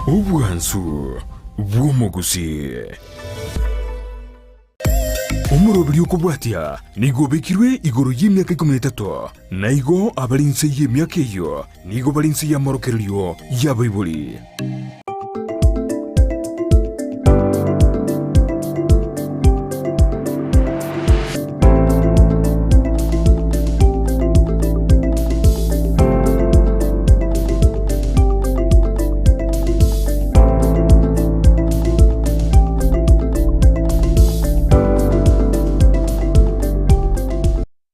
Obwansu bw'omogusii. Omoroberi okobwatia nigo obekirwe igoro y'emiaka ikomi na etato, na igo abare inse y'emiaka eyio nigo bare inse y'amorokererio y'abaibori.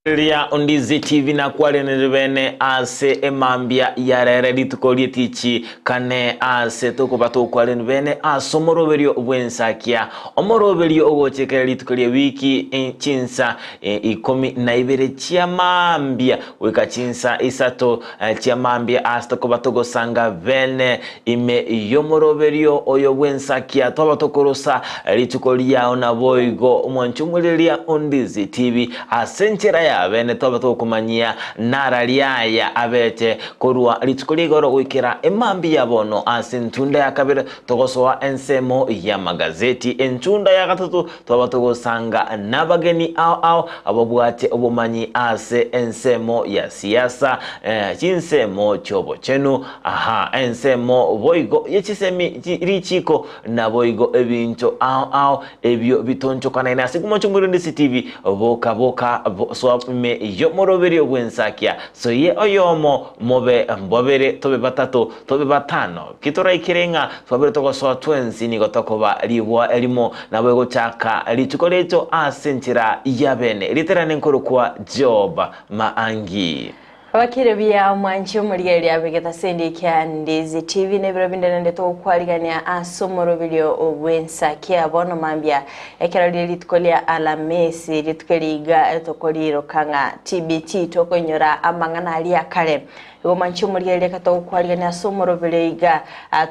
Riria Ondizi TV nakwarenire bene ase emambia yarere rituko rietichi kane ase tokoba tokwareni bene ase omoroberio bw'ensakia omoroberio ogochekera rituko ria wiki chinsa ikomi na ibere chia mambia goika chinsa isato chia mambia ase tokoba togosanga bene ime y'omoroberio oyo bw'ensakia twaba tokorosa rituko riao naboigo omwancho omoriria Ondizi TV ase enchera ya bene twaba tokomanyia nara riaya abete korwa rituko ria igoro goikera emambia ya bono ase entunda ya kabere togosoa ensemo y'amagazeti entunda ya gatato Twaba togosanga nabageni ao ao ababwate obomanyi ase ensemo ya siasa, chinsemo chi'obochenu, aha, ensemo boigo ye chisemi richiiko, naboigo ebinto ao ao ebio bitonchokanaine ase Kumocha Omorindisi TV, boka boka soa ime y'omoroberio bw'ensakia, soyie oyomo, mobe mbabere, tobe batato, Tobe batano, ki toraikere ng'a twabere togosoa twensi nigo tokoba rigwa erimo, nabo egochaka rituko riaito ase enchera ya bene. Riterane nkorokwa Job Maangi. Abakire buya omwanchi omorigereria abegete ase endiiki ya Ndizi TV na ebiro binde naende togokwarigania ase omoroberio bw'ensakia bono mambia ekero rire rituko ria Alamisi rituko eri iga tokoriroka ng'a TBT tokoinyora amang'ana aria akare Igo mwanche omorigereria reka togokwarigania ase omorobere iga,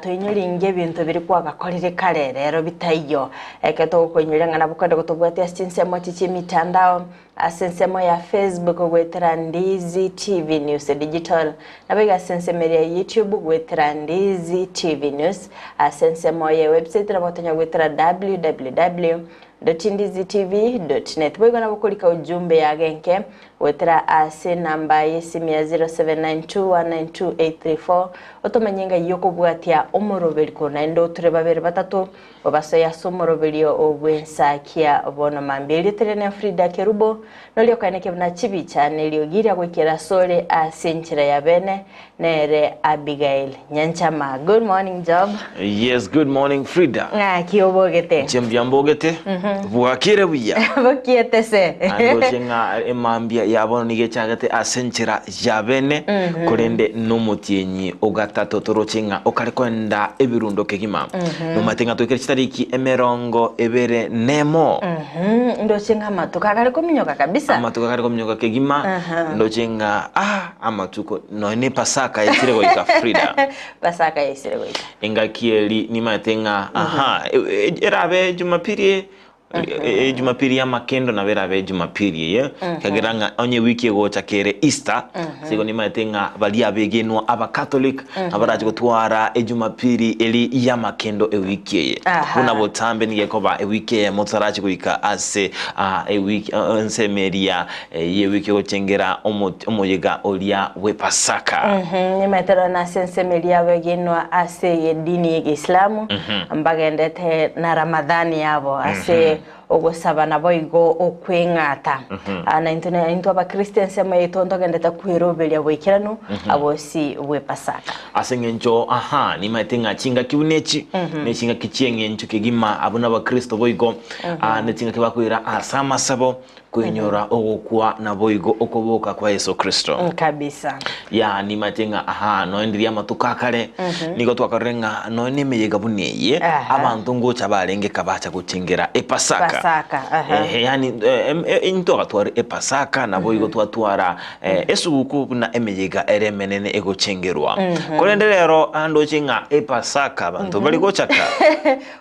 toinyore inga ebinto biria kwagakorire kare, rero bitaiyo. Ekero togokoinyoria ng'a nabo kwenda gotobwatia ase chinsemo echi chi'emitandao, ase ensemo ya Facebook goetera Ndizi TV News Digital, nabo iga ase ensemo eria ya YouTube goetera Ndizi TV News, ase ensemo ye website nabo otonya goetera www dot ndizitv dot net. Boigo nabo okorika ujumbe yago enke Goetera ase enamba y'esimi ya 0792192834 otomanye ng'ai okobwatia omoroberi korwa naende oture babere batato obasoe ase omoroberio bw'ensakia bono mambia. Erieta riane Frida Kerubo noria okaeneke buna chibicha na eriogi riria goikera asore ase enchera ya bene nere Abigail Nyanchama. Good morning Job. Yes, good morning Frida. Ng'aki obogete? Inche mbuya mbogete, bwakire buya. Bokiete se. Ndoche ng'a emambia ya bono nigo echagete ase enchera ya bene, korende nomotienyi ogatato toroche ng'a okare koenda ebirundo kegima. Nomanyete ng'a toikere chitariki emerongo ebere nemo. Ndoche ng'a amatuko akare kominyoka kabisa. Amatuko akare kominyoka kegima, ndoche ng'a ah, amatuko nonya ne Pasaka yaisire goika Frida. Pasaka yaisire goika. Engaki eri nimanyete ng'a aha, e- e- erabe Jumapili e- e- Jumapili y'amakendo nabo erabe Jumapili eye, ekiagera ng'a onye ewiki egocha kere Easter, ase igo nimanyete ng'a baria abegenwa Abacatholic, nabarache gotwara Ejumapili eri y'amakendo ewiki eye. Aha. Buna botambe nigo ekoba ewiki eyemo totarache goika ase ah, ewiki ensemo eria Y'ewiki ogochengera omoyega oria bw'Epasaka. Nimaete nonya nase ensemo eria abegenwa ase edini y'Egeisilamu mbagendete na Ramadhani yabo ase ogosaba naboigo okweng'ata. Na intwe na intwe abakristo ensemo yaito ntogendete kweroberia boikeranu bosi bw'Epasaka. Ase eng'encho aha nimaete ng'a chingaki buna echi nechingaki chi'eng'encho kegima abwo nabakristo boigo nechingaki bakoira ase amasabo Koinyora ogokwa naboigo okoboka kwa Yeso Kristo. Kabisa. Ya nimanyete ng'a aha nonya ndiria amatuko akare nigo twakorire ng'a nonya nemeyega buna eye Aha. abanto ngocha barenge kabacha gochengera epasaka. Epasaka, aha. Ehe, yaani eh, em- eh, intwe agatwara epasaka naboigo twatwara eh, esuguku buna emeyega ere emenene egochengerwa. Korende rero andoche ng'a epasaka abanto bari gochaka.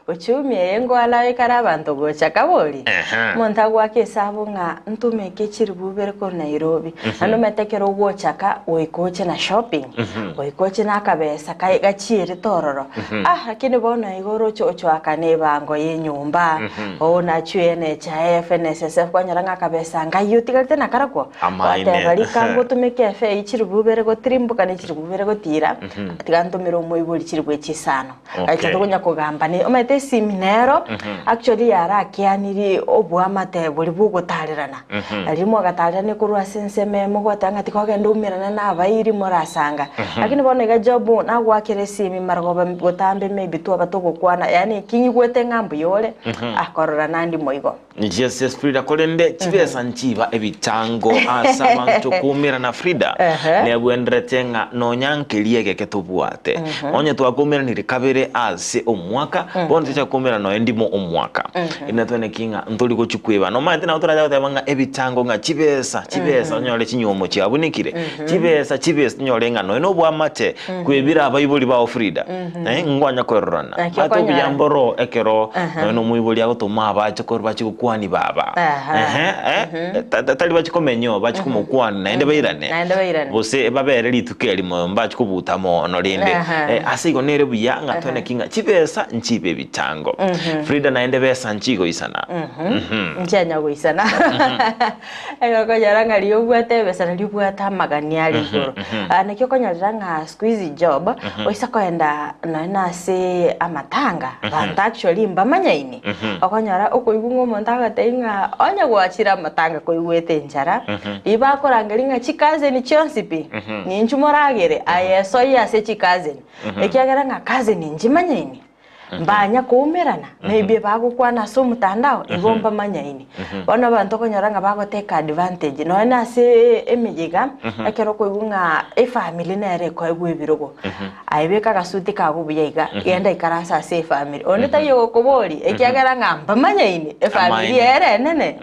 Uchumi eye nkoala ekare abanto gocha kabori. Ehe. Omonto agoaka esabu ng'a ntumeke chiribu ibere korwa Nairobi. Naende omanyete ekero ogochaka goika oche na shopping, goika oche na akabesa kaye gachierete ororo. Ah lakini bono iga oroche ochoakane ebango ya enyomba, oo nachwe NHIF, NSSF kwanyora ng'a akabesa ngai otigarete nakarakwo. Amaene. Gwateba rika ngotumeke efe eyio chiribu ibere gotirimboka ne chiribu ibere gotira, tiga ntomere omoibori chiribu echi isano. Okay. Ekero tokonya kogamba ne omanyete esimi nero actually yarakeanirie oboamate boria bwogotarerana. Riria mwagatarerania korwa ase ensemo eyemo gwateba ng'a tiga ogende oumerane na abairi morasanga. Lakini bono iga Job nagoakera esimi marogoba botambe maybe twaba togokwana yaani eki nyigwete ng'a mbuya ore, akorora nandi moigo. Yes, yes, Frida, korende chibesa nchiba ebitango ase abanto koumerana Frida, Ehe. nebwenderete ng'a nonya nkeria egeke tobwate. Onye twakoumeranire kabere ase omwaka, bono tocha koumerana nonya ndimo omwaka. Ere natweneki ng'a ntori gochi kweba. Nomanyete nabo torache goteba ng'a ebitango ng'a chibesa, chibesa onyore chinywomo chiabunekire, chibesa, chibesa onyore ng'a nonya noboamate kwebire abaibori bao Frida, eh, ngwanya kwerorana. Naki Ate okonyora. obuya mboro ekero nonya na omoibori agotoma abache korwa bache gokwani baba. Aha. Ehe, eh, ta- ta- tari bache komenya oo, bache komokwana naende bairane. Naende bairane. Gose babere rituko erimo mbache kobuta mono rende. Aha. Eh, ase igo nere buya ng'a toeneki ng'a chibesa nchibe ebitango. Frida naende besa nchigoisana. Nchianya goisana. Ekero okonyora ng'a riria obwate ebesa nario obwate amagani are igoro. Ah, naki okonyorera ng'a siku hizi job, oise koenda nonya na ase amatanga, abanto actually mbamanyaini, okonyora okoigwa ng'a omonto agotebia ng'a onye gwachire amatanga koigwete enchara, riria bakorangeria ng'a chicousin chionsi pi, ninchu moragere, aye esoyie ase chicousin, ekiagera ng'a cousin nchimanyaini. Mbanya koumerana, maybe bagokwana ase omotandao, igo mbamanyaini. Bono abanto okonyora ng'a bagotake advantage, nonya na ase emeyega, ekero okoigwa ng'a efamiri nere ekoegwa ebirogo, aye beka agasuti kago buya iga, genda ikaransa ase efamiri. Onde taiyo ogokoboria, ekiagera ng'a mbamanyaini, efamiri Amaene. ere enene,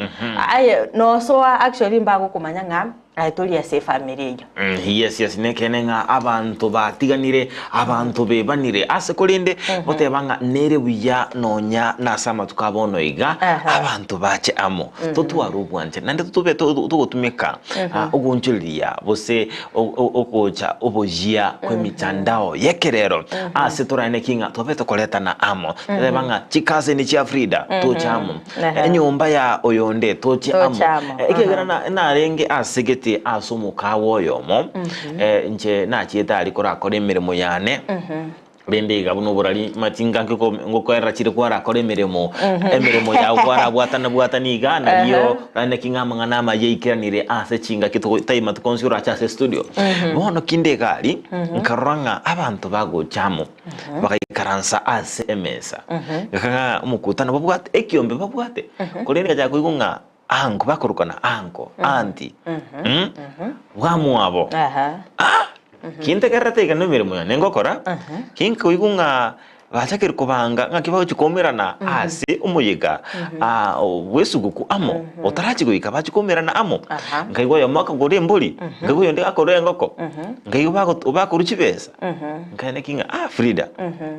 aye nosoa actually mbagokomanya ng'a. Aye tori ase efamiri eyio. Yes, yes, nekeene ng'a abanto batiganire, abanto bebanire ase korende goteba ng'a nere buya nonya nase amatuko a bono iga, Aha. abanto bache amo, totware obwanchani, naende tobe to- togotumeka ah, ogoonchoreria gose o- o- ogocha oboyia kw'emitandao y'ekerero ase torane ki ng'a tobe tokoretana amo, toteba ng'a chicousin chia Frida toche amo, Ehe. Enyomba ya oyonde toche amo. Toche amo, Eh, Ekiagera aha. na- narenge ase gete ase omokawa oyomo, eh, inche nachiete aria korakora emeremo yane, rende iga buna oborari mati nganke ko- ngokoerera chire kwarakora emeremo, emeremo yago kwarabwatana bwatani iga, nario naende ki ng'a amang'ana amaya aikeranire ase chingaki togo time matuko onsi orache ase estudio. Bono kinde iga aria, nkarora ng'a abanto bagocha amo. Bagaikaransa ase emesa. Ngaka ng'a omokutano babwate, ekiombe babwate. Korende ngachaka koigwa ng'a uncle, bakorokana uncle, aunty, mm, bwamwabo. Aha. Ah! Kintegererete iga na emeremo yane ngokora, kinkoigwa ng'a bachakire kobanga ng'aki bagochia koumerana ase omoyega ah, bw'esuguku amo, otarachia goika bachia koumerana amo. Aha. Nkaigwa oyomo akagora embori, nkaigwa oyonde gakora engoko, nkaigwa bago bakorwa chibesa. Nkaeneki ng'a ah Frida,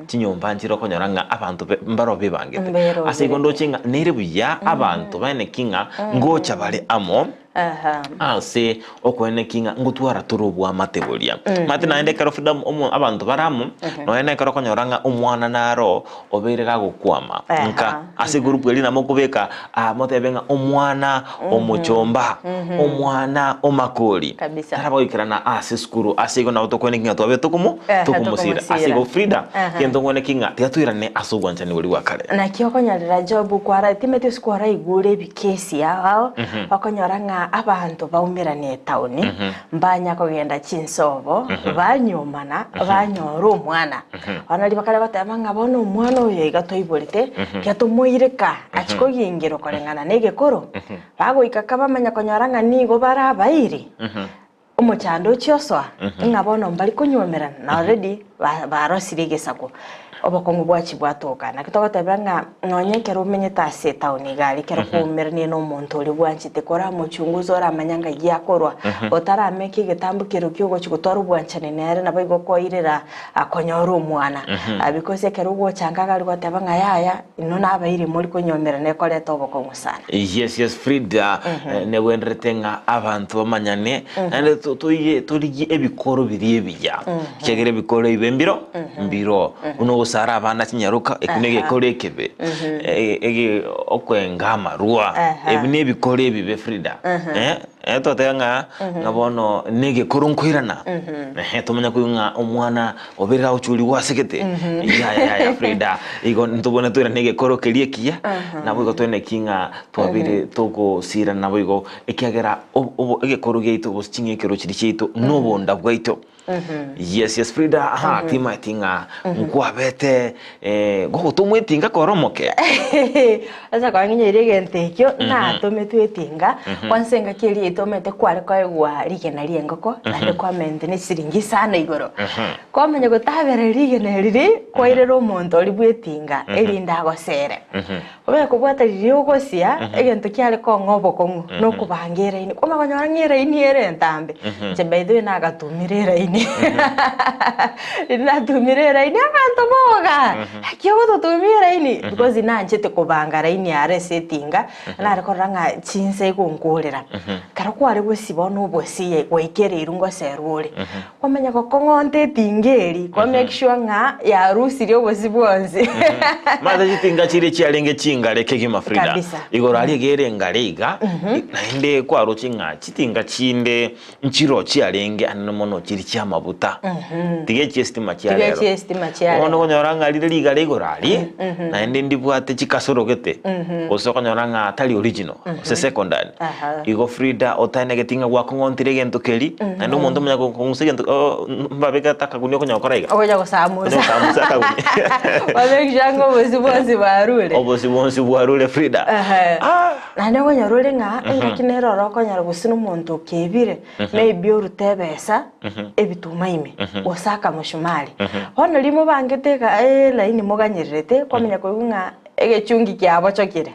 chinyomba nchire okonyora ng'a abanto be mbaro bebangete. Mbero Ase igo bebangete. ndoche ng'a nere buya abanto baeneki ng'a ngocha bare amo Aha. ase okoeneki ng'a ngotwara tore oboamate boria. Omanyete naende ekero Frida omo abanto bare amo, nonya na ekero okonyora ng'a omwana naro obeire gagokwama Aha. nka ase egroup eria nabo okobeka ah motebe ng'a omwana omochomba, omwana omakori, Kabisa. taraba goikerana ase esukuru ase igo nabo tokweneki ng'a twabe tokomo Ehe, tokomosira. Ase tokomosira. igo Frida, Aha. gento nkweneki ng'a tiga toirane ase obwanchani boria bwa kare. Naki okonyarera Job kwara timeti ase kwaraigure ebikesi ao ao okonyora ng'a abanto baumerane etaoni mbanya kogenda chinsobo banyomana banyora omwana Bono riria bakare goteba ng'a bono omwana oyo iga toiborete, tiga tomoire ka, achie kogingerwa koreng'ana negekoro. Bagoika ka bamanya konyora ng'a nigo bare abairi. Omochando ochia osoa, ng'a bono mbari konyuomerana, na already ba barosirie egesaku, obokong'u bwachia bwatoka. Naki togotebera ng'a nonye ekero omenyete ase etown iga aria, ekero kwaumeranire na omonto oria bwanchete, koramochunguza oramanya ng'ai akorwa, otarameka egetambo kerokia ogochia gotwara obwanchani nere, nabo igo okoirera akonyora omwana. Because ekero ogocha nka iga aria goteba ng'a yaya, inwe nabairi mori konyuomerana ekoreta obokong'u sana. Yes yes Frida negwenderete ng'a abanto bamanyane naende to- toige torigie ebikoro biria ebiya ekiagera ebikoro ebibe mbiro mbiro buna ogosara abana chinyaroka ekio na egekoro ekebe E- ege okwenga amarwa Aha. ebi na ebikoro ebibe Frida eh eh totebe ng'a ng'a bono na egekoro nkoirana ehe tomanya koigwa ng'a omwana Oberire agochurigwa ase gete? Yaya yaya Frida, igo ntobwene toirane egekoro keria ekiya, naboigo toeneki ng'a twabeire togosirana naboigo, ekiagera obo obo egekoro giaito gose ching'ekero chiria chiaito nobonda bwaito. Yes yes Frida, aha timaeti ng'a nkwabete gogotomwa etinga kore omoke? Ase kwang'inyoire egento ekio, natometwe etinga, kwansa engaki eria yaito omanyete kware koegwa rigena ri'engoko, naende kwamente ne chisiringi isano igoro. Kwamanya gotabera rigena riria, kwairera omonto oria bw'etinga, erinde agosere. Omanye kobwata riria ogosia, egento kiare kong'a obokong'u, na okobanga eraini. Kwamanya konyora ng'a eraini ere entambe, inche by the way nagatumire eraini. Riria natumire eraini, abanto boga! Naki ogototumia eraini? Because nanchete kobanga raini are ase etinga, nare korora ng'a chinsa igonkorera. Ekero kware gosiba bono obosiye gwaikereirwe ngoserwa ore, kwamanya gokong'onta etinga eria, kwa make sure ng'a yarusirie obosi bwonsi. Omanyete chitinga chiria chiarenge chingare kegima Frida, Kabisa. igoro aria iga ere engare iga, naende kwaroche ng'a chitinga chinde Nchiro chiarenge anene mono chiri chi'amabuta, tiga echi'esitima chia Tiga rero. echi'esitima chia Bono rero. okonyora ng'a rire rigare igoro aria, naende ndibwate chikasoro gete, gose okonyora ng'a tari original, gose secondary. Aha. Igo Frida otaenegeti ng'a gwakong'ontire egento keria, naende omonto omanya kong'usa egento oo mbabegete akagunia okonyora gokora iga. Ogocha gosamusa. Ogocha gosamusa akagunia. Wa make sure ng'a obosie bwonsi bwarure. Obosie bwonsi bwarure Frida. Ehe. Ah! Naende okonyora ore ng'a engaki nere oro okonyora gose na omonto okebire, maybe orute ebesa ebituma ime, gose akamoshumari. Bono riria mobangete iga elaini moganyererete, kwamanya koigwa ng'a egechungi kiabochokire.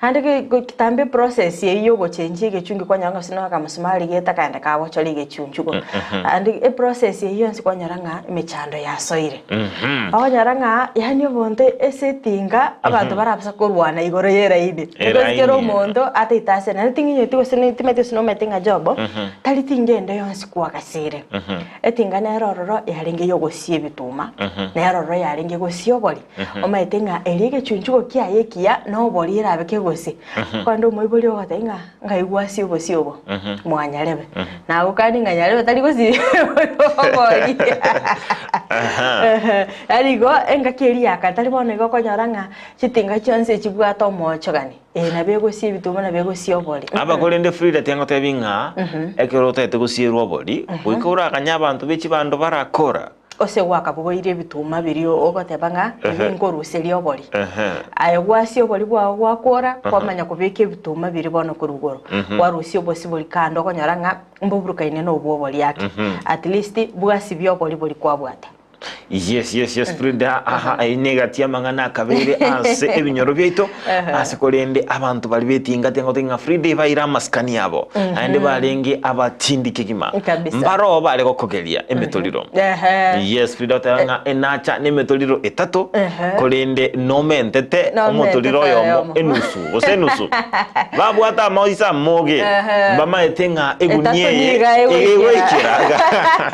Naende ge go kitambe eprocess eywo ya ogochenjia egechungi kwanyora ng'a gose na akamosumari gete akaenda kabochora egechunchugo. Naende eprocess eywo yonsi kwanyora ng'a emechando yasoire. Okonyora ng'a yaani obonto ase etinga abanto barabasa korwana igoro y'eraini. Because Eraini. kera omonto ataete ase naende ting'inyeti gose ne timanyeti gose nomanyete ng'a job, tari tinga ende yonsi kwagasire. Etinga nere ororo yarenge yogosia ebituma, nere ororo yarenge gosia obori, omanyete ng'a eria egechunchugo kiaye ekiya na obori erabe kegosia. Korende omoibori ogoteba ng'a Ngai gwasie obosio obo, mwanyarebe. Nagokani ng'a nyarebe tari gosii obori. Yaani igo engaki eria ya kare tari bono igo okonyora ng'a chitinga chionsi echibwate omoochogani, eye nabo egosia ebituma nabo egosia obori. Aba korende Frida tiangotebi ng'a ekero otagete gosierwa obori, goika oraganye abanto be chibando barakora. Gose gwakabogoirie ebituma biria ogoteba ng'a ebi nkoruseria obori. Aye gwasia obori bwao gwakora, kwamanya kobeka ebituma biria bono korwa igoro. Kwarusia obosie boria kando okonyora ng'a mboburukaine na obwo obori ake. At least bwasibia obori boria kwabwate. Yes, yes, yes, Frida. Aha, ayio negati y'amang'ana akabeire ase ebinyoro biaito. Ase korende abanto baria betingati ngotebi ng'a Frida ebaire amasikani abo. Naende barenge abatindi kegima. Kabisa. Mbaroo bare gokogeria emetoriro. Ehe. Yes, Frida oteba ng'a enacha nemetoriro etato Ehe. korende nomentete Nomentete omotoriro oyomo oyomo. enusu gose enusu. Babwate amaoiso amoge Ehe. mbamaete ng'a Etato egunia eye niga egoikera. egoikera.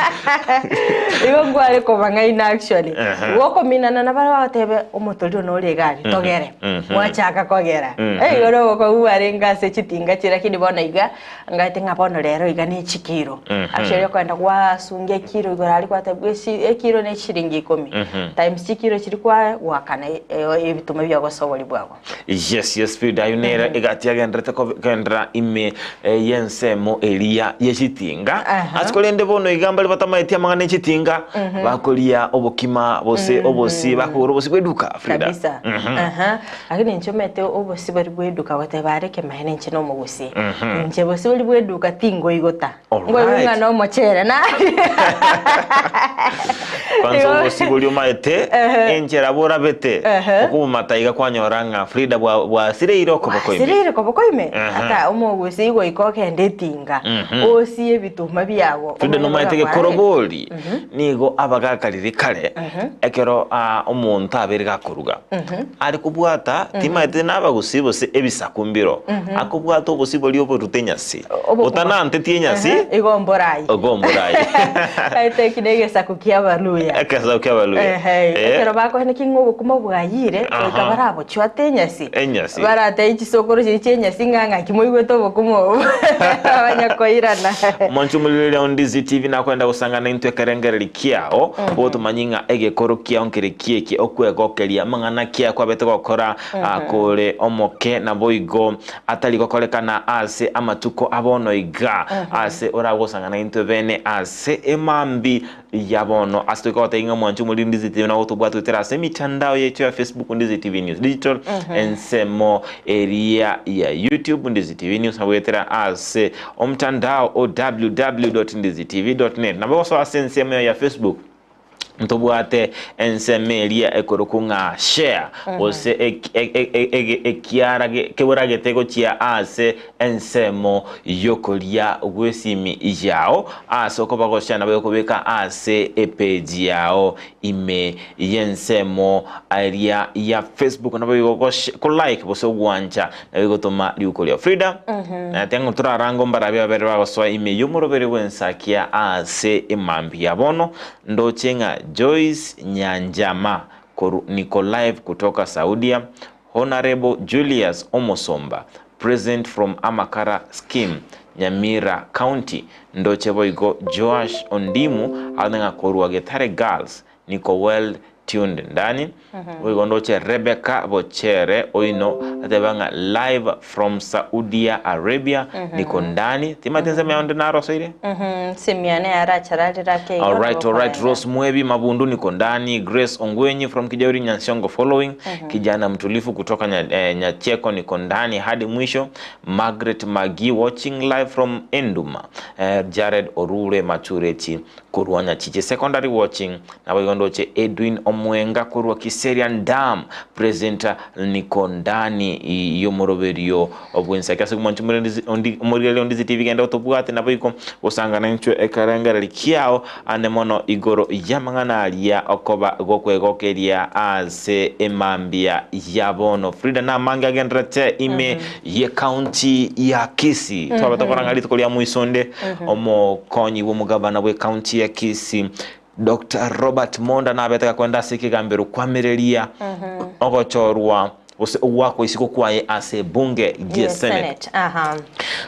Igo nkware kobang'aina actually. Ehe. Gokominana na baria bagoteba omotoriro nore iga aria togere. Mwachaka kogera. Mhm. Igo nobokong'u bwarenge ase chitinga chiria lakini bono iga ngaete ng'a bono rero iga ne chikiro. Actually okogenda gwasungia ekiro igoro aria gwatebwa esi ekiro ne chiringi ikomi. Times chikiro chiria kwa goakana ebituma bia obosobori bwago. Yes, yes, Frida, ayio nere egati yagenderete kogenderera ime eh, y'ensemo eria ye chitinga. Aha. Ase korende bono iga mbare batamaeti amang'ana e chitinga, bakoria. Barigereria obokima gose obosie bakogora obosie bw'eduka Frida. Kabisa. Aha. Lakini inche omanyete obosie bori bw'eduka goteba are ekemanyererio inche na omogusie. Inche bosie bori bw'eduka tingoigota. Alright. Nkoigwa ng'a na omochere naria. Kwanza obosie boria omaete enchera borabete okobomata iga kwanyora ng'a Frida bwa bwasireire okoboko ime. Bwasireire koboko ime. Aha. Ata omogusie goika ogende etinga. Osie ebituma biago. Frida omanye nomaete buna gekoro bwarenge. bori nigo abagaka riria kare ekero omonto abeire gakoruga are kobwata timaete nabagusii gose ebisaku mbiro akobwata obosie boria oborute enyasi Obokima. otanantetie enyasi Ehe, igo mborayi. igo mborayi. Aete eki na egesaku kia abaluya. Egesaku kia abaluya. Ehe, Eh. ekero bakoeneki ng'a obokima bwayire, goika Aha. barabochwate enyasi. Enyasi. Baratebie chisokoro chiria chia enyasi ng'a ng'aki moigwete obokima obo. Banya koirana. Mwanche omorigereria o Ndizi TV nakwenda gosangana intwe ekerengereri kiao, otomanye ng'a egekoro kiao nkere kieke okwegokeria amang'ana ki akwabete gokora kore omoke naboigo atari gokorekana ase amatuko a bono iga, ase oragosangana intwe bene ase emambi ya bono. Ase toika gotebia ng'a mwanche omoriri Ndizi TV nabo tobwate goetera ase emitandao yaito ya Facebook Ndizi TV News Digital, ensemo eria ya YouTube Ndizi TV News, nabo goetera ase omotandao o www.ndizitv.net, nabo gosoa ase ensemo ya Facebook. Ntobwate ensemo eria ekorokwa ng'a share gose ekiara keboragete gochia ase ensemo y'okoria gw'esimi yao ase okoba goshare nabo egokobeka ase epage yao ime y'ensemo eria ya Facebook nabo igo ko like gose gwancha nabo egotoma riuko ria Frida nate ng'a torarange mbarabi babere bagosoa ime y'omoroberi bw'ensakia ase emambia ya bono ndoche ng'a Joyce Nyanjama korwa niko live kutoka Saudia Honourable Julius Omosomba present from Amakara scheme Nyamira county ndoche boigo Joash Ondimu agoteba ng'a korwa Getare girls Niko well tuned ndani. Boigo ndoche Rebecca Bochere oino ateba ng'a live from Saudia Arabia niko ndani. Timanyeti ensemo yao nde narosoire? Simiane arachararire ake igo Alright, nabo alright. okorenda. Rose Mwebi Mabundu niko ndani. Grace Ongwenyi from Kijauri Nyansiongo following. Kijana mtulifu kutoka nya, eh, Nyacheko niko ndani hadi mwisho. Margaret Magi watching live from Enduma. Eh, Jared Orure Matureti Korwa Nyachiche Secondary Watching, naboigo ndoche Edwin Omwenga korwa Kiserian Dam, Presenter Niko Ndani y'omoroberio bw'ensaki ase omonche omorigereria Ondizi TV genda otobwate naboigo gosangana inchwe ekerengereri kiao ande mono igoro y'amang'ana aria okoba gokwegokeria ase emambia ya bono. Frida namange agenderete ime ye county ya Kisii twaba tokora ng'a rituko ria moisonde omokonyi bw'omogabana bwe county ya Kisii Dr. Robert Monda nabete gakwenda ase ekegambero kwamireria ogochorwa gose ogwakwa isiko kwaye ase ebunge gie Senate. Aha.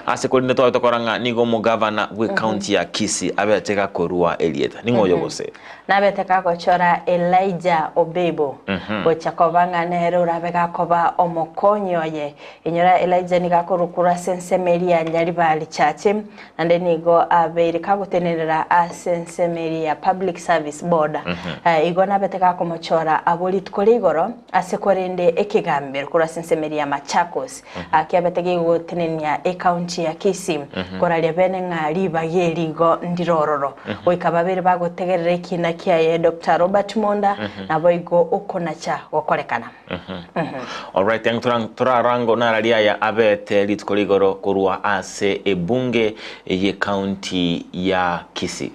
Ase korende twabe tokora ng'a nigo omogavana bwe county ya Kisii abete gakorua erieta. Ning'o oyo gose? Nabete gagochora Elijah Obebo gocha koba ng'a nere orabe gakoba omokonyi oye. Inyora Elijah nigo akorwa ase ensemo eria ya Nyaribari Church, naende nigo abeire kagotenerera ase ensemo eria ya Public Service Board. Igo nabete gakomochora abwo rituko ria igoro ase korende ekegambero korwa ase ensemo eria ya Machakos kiabete gegotenenia ecounty ya Kisii koraria bene ng'a ribaga eri igo ndire ororo. Goika babere bagotegerera ekiina kiaye Doctor Robert Monda naboigo okonacha gokorekana. Alright, ang turang turarango narari aya abete rituko rigoro korwa ase ebunge ye county ya Kisii.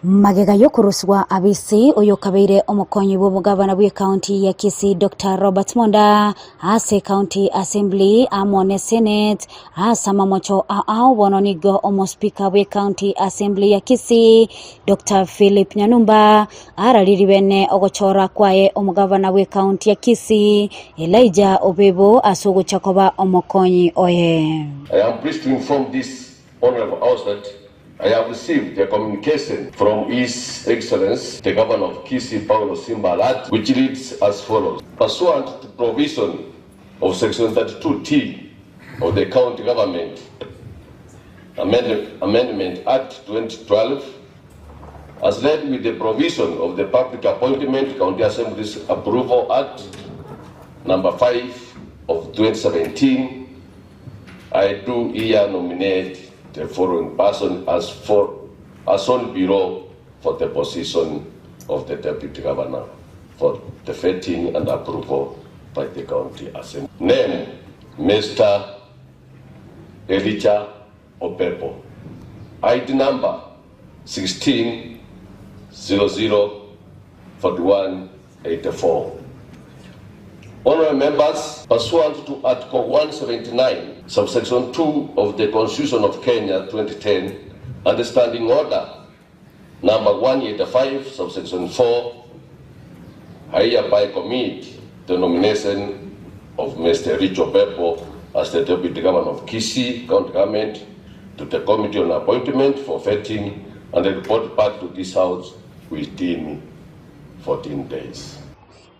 Magega y'okorusigwa abisi, oyokabeire omokonyi bw'omogabana bw'ecounty ya Kisii Doctor Robert Monda ase County Assembly amo ne Senate ase amamocho ao bono nigo omospeaker bw'ecounty Assembly ya Kisii Doctor Philip Nyanumba araririe bene ogochora kwaye omogabana bw'ecounty ya Kisii Elijah Obebo ase ogocha koba omokonyi oye. I am pleased to inform this Honourable House that I have received a communication from His Excellency the Governor of Kisii Paulo Simba Arati which reads as follows, Pursuant to provision of section 32T of the County Government Amendment Act 2012, As read with the provision of the Public Appointment County Assemblies Approval Act Number 5 of 2017, I do here nominate the following person as for as on below for the position of the Deputy Governor for the vetting and approval by the County Assembly. Name, Mr. Elijah Opepo. ID number 16 00 41 84. Honourable members, pursuant to Article 179, subsection 2 of the Constitution of Kenya 2010 and the Standing Order number 185, subsection 4, I hereby commit the nomination of Mr. Rich Opepo as the Deputy Governor of Kisii County Government to the Committee on Appointment for vetting and report back to this House within 14 days.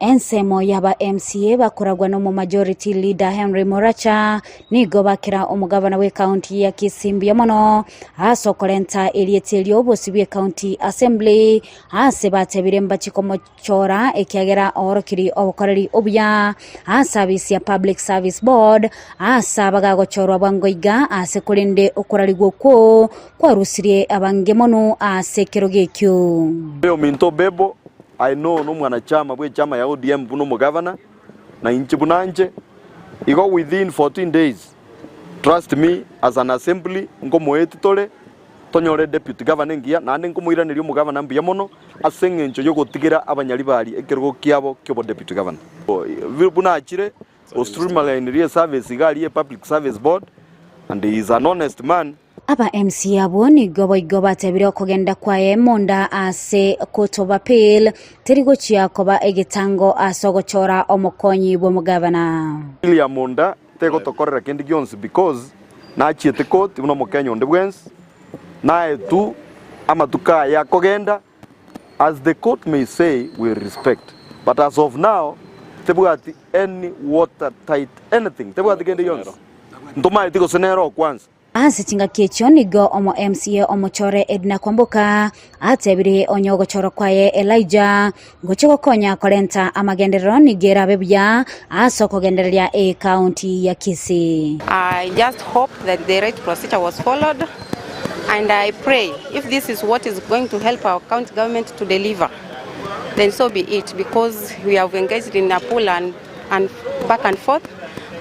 Ensemo y'aba MCA bakoragwa nomo Majority Leader Henry Moracha nigo bakera omogabana bw'ecounty ya Kisii mbuya mono ase okorenta erieta erio obosio bw'ecounty assembly ase batebire mbachie komochora ekiagera oorokiri obokoreri obuya ase abisi ya Public Service Board ase abagagochorwa bwango iga ase korende okorarigwa okwo kwarusirie abange mono ase ekerogo ekio. Oyominto Bebo Aye nono omwanachama bw'echama ya ODM buna omogavana, na inche buna nche, igo within 14 days, trust me as an assembly nkomoeti tore tonyore deputy governor engiya, naende nkomoiraneria omogavana mbuya mono ase eng'encho yogotigera abanyaribari ekerogo kiabo ki'obodeputy governor. Buna achire ostreamline eservice iga aria Public Service Board and he is an honest man. Aba MC abwo nigo boigo batebire okogenda kwaye monda ase Court of Appeal teri gochia koba egetango ase ogochora omokonyi bw'omogavana. Appeal ya monda tegotokorera kende gionsi because nachiete court buna omokenya onde bwensi naetwe amatuko aya akogenda as the court may say we respect but as of now tebwati any water tight anything tebwati kende gionsi ntomaeti gose nere okwansa. Ase chingaki echio nigo omo MCA omochore Edna Kwamboka atebire onye ogochorwa kwaye Elijah ngochia gokonya korenta amagenderero nigo erabe buya ase okogendereria ecounty ya Kisii. I just hope that the right procedure was followed and I pray if this is what is going to help our county government to deliver then so be it because we have engaged in a pool and, and back and forth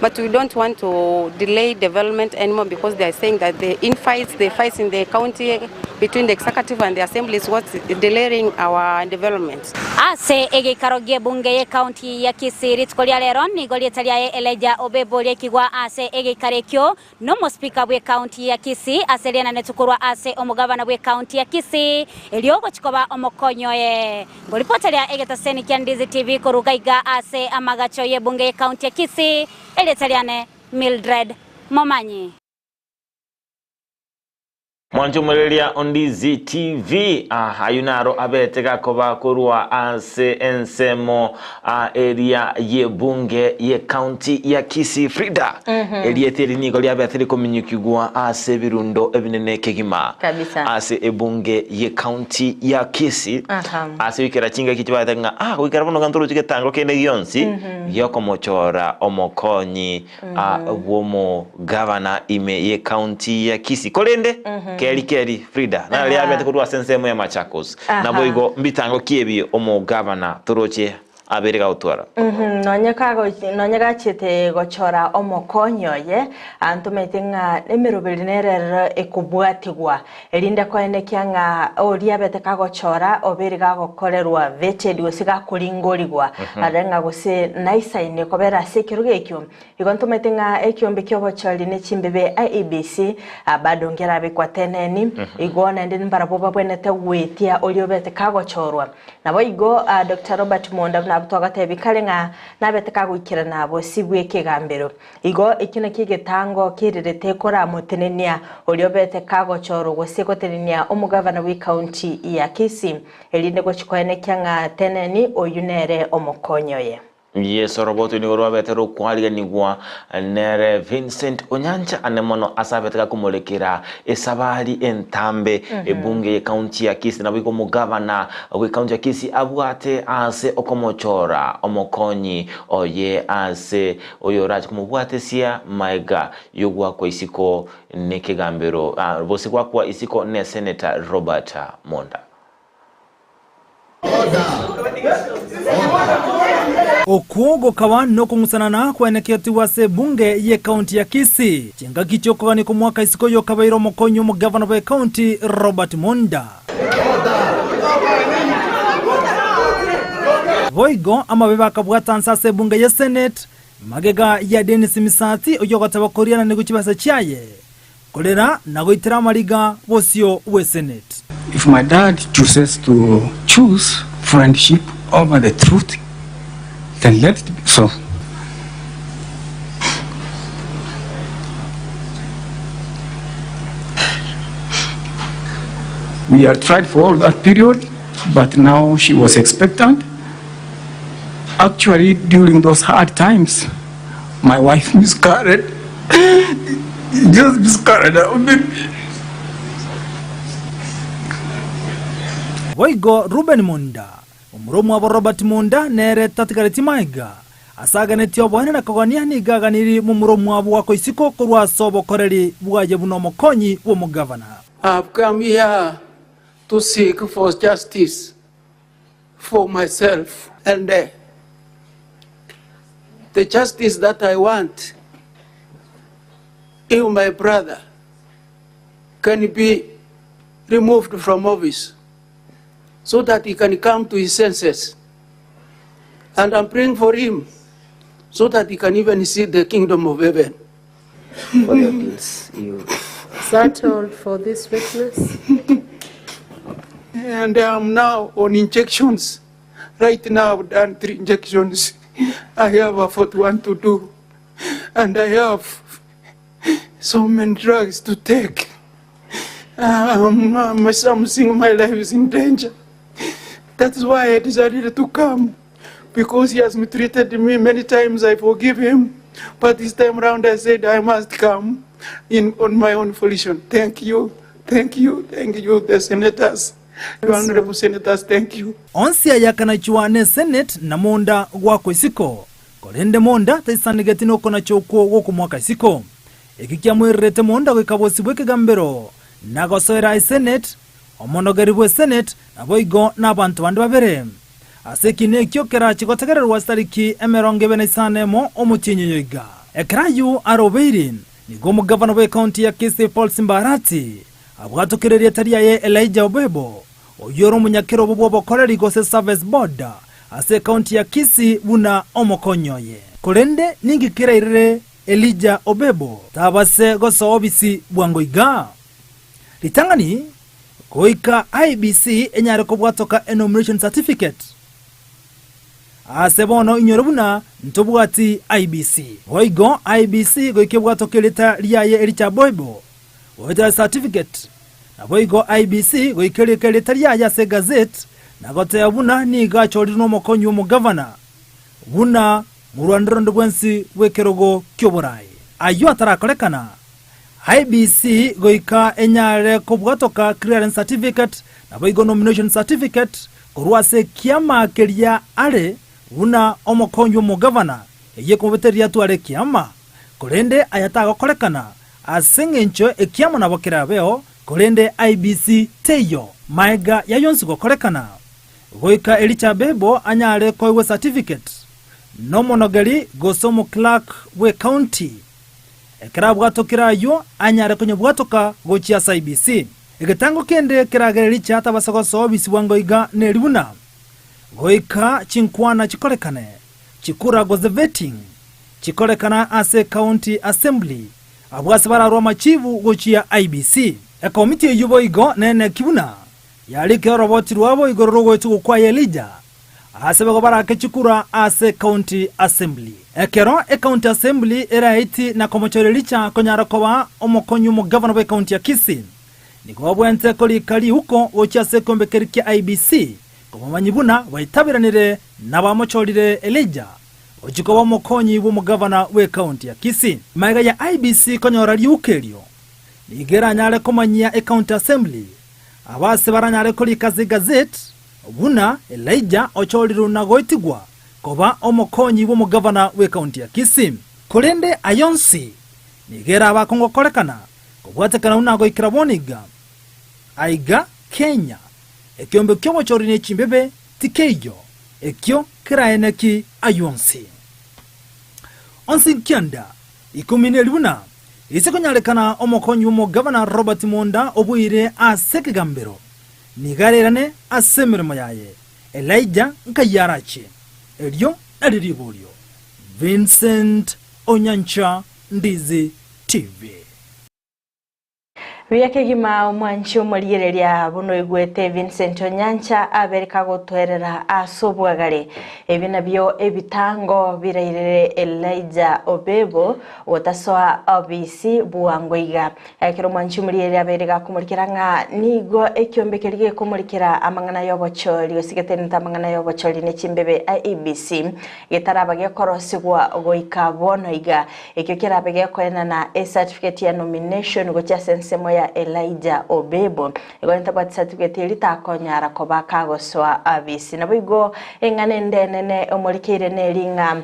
but we don't want to delay development anymore because they are saying that the infights, the fights in the county between the executive and the assembly is what's delaying our development. Ase egeikaro gi'ebunge y'ecounty ya Kisii rituko ria rero nigo rieta riaye Elijah Obebo riekigwa ase egeikaro ekio Nomospika bw'ecounty ya Kisii ase riananetwe korwa ase omogabana bw'ecounty ya Kisii erio ogochia koba omokonyi oye. Ngoripota ria egetaseni kia Ndizi TV koruga iga ase amagacho y'ebunge y'ecounty ya Kisii, erieta riane Mildred Momanyi. Mwanche omoreria o Ndizi TV, ah, ayio naro abete gakoba korwa ase ensemo ah, eria y'ebunge y'ecounty ya Kisii Frida. Erieta eri nigo riabete rikominyokigwa ase ebirundo ebinene kegima Kabisa. ase ebunge y'ecounty ya Kisii Aha. ase goikera chingaki chibaete ng'a ah, goikera bono iga ntoroche getango kende gionsi giokomochora omokonyi bw'omogavana ime y'ecounty ya Kisii. Korende keri keri Frida naro riabete korwa ase ensemo ya Machakos. Naboigo mbitango ki ebi omogavana toroche abeire gagotwara? Nonya kago nonya gachete gochora omokonyi oye, antomete ng'a emeroberi nere eroro ekobwatigwa, erinde koenekia ng'a oria abete kagochora obeire gagokorerwa vetted gose gakoringorigwa arore ng'a gose naisaine kobera ase ekerogo ekio. Igo ntomanyete ng'a ekiombe ki'obochori ne chimbebe IEBC bado nkerabekwa teneni, igo naende mbarabwo babwenerete goetia oria obete kagochorwa. Naboigo Doctor Robert Monda buna abwo twagotebi kare ng'a nabete kagoikerana bosibwa ekegambero. Igo ekio nakio egetango kererete koramotenenia oria obete kagochorwa gose gotenenia omogavana bw'ecounty ya Kisii, erinde gochia koenekia ng'a teneni oyio nere omokonyi oye. Yeso oroboto nigo rwabete rokwariganigwa nere Vincent Onyancha ane mono ase abete gakomorekera esabari entambe ebunge ye county ya Kisii naboigo omogavana bwe county ya Kisii abwate ase okomochora omokonyi oye ase oyorache komobwatesia maega yogwakwa isiko nekegambero gose gwakwa isiko ne Senator Robert Monda. Okwo gokaba nokong'usanana kwaeneketigwe ase ebunge y'ecounty ya Kisii chingaki chi'okogania kw'omwaka isiko y'okabeire omokonyi omogavana bw'ecounty Robert Monda. Boigo amabe akabwata nse ase ebunge ye Senate magega ya Dennis Misati oyio ogoteba koriananigwa chibesa chiaye Korera na goitera amariga bosio bw'esenate. If my dad chooses to choose friendship over the truth, then let it be so. We had tried for all that period, but now she was expectant. Actually, during those hard times, My wife miscarried. Just miscarried our baby. Boigo Reuben Monda, omoromwabo Robert Monda nere tatigareti maiga, ase aganetie oboene na kogania nigo aganiri momura omwabo goakwa isiko korwa ase obokoreri bwaye buna omokonyi bw'omogavana. I have come here to seek for justice for myself and uh, the justice that I want if my brother can be removed from office so that he can come to his senses. And I'm praying for him so that he can even see the kingdom of heaven. For the appeals, you Is that all for this witness? And I'm now on injections. Right now, I've done three injections. I have a fourth one to do. And I have so many drugs to take. Um, I'm, something, my life is in danger. That's why I decided to come. Because he has mistreated me many times, I forgive him. But this time round, I said I must come in on my own volition. Thank you, thank you, thank you, the senators. The honorable senators, thank you. Onsi ayakanachwa ne Senate na Monda goakwa isiko, korende Monda taisanegeti nokonacha okwo gokomoaka isiko. Eki kiamoirerete Monda goika bosio bw'ekegambero na gosoera Esenate, omonogeri bw'Esenate, naboigo nabanto bande babere. Ase ekina ekio kerache gotegererwa chitariki 25 emo omotienyi oyo iga. Ekero ayio arobeire, nigo omogavana bw'ecounty ya Kisii Paul Simba Arati abwatokire erieta riaye Elijah Obebo, oyio ore omonyakerobo bw'obokoreri gose Service Board ase ecounty ya Kisii buna omokonyi oye. Korende ninki kerairere Elijah Obebo tabase gosoa obisi bwango iga? Ritang'ani goika IEBC enyare kobwatoka enomination certificate. Ase bono inyore buna ntobwati IEBC. Boigo IEBC goika ebwatoke erieta riaye Elijah Boibo goetera certificate. Naboigo IEBC goika erike erieta riaye ase egazette na goteba buna nigo achorirwe nomokonyi bw'omogavana buna morwanera onde bwensi bw'ekerogo ki'oboraai. Ayio atarakorekana, IEBC goika enyare kobwatoka clearance certificate naboigo nomination certificate korwa ase ekiama keria are buna omokonyi bw'omogavana eyio ekomobetereria atware ekiama. Korende aya tagokorekana ase engencho ekiama nabo kerabeo korende IEBC teiyo. Maega y'ayonsi gokorekana, goika Elijah Bebo anyare koegwa ecertificate nomonogeri gose omoclerk bw'ecounty. Ekero abwatokire ayio, anyare konyebwatoka gochia ase IEBC. Egetango kende keragere richa tabasa gosoa obisi bwango iga neri buna, goika chinkwana chikorekane, chikura gose vetting, chikorekana ase Ecounty Assembly, abwo ase bararwe amachibu gochia IEBC. Ekomiti eyio boigo neneki buna yarikire oroboti rwabo igoro rw'ogoetigwa kwa Elijah, Aase bego barake chikura ase County Assembly. Ekero Ecounty Assembly eraeti na komochora Elicha konyara koba omokonyi omogavana bw'ecounty ya Kisii, nigo babwenerete korika riuko gochia ase ekeombe keria kia IEBC komomanyi buna baitaberanire na bamochorire Elijah. Ochia koba omokonyi bw'omogavana bw'ecounty ya Kisii. Magega ya IEBC konyora riuka erio, nigo eranyare komanyia ecounty assembly abo ase baranyare korika ase egazeti buna Elijah ochorirwe na goetigwa koba omokonyi bw'omogavana bw'ecounty ya Kisii. Korende aya onsi nigo erabe akongokorekana kobwatekana buna goikera bono iga. Aiga Kenya, ekeombe ki'obochori ne chimbebe tikeiyo, ekio keraeneki ayio onsi. Onsi nkianda ikomi neri buna ise konyarekana omokonyi bw'omogavana Robert Monda oboire ase ekegambero, nigo arerane ase emeremo yaye, Elijah nkai arache? Erio nario riborio. Vincent Onyancha, Ndizi TV. Buya kegima omwanchi omorigereria buna oigwete Vincent Onyancha abere kagotoerera ase obwagare. Ebi nabio ebitango birairere Elijah Obebo gotasoa obisi bwango iga. Ekero omwanchi omorigereria abeire gakomorikera ng'a nigo ekiombe keria gekomorikera amang'ana y'obochori gose getenenete amang'ana y'obochori ne chimbebe IEBC getaraba gekorosigwa goika bono iga. Ekio kerabe gekoenana ecertificate ya nomination gochia ase ensemo ya Elijah Obebo. Igo onye tabwati certificate eria takonyara koba kagosoa abisi. Naboigo eng'ana ende enene omorikeire neri ng'a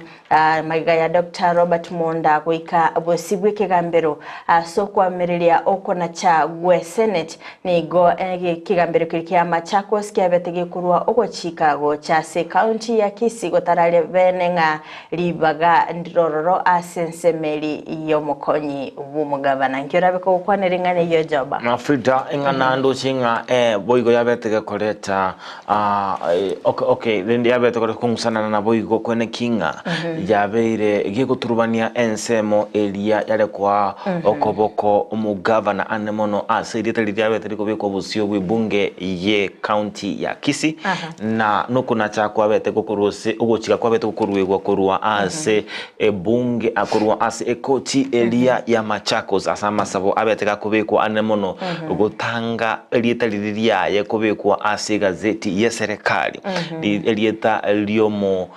magega ya Doctor Robert Monda goika bosio bw'ekegambero ase okoamereria okonacha gwe Senate nigo ekegambero keria kia Machakos kiabete gekorwa ogochika gocha ase ecounty ya Kisii gotararia bene ng'a Ribaga ndirororo ase ensemeri y'omokonyi bw'omogabana. Nki orabe kogokwanera eng'ana eyio, Joba? Na Frida, eng'ana ndoche ng'a eh, boigo yabete gekoreta ah, eh, okay, okay, rende yabete kore kong'usanana na boigo kwene ki ng'a yabeire gegoturubania ensemo eria yare koa okoboko omogavana ane mono ase erieta riria riabete rikobekwa obosio bw'ebunge ye county ya Kisii. Na nokonacha kwabete gokorwa ase ogochika kwabete gokoruegwa korwa ase ebunge, korwa ase ekoti eria ya Machakos, ase amasabo abete gakobekwa anene mono gotanga erieta riria riaye kobekwa ase egazeti y'eserekari, erieta riomo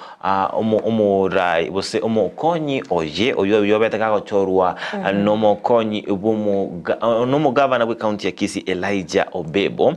omorai gose omokonyi oye, oyio oyio obete gagochorwa nomokonyi bw'omoga nomogavana bw'ecounty ya Kisii Elijah Obebo.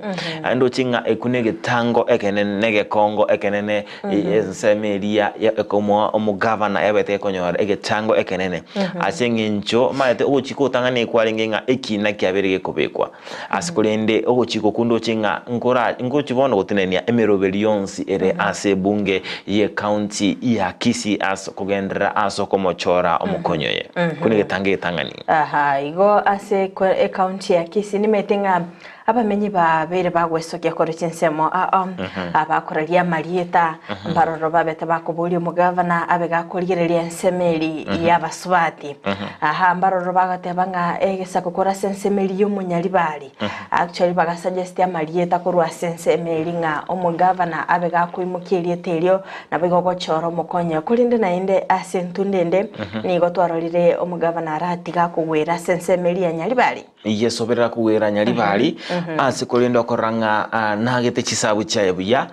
Ndoche ng'a ekio negetango ekenene na egekongo ekenene ensemo eria ekomoa omogavana yabete ekonyora egetango ekenene ase eng'encho omanyete ogochika otang'ani kwarenge ng'a ekina kiabeire gekobekwa. Ase korende ogochika okwo ndoche ng'a nkora ngochia bono gotenenia emeroberi yonsi ere ase ebunge y'ecounty ya Kisii ase kogenderera ase okomochora omokonyi oye. Okwo negetango egetang'ani. Aha, igo ase ecounty ya Kisii nimanyete ng'a abamenyi babeire bagwesokia korwa chinsemo ao, abakoraria amarieta, mbaroro babete bakoboria omogavana abe gakorigereria ensemo eri y'abasubati. Aha mbaroro bagateba ng'a egesaku korwa ase ensemo eria y'omonyaribari. Actually bagasuggest amarieta korwa ase ensemo eria ng'a omogavana abe gakoimokia erieta erio nabo igo ogochora omokonye. Korende naende ase entunda ende nigo twarorire omogavana aratiga akogwera ase ensemo eria ya Nyaribari. Yesoberera kogwera Nyaribari ase korende okorora ng'a nagete chisabu chiaye buya,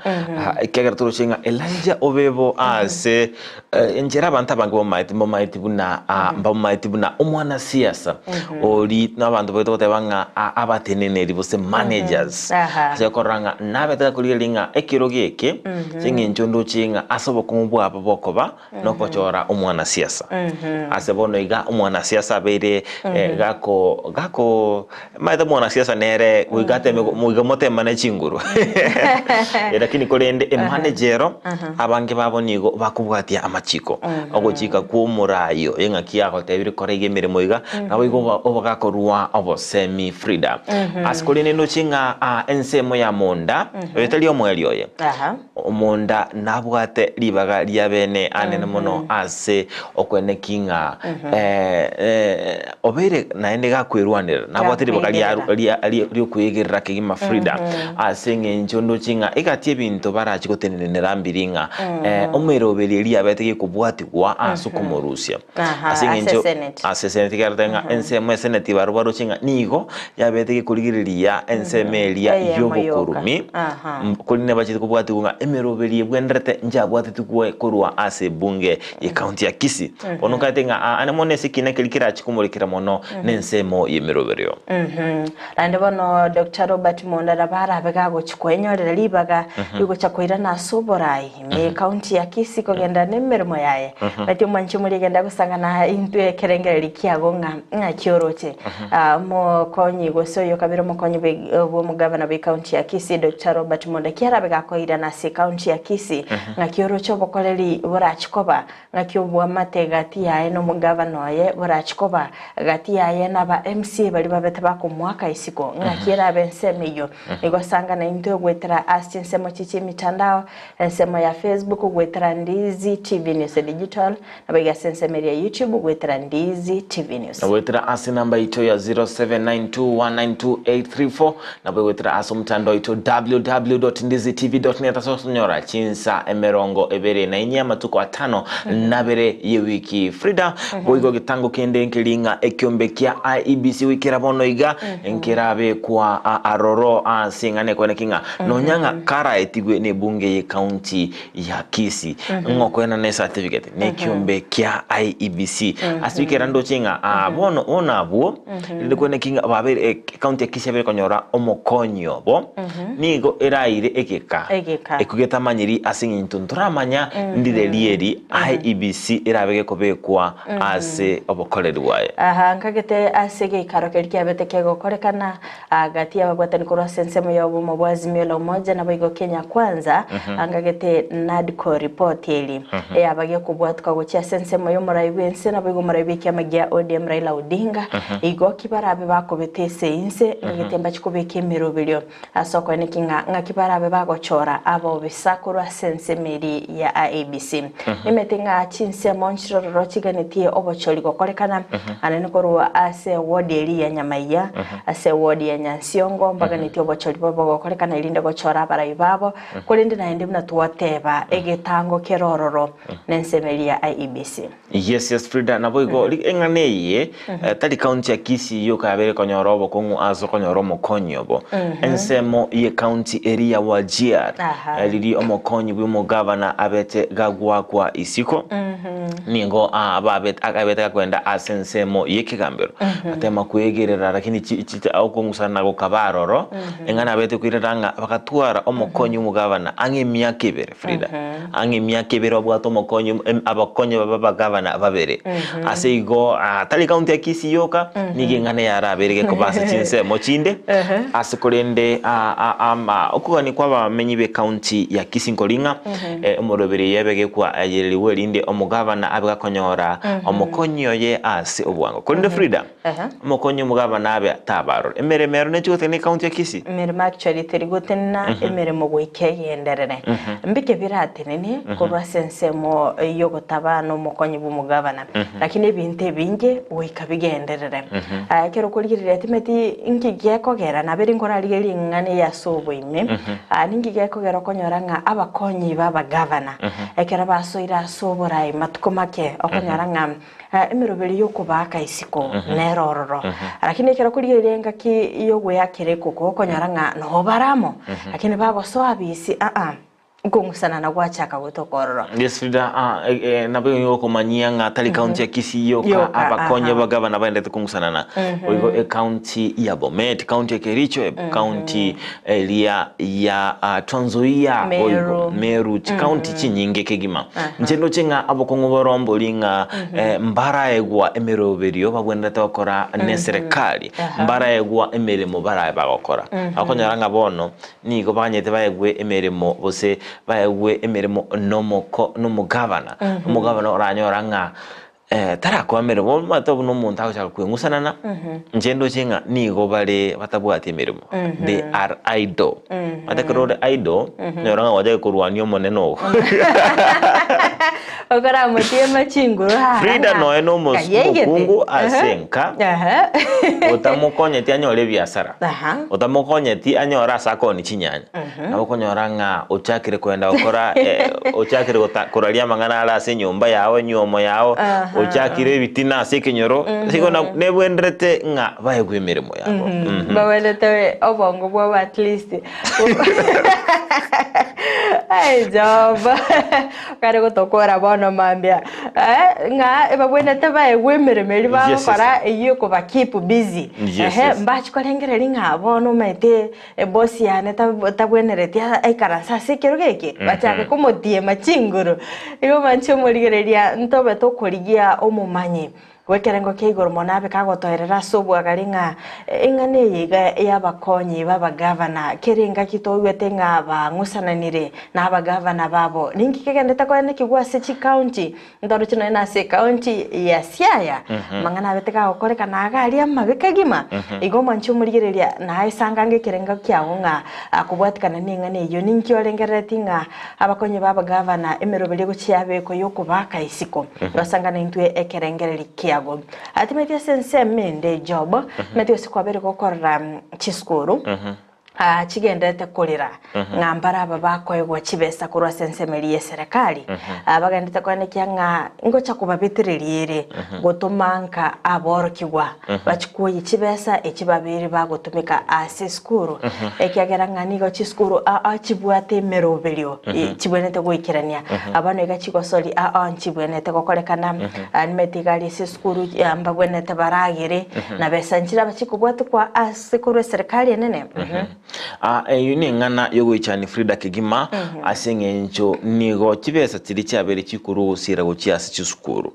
ekiagera toroche ng'a Elijah obebo ase enchera abanto abange bamaete mbamaeti buna mbamaeti buna omwanasiasa ori na abanto baito goteba ng'a abateneneri gose managers ase okorora ng'a nabete gakorigereria ng'a ekerogo eke ase eng'encho ndoche ng'a ase obokong'u bwabo bokoba nogochora omwanasiasa. Ase bono iga omwanasiasa abeire gako gako maete omwanasiasa nere goika ateme goika motemane chinguru lakini korende emanager ero abange babo nigo bakobwatia amachiko ogochika kwa omorai oyo ng'aki agotebire kora iga emeremo iga nabo igo oba gakorwa obosemi Frida. Ase korende ndoche ng'a ensemo ya monda oyo tari omoerio oye. Omonda nabwate ribaga ria bene anene mono ase okweneki ng'a obeire naende gakwerwanera. Nabwate ribaga ria Riakoegerera. ria ria riokoegerera kegima Frida ase eng'encho ndoche ng'a egati ebinto barache gotenenera mbiri ng'a omeroberi eria yabete gekobwatigwa ase okomorusia. Aha, Ase ase eng'encho Senate. ase Senate ekerete ng'a ensemo ya Senate barobwo baroche ng'a nigo yabete gekorigereria ensemo eria Eyemo yoka. yobokorumi Aha. korende bachete kobwatigwa ng'a emeroberi ebwenerete njabwatetigwe korwa ase ebunge ye county ya Kisii. Bono nkaete ng'a aa ane mono ase ekina keria kerache komorekera mono nensemo y'emeroberio. Naende bono Doctor Robert Monda nabo arabe gagochia kwenyorera ribaga rigocha koirana ase oborai ime ekaunti ya Kisii kogenda nemeremo yaye. Omanyete omwanchi omoria egenda gosangana intwe ekerengererio kiago ng'a ng'aki oroche. Omokonyi gose oyo kabere omokonyi bw'omogavana bw'ekaunti ya Kisii Doctor Robert Monda kiarabe gakoirana ase ekaunti ya Kisii ng'aki oroche obokoreri borachi koba Ng'aki oboamate gati yaye nomogavana oye borache koba, gati yaye naba MCA baria babete bakomoaka isiko, ng'aki erabe ensemo eyio. Nigo sanga naintwe goetera ase chinsemo chi chiemitandao, ensemo ya Facebook goetera Ndizi TV News Digital, naboigo ase ensemo eria ya YouTube goetera Ndizi TV News. Na goetera ase enamba yaito ya 0792192834 Nabo egoetera ase omotandao oito www.ndizitv.net ase okonyora chinsa emerongo ebere na inye amatuko atano nabere y'ewiki. Frida, boigo getango kende nkeri ng'a ekiombe kia IEBC goikera bono iga nkerabekwa aroro ase eng'ana ekweneki ng'a nonya ng'a karaetigwe nebunge y'ecounty ya Kisii ng'a okoenana ecertificate nekiombe kia IEBC ase goikera ndoche ng'a ah, bono bono abwo rende kweneki ng'a babeire eh, Ekaunti ya Kisii yabere konyora omokonyi obo, nigo eraire egeka Egeka. ekio getamanyiri ase eng'encho ntoramanya ndireri eri IEBC erabe gekobekwa ase obokoreri bwaye. Aha, nkagete ase egeikaro keria kiabete kegokorekana gati y'ababwatani korwa ase ensemo y'obomo bwa Azimio la Umoja naboigo Kenya Kwanza, nkagete NADCO report eri eyaba gekobwatuka gochia ase ensemo y'omorai bw'ense naboigo omorai bw'ekiama gia ODM Raila Odinga, Igo ki barabe bakobeta ase inse, ng'agete mbache kobeka emeroberio ase okoeneki ng'a ng'aki barabe bagochora abobisa korwa ase ensemo eri ya IEBC. Nimete ng'a chinsemo nchirororo chiganetie obochori gokorekana, anene korwa ase eward eri ya Nyamaiya, ase eward ya Nyansiongo mbaganetie obochori bobe bogokorekana erinde gochora abarai babo, korende naende buna twateba egetango kere ororo nensemo eri ya IEBC. Yes, yes, Frida, naboigo ri- eng'ana eye eh, tari county ya Kisii yoka yabere konyora obokong'u ase okonyora omokonyi obo. Ensemo ye county eri ya Wajir Aha. eh, riri omokonyi bw'omogavana abete gagwakwa isiko nigo ah, babete abete gakwenda ase ensemo y'ekegambero batema kwegerera lakini chi- chi- okong'usana gokaba aroro eng'ana abete koirera ng'a bagatwara omokonyi omogavana ang'e emiaka ebere Frida. Ang'e emiaka ebere babwate omokonyi em- abakonyi babe abagavana babere. Ase igo ah, tari county ya Kisii yoka, nigo eng'ana yarabere gekoba ase chinsemo chinde, ase korende ah, ah, ama okogania kwa abamenyi be county ya Kisii nkori ng'a eh, omoroberi oyo ebe gekwa ayererigwe erinde omogavana abe gakonyora omokonyi oye ase obwango. Korende Frida, Omokonyi omogabana abe tabarore. Emeremo ero nechi gotenena ecounty ya Kisii? Emeremo actually teri gotenena emeremo goika egenderere. Mbike biratenene korwa ase ensemo yogotaba na omokonyi bwa omogabana. Lakini ebinto ebinge goika bigenderere. Aya ekero okorigereria timeti inki gekogera nabere nkorarigereria ring'ana eye ase oboime, ninki gekogera okonyora ng'a abakonyi ba abagavana ekero basoire ase oborai matuko make okonyora ng'a Emeroberi y'okobaaka isiko nero ororo. Lakini ekero korigereria engaki y'ogoeakera ekoko okonyora ng'a noho bare amo, lakini bagosoa abisi aa, okong'usanana gwachaka gotoka ororo. Yes Frida, ah, eh, eh, nabo nigo okomanyia ng'a tari county ya Kisii yoka Yoka, abakonyi aha. abagavana baendete kong'usanana boigo ecounty ya Bomet, county ya Kericho, county eria ya ah, Trans Nzoia, Meru. boigo Meru, chikaunti chinyinge kegima. Inche ndoche ng'a abokong'u borombori ng'a eh, mbaraegwa emeroberio bagwenerete gokora neserikali, mbaraegwa emeremo barae bagokora. Okonyora ng'a bono nigo baganyete baegwe emeremo gose baegwe emeremo nomoko nomogavana, omogavana oranyora ng'a Tarakoa emeremo, omanyete buna omonto agochaka kweng'usanana, inche ndoche ng'a nigo bare batabwati emeremo, they are idle. Omanyete ekero ore idle, onyore ng'a gwachakire korwania omonene ogo. Okoramotiema chinguru aa Frida ng'a noe nomos- kayeigete. omokungu ase enka Aha. otamokonyeti anyore ebiasara Aha. otamokonyeti anyore ase akoni chinyanya nabo okonyora ng'a ochakire kwenda gokora eh, ochakire gota- koraria amang'ana are ase enyomba yao enywomo yao Aha. ochakire ebitina ase ekenyoro igo na- nebwenderete ng'a baegwe emeremo yabo Mhm. Babwenerete obongo bwabo at least Ai Jehova kare gotokora bono mambia eh, ng'a ebabwenerete baegwe emeremo eria Yes, yes. bagokora eyio ekoba keep busy Yes, Ehe, yes. mbachi korengereria ng'a bono omanyete ebosi yane tab- tabwenereti aikaranse ase ekerogo eke bachake komotiema chinguru. Igo manche omorigereria ntobe tokorigia omomanyi Bw'ekerengo kia igoro mono abe kagotoerera ase obwagare ng'a eng'ana eye iga y'abakonyi b'abagavana, kera engaki toigwete ng'a bang'usananire nabagavana babo. Ninki kegenderete koenekigwa ase chikaunti? Ntoroche nonya nase ekaunti ya Siaya, amang'ana abete kagokorekana iga aria amabe kegima. Igo omwanchi omorigereria naesangange ekerengo kiago ng'a kobwatikana neng'ana eyio. Ninki orengerereti ng'a Abakonyi b'abagavana emeroberio egochia yabekwa y'okobaaka isiko, basangane intwe ekerengereri kiabo. Timanyeti ase ensemo ende Job, timanyeti gose kwabeire gokorora chisukuru chigendererete korera ng'a mbare aba bakoegwa chibesa korwa ase ensemo eria y'eserekari, bagendererete koenekia ng'a ngocha kobabetereria ere gotoma nka aborokigwa bachie koyia chibesa echi babeire bagotumeka ase esukuru, ekiagera ng'a nigo chisukuru aa chibwate emeroberio chibwenerete goikerania. Abana iga chigosori aa nchibwenerete gokorekana, nimanyete iga aria ase esukuru mbabwenerete baragere, na besa nchire chikobwatekwa ase korwa eserekari enene. Aa, eyio neng'ana y'ogoichania Frida kegima, ase eng'encho nigo chibesa chiria chiabeire chikorwa ogosiira gochia ase chisukuru.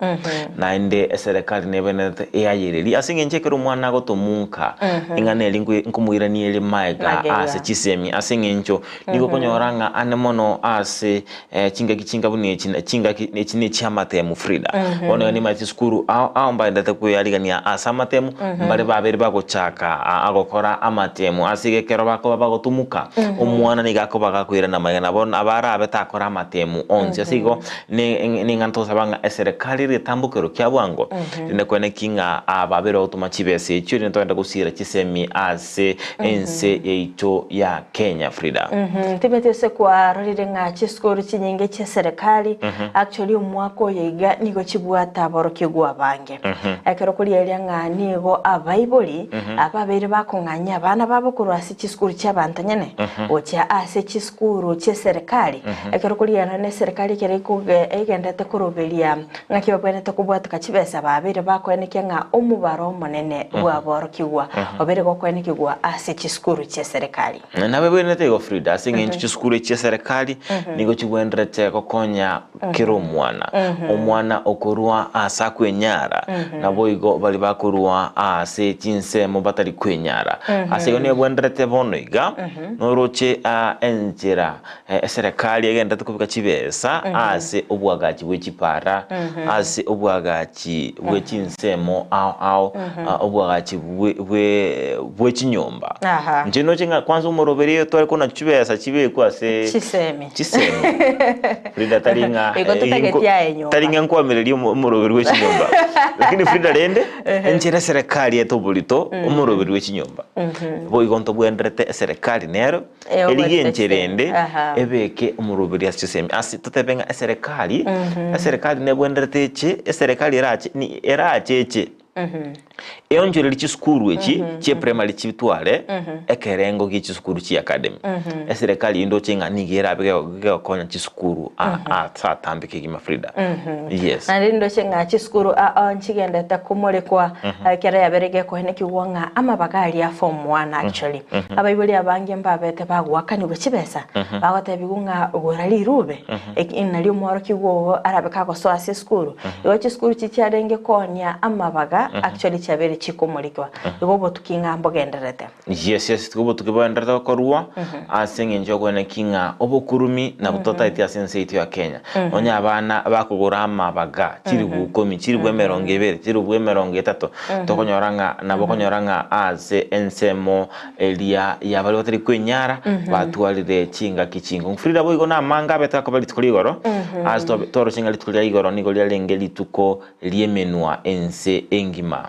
Naende eserekari nebenerete eayererie ase eng'encho ekero omwana agotomunka, ing'ana eri nkwe nkomoirania ere maega Magega. ase chisemi ase eng'encho nigo okonyora ng'a ane mono ase chingaki chinga buna echi na chingaki echi ne chi'amatemu Frida. Bono iga nimanyete chisukuru ao ao mbaendete kweyarigania ase amatemu, mbare babere bagochaka agokora amatemu ase iga ekero bakoba bagotumuka, omwana nigo akoba gakoirana magega nabo nabo arabe takora amatemu onsi. Ase igo ne ning'ana togosaba ng'a eserekari egetambokero kia bwango, rende kwene ki ng'a babere bagotoma chibesa echio rende togende gosiira chisemi ase. Ase ense yaito ya Kenya Frida. Timanyeti ase kwarorire ng'a chisukuru chinyinge chia serikali actually omwaka oyo iga nigo chibwate aborokigwa abange. Ekero korigereria ng'a nigo abaibori ababeire bakong'anyia abana babo korwa ase chisukuru chia abanto nyene gochia ase chisukuru chia eserikali. Ekero korigereria na eserikali ekero ekoge egenderete koroberia ng'aki babwenerete kobwatoka chibesa babeire bakoenekia ng'a omobaro omonene bw'aborokigwa obeire gokoenekigwa ase chisukuru chi'eserekari. Nabebwenerete igo Frida, ase eng'encho chisukuru echi chi'eserekari nigo chigwenerete gokonya kera omwana, omwana okorwa ase akwenyara, naboigo baria bakorwa ase chinsemo batari kwenyara. Ase igo nebwenerete bono iga noroche enchera Eserekari egenderete kobeka chibesa ase obwagachi bwe chipara, ase obwagachi bwe chinsemo ao ao, obwagachi bwe bwe bwe chinyomba. Aha. Inche noche ng'a kwanza omoroberi tware kona chibesa chibekwe ase Chisemi. chisemi. Frida tari ng'a Igo totageti aye nyomba. tari ng'a nkoamereria omo- omoroberi bwe chinyomba. Lakini Frida rende, enchera eserekari ete oborito, omoroberi bwe chinyomba. Boigo ntobwenderete eserekari nero, Erigie enchera ende ebeke omoroberi ase chisemi. Ase totebe ng'a eserekari, eserekari nebwenerete eche, eserekari erache ni erache eche eonchorerie chisukuru echi chie primary chitware ekerengo gie chisukuru chia academy. Eserekari eyio ndoche ng'a nigo erabe gegokonya chisukuru ase atambe kegima Frida. Yes. Naende ndoche ng'a chisukuru ao nchigendete komorekwa ekero yabeire gekoenekigwa ng'a amabaga aria form one actually. Abaibori abange mbabete bagoakanigwa chibesa, bagotebigwa ng'a gora rirube, eki nario omworokigwa oo arabe kagosoa ase esukuru. Igo chisukuru chi chiarenge koonia amabaga, actually. chiabeire chikomorikwa. Igo obotuki ng'a mbogendererete. Yes, yes, tiga obotuki bogendererete gokorwa ase eng'encho y'okoeneki ng'a obokurumi nabwo totaeti ase ense yaito ya Kenya. Onye abana bakogora amabaga chilifu ikomi, chilifu emerongo ebere, chilifu emerongo etato, tokonyora ng'a nabo okonyora ng'a ase ensemo eria ya baria batari kwenyara batwarire chingaki chinkongu. Frida boigo namange abete akoba rituko ria igoro, ase toroche ng'a rituko ria igoro nigo riarenge rituko ri'emenwa ense engima,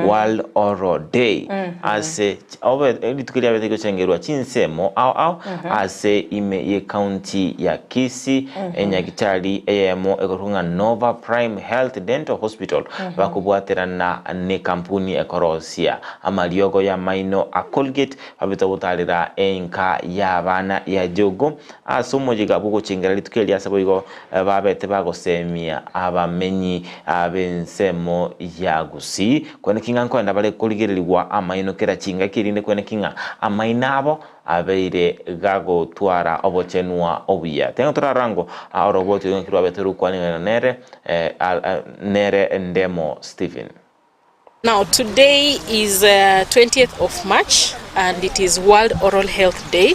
World Oral Day, ase obe rituko riabete gochengerwa chinsemo ao ao ase ime y'ecounty ya Kisii, enyagitari eyemo ekorokwa ng'a Nova Prime Health Dental Hospital bakobwaterana n'ekampuni ekorosia amariogo y'amaino a Colgate babete gotarera enka y'abana ya Jogoo ase omoyega bw'ogochengera rituko eri ase boigo Babete bagosemia abamenyi b'ensemo ya Gusii kweneki ng'a nkoenda bare korigererigwa amaino kera chingaki erinde kweneki ng'a amaino abo abeire gagotwara obochenwa obuya. Teng'o torarango oroboti oyo ng'aki rwabete rokwanigana nere nere Ndemo Stephen. Now today is 20th of March and it is World Oral Health Day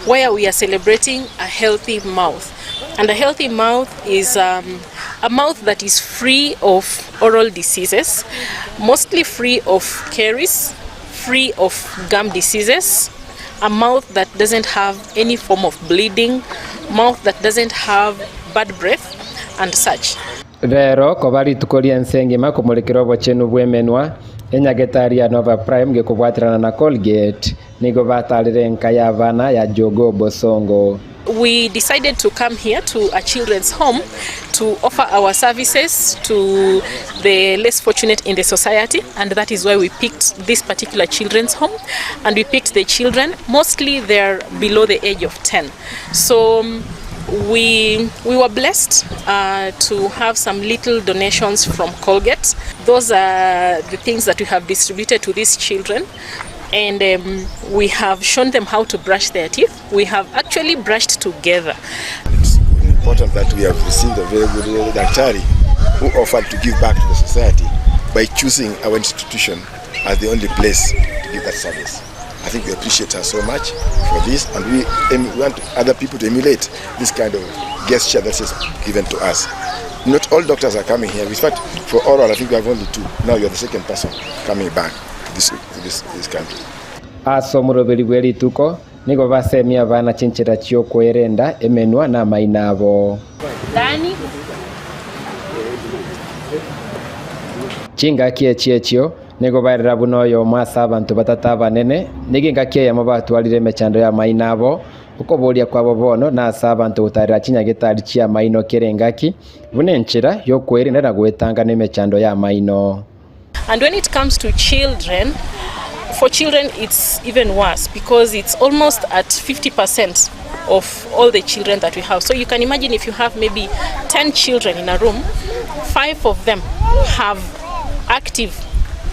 where we are celebrating a healthy mouth. And a healthy mouth is um, a mouth that is free of oral diseases, mostly free of caries, free of gum diseases, a mouth that doesn't have any form of bleeding, mouth that doesn't have bad breath and such. Rero koba rituko ri'ense engima komorekera obochenu bw'emenwa, enyagetari ya Nova Prime gekobwaterana na Colgate nigo batarire enka y'abana ya Jogoo Bosongo. We decided to come here to a children's home to offer our services to the less fortunate in the society and that is why we picked this particular children's home and we picked the children mostly they are below the age of 10 so we we were blessed uh, to have some little donations from Colgate those are the things that we have distributed to these children and um, we have shown them how to brush their teeth we have actually brushed together It's important that we have received a very good daktari who offered to give back to the society by choosing our institution as the only place to give that service. I think we appreciate her so much for this and we, we want other people to emulate this kind of gesture that is given to us. Not all doctors are coming here. In fact, for oral, I think we have only two. Now you're the second person coming back to this, to this, this country. Ase omoroberi bwe rituko nigo basemia abana chinchera chi'okwerenda emenwa na amaino abo. Chingaki echi echio nigo barera buna oyomo ase abanto batato abanene, nigo engaki eyemo batwarire emechando y'amaino abo. Okoboria kwabo bono nase abanto gotarera chinyagetari chi'amaino kera engaki, buna enchera y'okwerinda na gwetanga nemechando y'amaino. And when it comes to children, for children it's even worse because it's almost at 50% of all the children that we have. So you can imagine if you have maybe 10 children in a room, five of them have active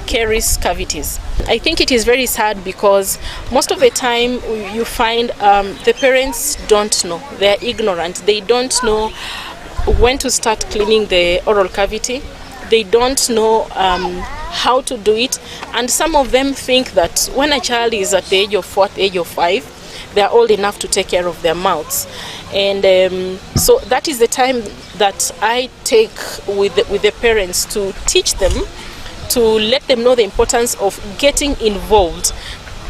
caries cavities. I think it is very sad because most of the time you find um, the parents don't know. They are ignorant. They don't know when to start cleaning the oral cavity. They don't know um, how to do it. And some of them think that when a child is at the age of 4, the age of 5, they are old enough to take care of their mouths. And um, so that is the time that I take with the, with the parents to teach them, to let them know the importance of getting involved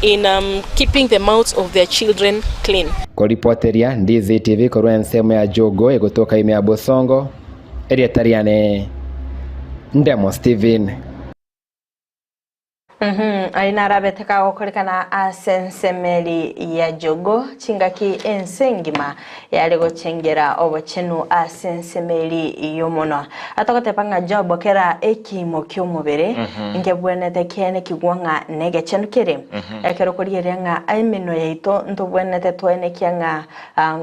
in um, keeping the mouths of their children clean. Koripoteria Ndizi TV korwa ensemo ya Jogoo egotoka ime ya Bosongo, erieta riane Ndemo Steven. Mhm, Aye narabete kagokorekana ase ensemeri ya Jogoo chingaki ense engima yare gochengera obochenu ase ensemeri y'omonwa. Atogoteba ng'a Job kera ekiimo ki'omobere nkebwenete kiene kigwa ng'a negechenu kere. Ekero okorigereria ng'a emenwa yaito ntobwenerete toenekia ng'a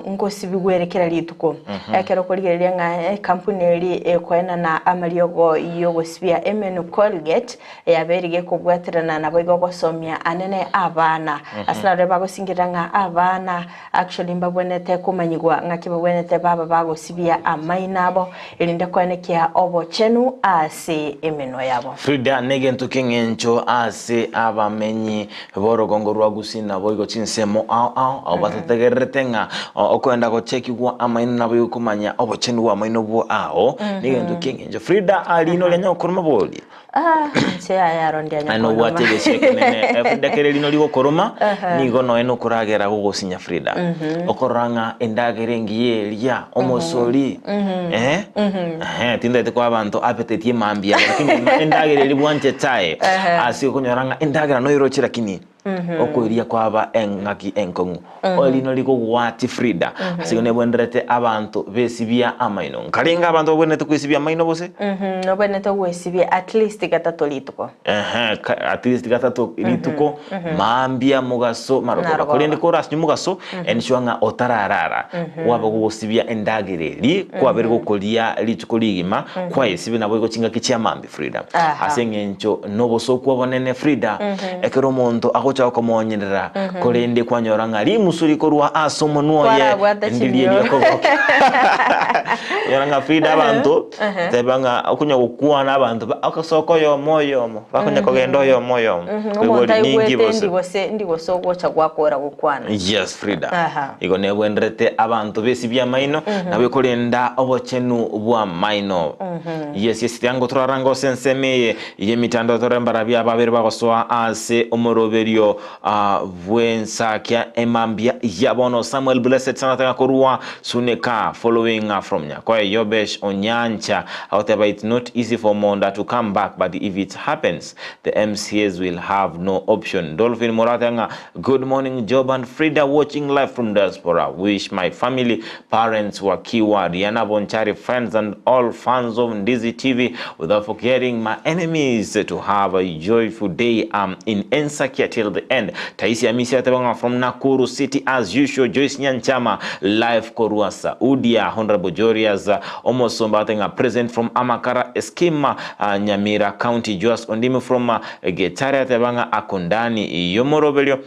ngosibigwa ere kera rituko. Ekero okorigereria ng'a ekampuni eria ekoenana amariogo y'ogosibia emenwa Colgate, Yabeire gekobwatera. kobwaterana naboigo gosomia anene abana. Ase narore bagosingirera ng'a abana actually mbabwenerete komanyigwa ng'aki babwenerete baba bagosibia amaino abo erinde koenekia obochenu ase emenwa yabo. Frida negento ki'eng'encho ase abamenyi b'orogongo rwa Gusii naboigo chinsemo ao ao abwo batategererete ng'a okoenda gochekigwa amaino naboigo komanya obochenu bw'amaino bwo ao negento ki'eng'encho. Frida rino rianya gokoroma bori? Ah, inche yaya aro ndianya Aye nobwate kondoma. egesio ekenene. Eh, Frida kere rino rigokoroma Aha. nigo noe nokoragera gogosinya Frida. Mhm. Okorora ng'a endagera engiya eria, omosori, Mhm. eh? Mhm. Ehe, tindaete koa abanto appetite emambia abo, lakini endagera eria bwanchete aye, Ehe. ase okonyora ng'a endagera noiroche lakini Mhm. okoiria kwaba eng'aki enkong'u. Mhm. Orino rigogwati Frida, Mhm. ase igo nebwenerete abanto besibia amaino. Nkarenge abanto babwenerete kwesibia amaino gose? Mhm, nobwenerete gwesibia at least gatato rituko. Ehe, ka- at least gatato rituko, mhm. mambia, mogaso, marogoba. Marogoba. Korende korasinywe mogaso, Mhm. ensure ng'a otararara, Mhm. kwaba gogosibia endagera eri, kwabere Mhm. gokoria rituko rigima, Mhm. kwayesibia naboigo chingaki chia mambia Frida. Aha. Ase eng'encho nobosoku obonene Frida, Mhm. ekero omonto agocha gokomonyerera, Mhm. korende kwanyora ng'a rimusu rikorwa ase omonwa oye, Kwarabwate ndirie chimioro. riokogokia. Onyora ng'a Frida abanto, Ehe. teba ng'a okonya gokwana abanto ba ogosoka oyomo oyomo, bakonya kogenda oyomo oyomo. Mhm, Koigwa omonto ori ninki aigwete gose? ndi gose ndi gose ogocha gwakora gokwana. Yes Frida. Aha. Igo nebwenderete abanto besibie amaino, Mhm. nabo ekorenda obochenu bw'amaino. Mhm. Yes yes tiango torarange ase ensemo eye y'emitandao tore mbarabia ababere bagosoa ase omoroberio ah, bw'ensakia emambia ya bono Samuel Blessed sana korwa Suneka following ah, from Nyakoe Yobesh Onyancha agoteba it's not easy for Monda to come back but if it happens the MCAs will have no option Dolphin Murathe ng'a good morning Job and Frida watching live from diaspora wish my family parents wakiwa Riana Bonchari friends and all fans of Ndizi TV without forgetting my enemies to have a joyful day um, in Ensakia till the end Taisi Amisi atebanga from Nakuru City as usual Joyce Nyanchama live korwa Saudia Honorable Jorias Omosomba atenga present from Amakara Eskima uh, Nyamira County Joas Ondimi from uh, Getare atebanga akondani yomoroberio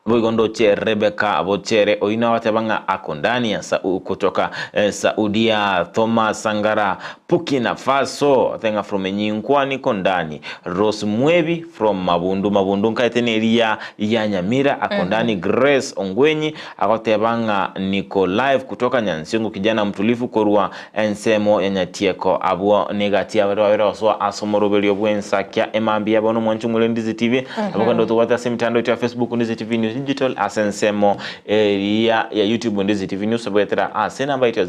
boigo ndoche Rebecca Bochere oino abateba ng'a akondani ya Sau, kutoka eh, Saudia Thomas Sangara Burkina Faso atenga from Nyinkwa kondani Rose Mwebi from Mabundu Mabundu nkaete neria ya Nyamira akondani mm -hmm. Grace Ongwenyi agoteba ng'a niko live kutoka Nyansiongo kijana mtulifu korwa ensemo ya Nyatieko abwo negati abare babere osoa ase omoroberio bw'ensakia emambi yabo nomwancho omore Ndizi TV mm -hmm. abo kando tobwate ase emitandao yetu ya Facebook Ndizi TV News Digital ase ensemo eria ya YouTube Ndizi TV News obwetera ase enamba yetu ya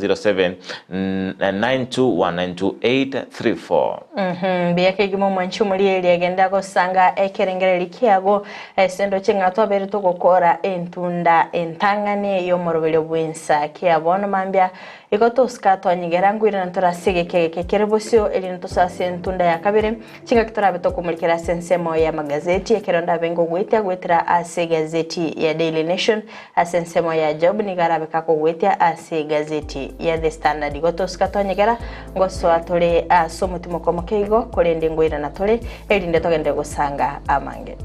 0792192834 Mhm, mbuya kegima omwanchi omorieri agende agosanga ekerengereri kiago ase endoche ng'a twabere togokora entunda entang'ani y'omoroberio bw'ensa kia bono mambia Igo tosika twanyegera nkoirana tore ase egeka egeke kere bosio, erinde tosoe ase entunda ya kabere, chingaki torabe tokomorikera ase ensemo y'amagazeti, ekero ndabe ngogoetia goetera ase egazeti ya Daily Nation, ase ensemo ya Job nigo arabe kakogoetia ase egazeti ya The Standard. Igo tosika twanyegera ngosoa tore ase omotimoko omoke igo, korende nkoirana tore, erinde togenderere gosanga amange.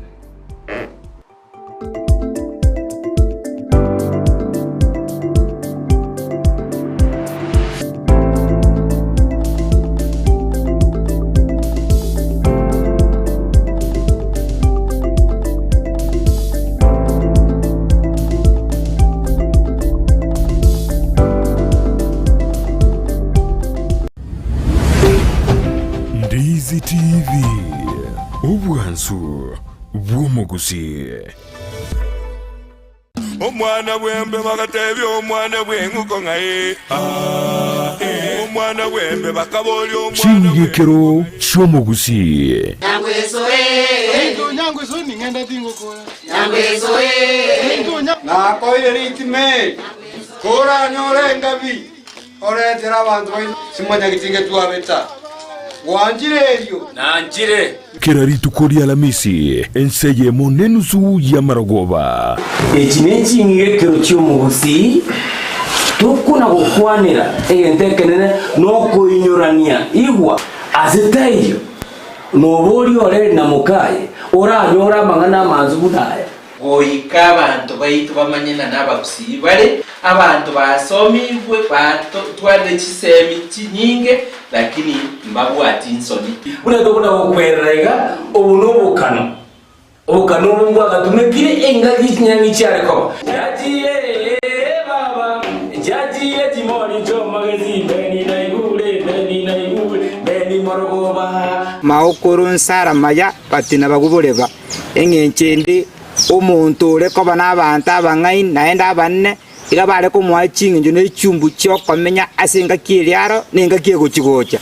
Ndizi TV, obwansu bw'omogusii. Omwana bw'embe bagatebia omwana bw'eng'uko ng'a ee, aa, ee. Omwana bw'embe bakaboria omwana Ching'igekero chi'omogusii. Nakoire ritime, koranyore engabi, Oretere abanto baino simonyageti ngetwabeta. Gwanchire erio? Nanchire. Kera rituko ri'Alamisi, ense eyemo nenusu y'amarogoba. Echi neching'igekero chi'omogusii, tokona gokwanera egento ekenene nokoinyorania igwa ase taiyo. Noboria ore na mokaye, oranyore amang'ana amansu buna aya. Goika abanto baito bamanye ng'a nabagusii bare, abanto basomigwe, batwarire chisemi chinyinge, lakini mbabwati nsoni. Buna tokona gokwerera iga, obo nobokano. Obokano obo mbwagatumekire engaki chinyang'i chiare koba. Chiachire baba, chiachire chimori chi'omogesi, Beni naigure, Beni naigure, Beni morogoba. Maokoro nsara maya batina baguboreba, engencho ende omonto ore koba nabanto abang'aini naende abanene, iga bare komoa ching'encho ne chumbu chi'okomenya ase engaki eria aro na engaki egochi-gocha.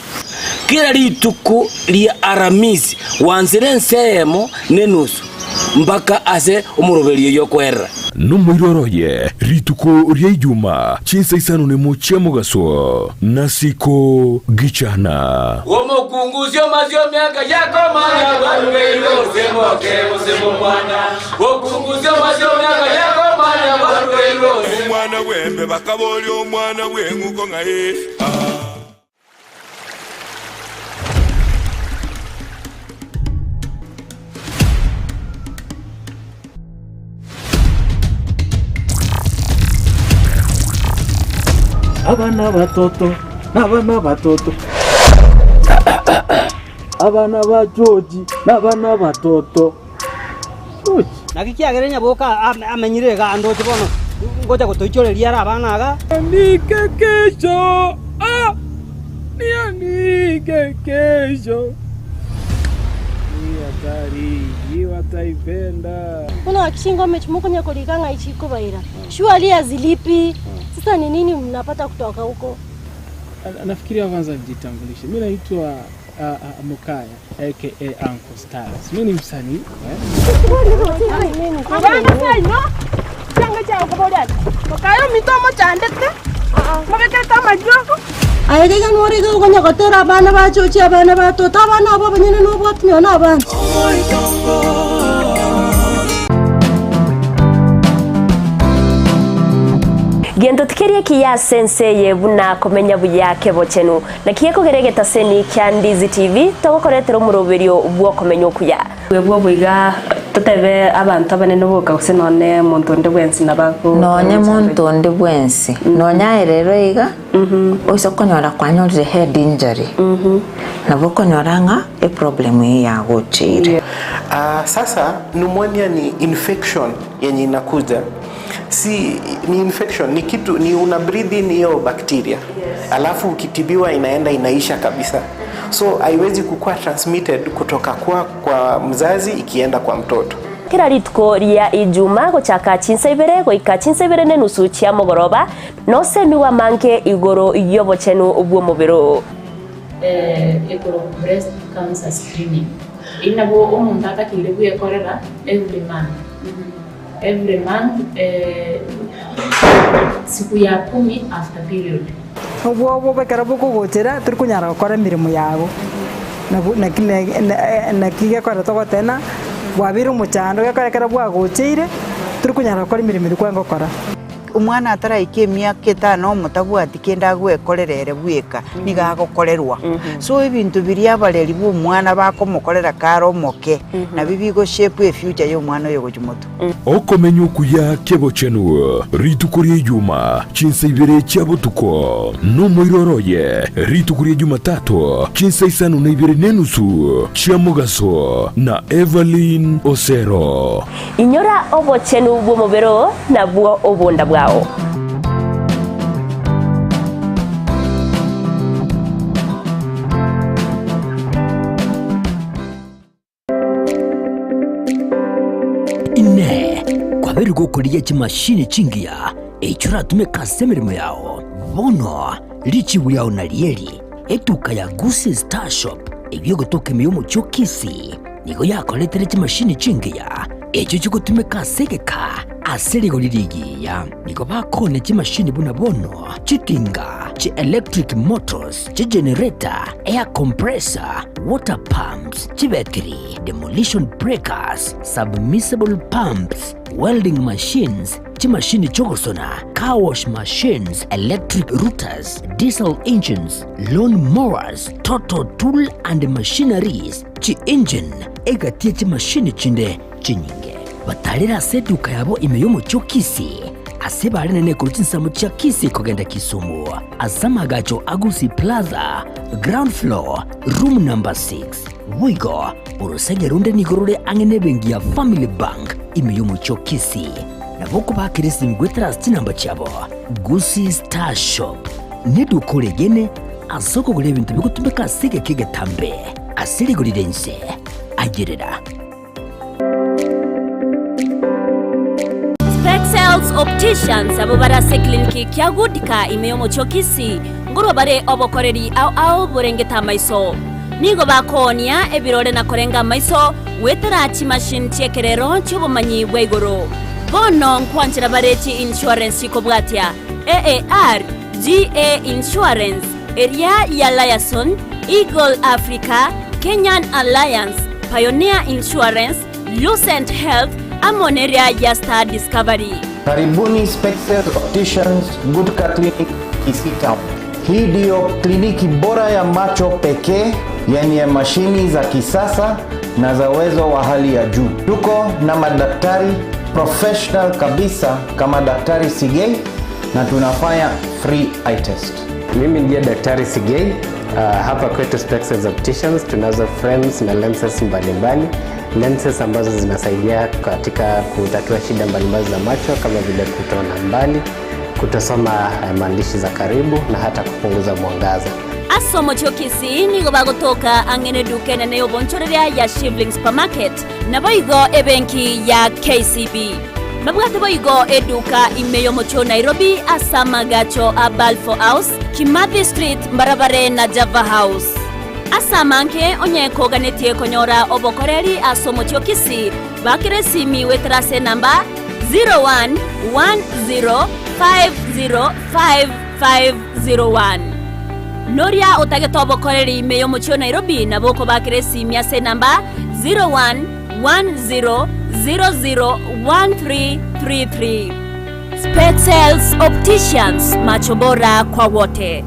Kera rituko ria Aramisi gwansire ense eyemo nenusu mpaka ase omoroberio oyio okoerera. Nomoiroro oye rituko ria Ijuma chinsa isano nemo chia mogaso, nasiko gichana. Omokungusia omasie emiaka yakomanya bwarugeirwe gose moke gose momwana. Omokungusia omasie emiaka yakomanya bwarugeirwe gose. Omwana bw'embe bakaboria omwana bw'eng'uko ng'ai? Ah. Abana batoto, nabana batoto, abana ba George, nabana batoto. George. Naki kiagera nyaboka amenyire iga andoche bono, ngocha gotoichoreria are abana iga. Nianike kesho, ah, nianike kesho. Hii hatari, hii wataipenda. Mbona chingome chimokonya korika ng'ai chikobaira surely hazilipi sasa ni nini mnapata kutoka huko Nafikiria kwanza nijitambulishe. Mi naitwa Mukaya aka Uncle Styles. Mi ni msanii eh? Abana seino, chianga chiao koboria ati, Mokaye ominto omochandete, mobekete amariogo. Aye iga nore iga okonya gotera abana bachochi abana batoto abana abo abanyene nobwati nonya na abana. Gento tikeri ekiya ase ense eye buna komenya buya kebochenu. Naki gekogera egetaseni kia Ndizi TV togokoretera omoroberio bw'okomenya okuya. Bwebwo boiga totebe abanto abanene boka gose nonye monto onde bwensi nabo ago Nonye monto onde bwensi, nonye aye rero iga, oise konyora kwanyorire head injury, nabo okonyora ng'a eproblem eyio yagocheire. Ah, sasa pneumonia ni infection yenye inakuja si ni infection ni kitu ni una breathe in hiyo bacteria alafu ukitibiwa inaenda inaisha kabisa so haiwezi kukuwa transmitted kutoka kwa, kwa mzazi ikienda kwa mtoto Kera rituko ria Ijuma gochaka chinsa ibere goika chinsa ibere nenusu chia mogoroba, nosemigwe amange igoro y'obochenu bw'omobere oo. Ekorokwa breast cancer screening. Eyio nabo omonto atakeire bwekorera every month. Every month siku ya kumi after period. Obwoba ekero bokogochera tori konyara gokora emeremo yago, nabo naki naki gekogera togoteba ng'a bwabeire omochando gekogera ekero bwagocheire tori konyara gokora emeremo eria kwarenge gokora. Omwana ataraika emiaka etano omotabwati kende agwekorera ere bweka, nigo agokorerwa. So ebinto biria abareri ba omwana bakomokorera kare omoke, nabio bigo shape efuture ya omwana oyo gochia motwe. Okomenya okuya kebochenu, rituko ria Ijuma, chinsa ibere chia botuko, nomoiroro oye, rituko ria Jumatato, chinsa isano na ibere nenusu chia mogaso, na Evelyn Osero. Inyora obochenu bw'omobere oo, nabwo obonda bwao. Inee! Kwabeire gokorigia chimashini chingiya echio oratumeke ase emeremo yao? Bono richibu riao narieri, etuka ya Gusii Star Shop eyio egotoka ime y'omochie o Kisii, nigo yakoretire chimashini chingiya echio chigotumeka ase egeka ase rigori rigiya. Nigo bakoonia chimashini buna bono chitinga, chi electric motors, chigenerator, air compressor, water pumps, chibetiri, demolition breakers, submersible pumps, welding machines, Chimashini chi'ogosona, car wash machines, electric routers, diesel engines, lawn mowers, total tool and machineries, chi-engine, egati ye chimashini chinde chinyinge. Batarere ase eduka yabo ime y'omochie o Kisii, ase bare nene korwa chinsemo chia Kisii kogenda Kisumu, ase amagacho a Gusii Plaza, ground floor, room number 6. Boigo, orosege ronde nigo rore ang'e nebenki ya Family Bank ime y'omochie o Kisii. Nabo okobakera esimi goetera ase chinamba chiabo. Gusii Star Shop neduka oregene ase okogora ebinto bigotumeka ase egeka egetambe ase rigori ri'ense. Ayerera. Spexels Opticians abwo bare ase ekliniki kia Goodka ime y'omochie o Kisii ngorwa bare obokoreri ao ao borengete amaiso. Nigo bakoonia ebirore na korenga amaiso goetera chimachine chi'ekerero chi'obomanyi bwa igoro. Bono nkwanchera bare chi-insurance chikobwatia AAR, GA Insurance, eria ya Liaison, Eagle Africa, Kenyan Alliance, Pioneer Insurance, Lucent Health, amo neria ya Star Discovery. Karibuni Spectacle Opticians Gutka Clinic Kisii Town. Hii ndiyo kliniki bora ya macho pekee yenye mashini za kisasa na za uwezo wa hali ya juu. Tuko na madaktari professional kabisa kama Daktari Sigei na tunafanya free eye test. Mimi ndiye Daktari Sigei. Hapa kwetu Spectacles Opticians tunazo frames na lenses mbalimbali, lenses ambazo zinasaidia katika kutatua shida mbalimbali za macho kama vile kutoona mbali, kutosoma maandishi za karibu na hata kupunguza mwangaza. Ase omochie o Kisii nigo bagotoka ang'e neduka enene y'obonchoreria ya Shivling Supermarket, naboigo ebenki ya KCB. Babwate boigo eduka ime y'omochie o Nairobi ase amagacho a Balfour House, Kimathi Street mbarabare na Java House. Ase amange onye koganetie konyora obokoreri ase omochie o Kisii, bakera esimi goetera ase enamba 0110505501. Noria otagete obokoreri ime y'omochie o Nairobi nabo okobakera esimi ase enamba 0110001333. Spectacles Opticians, macho bora kwa wote.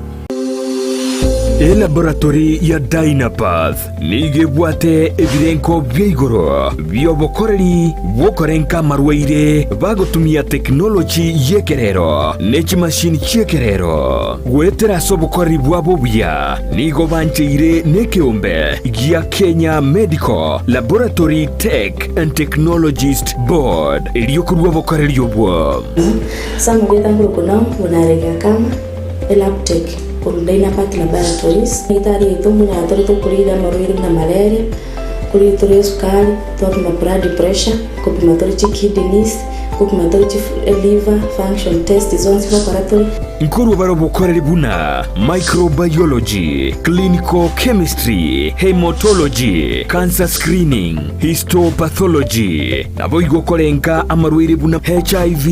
Elaboratory ya Dynapath nigo ebwate ebirenko bia igoro bi'obokoreri bw'okorenka amarwaire bagotumia tekinoloji y'ekerero ne chimashini chi'ekerero. Goetera ase obokoreri bwabo obuya nigo bancheire nekeombe gia Kenya Medical Laboratory Tech and Technologist Board erio korua obokoreri obwo. Sam gwetang'ura okonao buna Kama Elabtech korwa Dynapath Laboratories. Egitari yaito mbuna tore tokorigia amarwaire buna malaria, korigia tore esukari, twapima blood pressure, kopima tore chikidneys, kopima tore chi liver function test zonsi gokora tore. Nkorwa bare obokoreri buna microbiology, clinical chemistry, haematology, cancer screening, histopathology, naboigo korenka amarwaire buna HIV,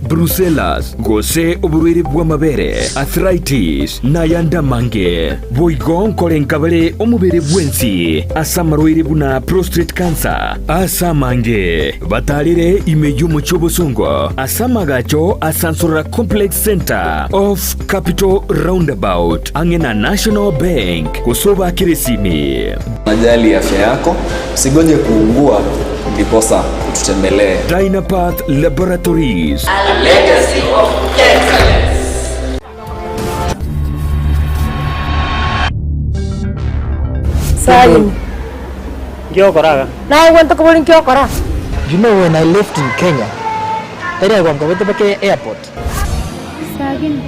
brucellas, gose oborwaire bw'amabere, arthritis, na ayande amange. Boigo nkorenka bare omobere bwensi ase amarwaire buna prostate cancer, ase amange batarire ime y'omochie obosongo ase amagacho a Sansorora Complex Centre off Capital Roundabout ang'e na National Bank gose obakere esimi. Unajali afya yako, usigoje kuugua ndiposa ututembelee. Dynapath Laboratories. A legacy of excellence. Salim. Ngiokora Naye gwento kobori nkiokora. You know when I left in Kenya, tari agwankobete mpaka airport. Sagini.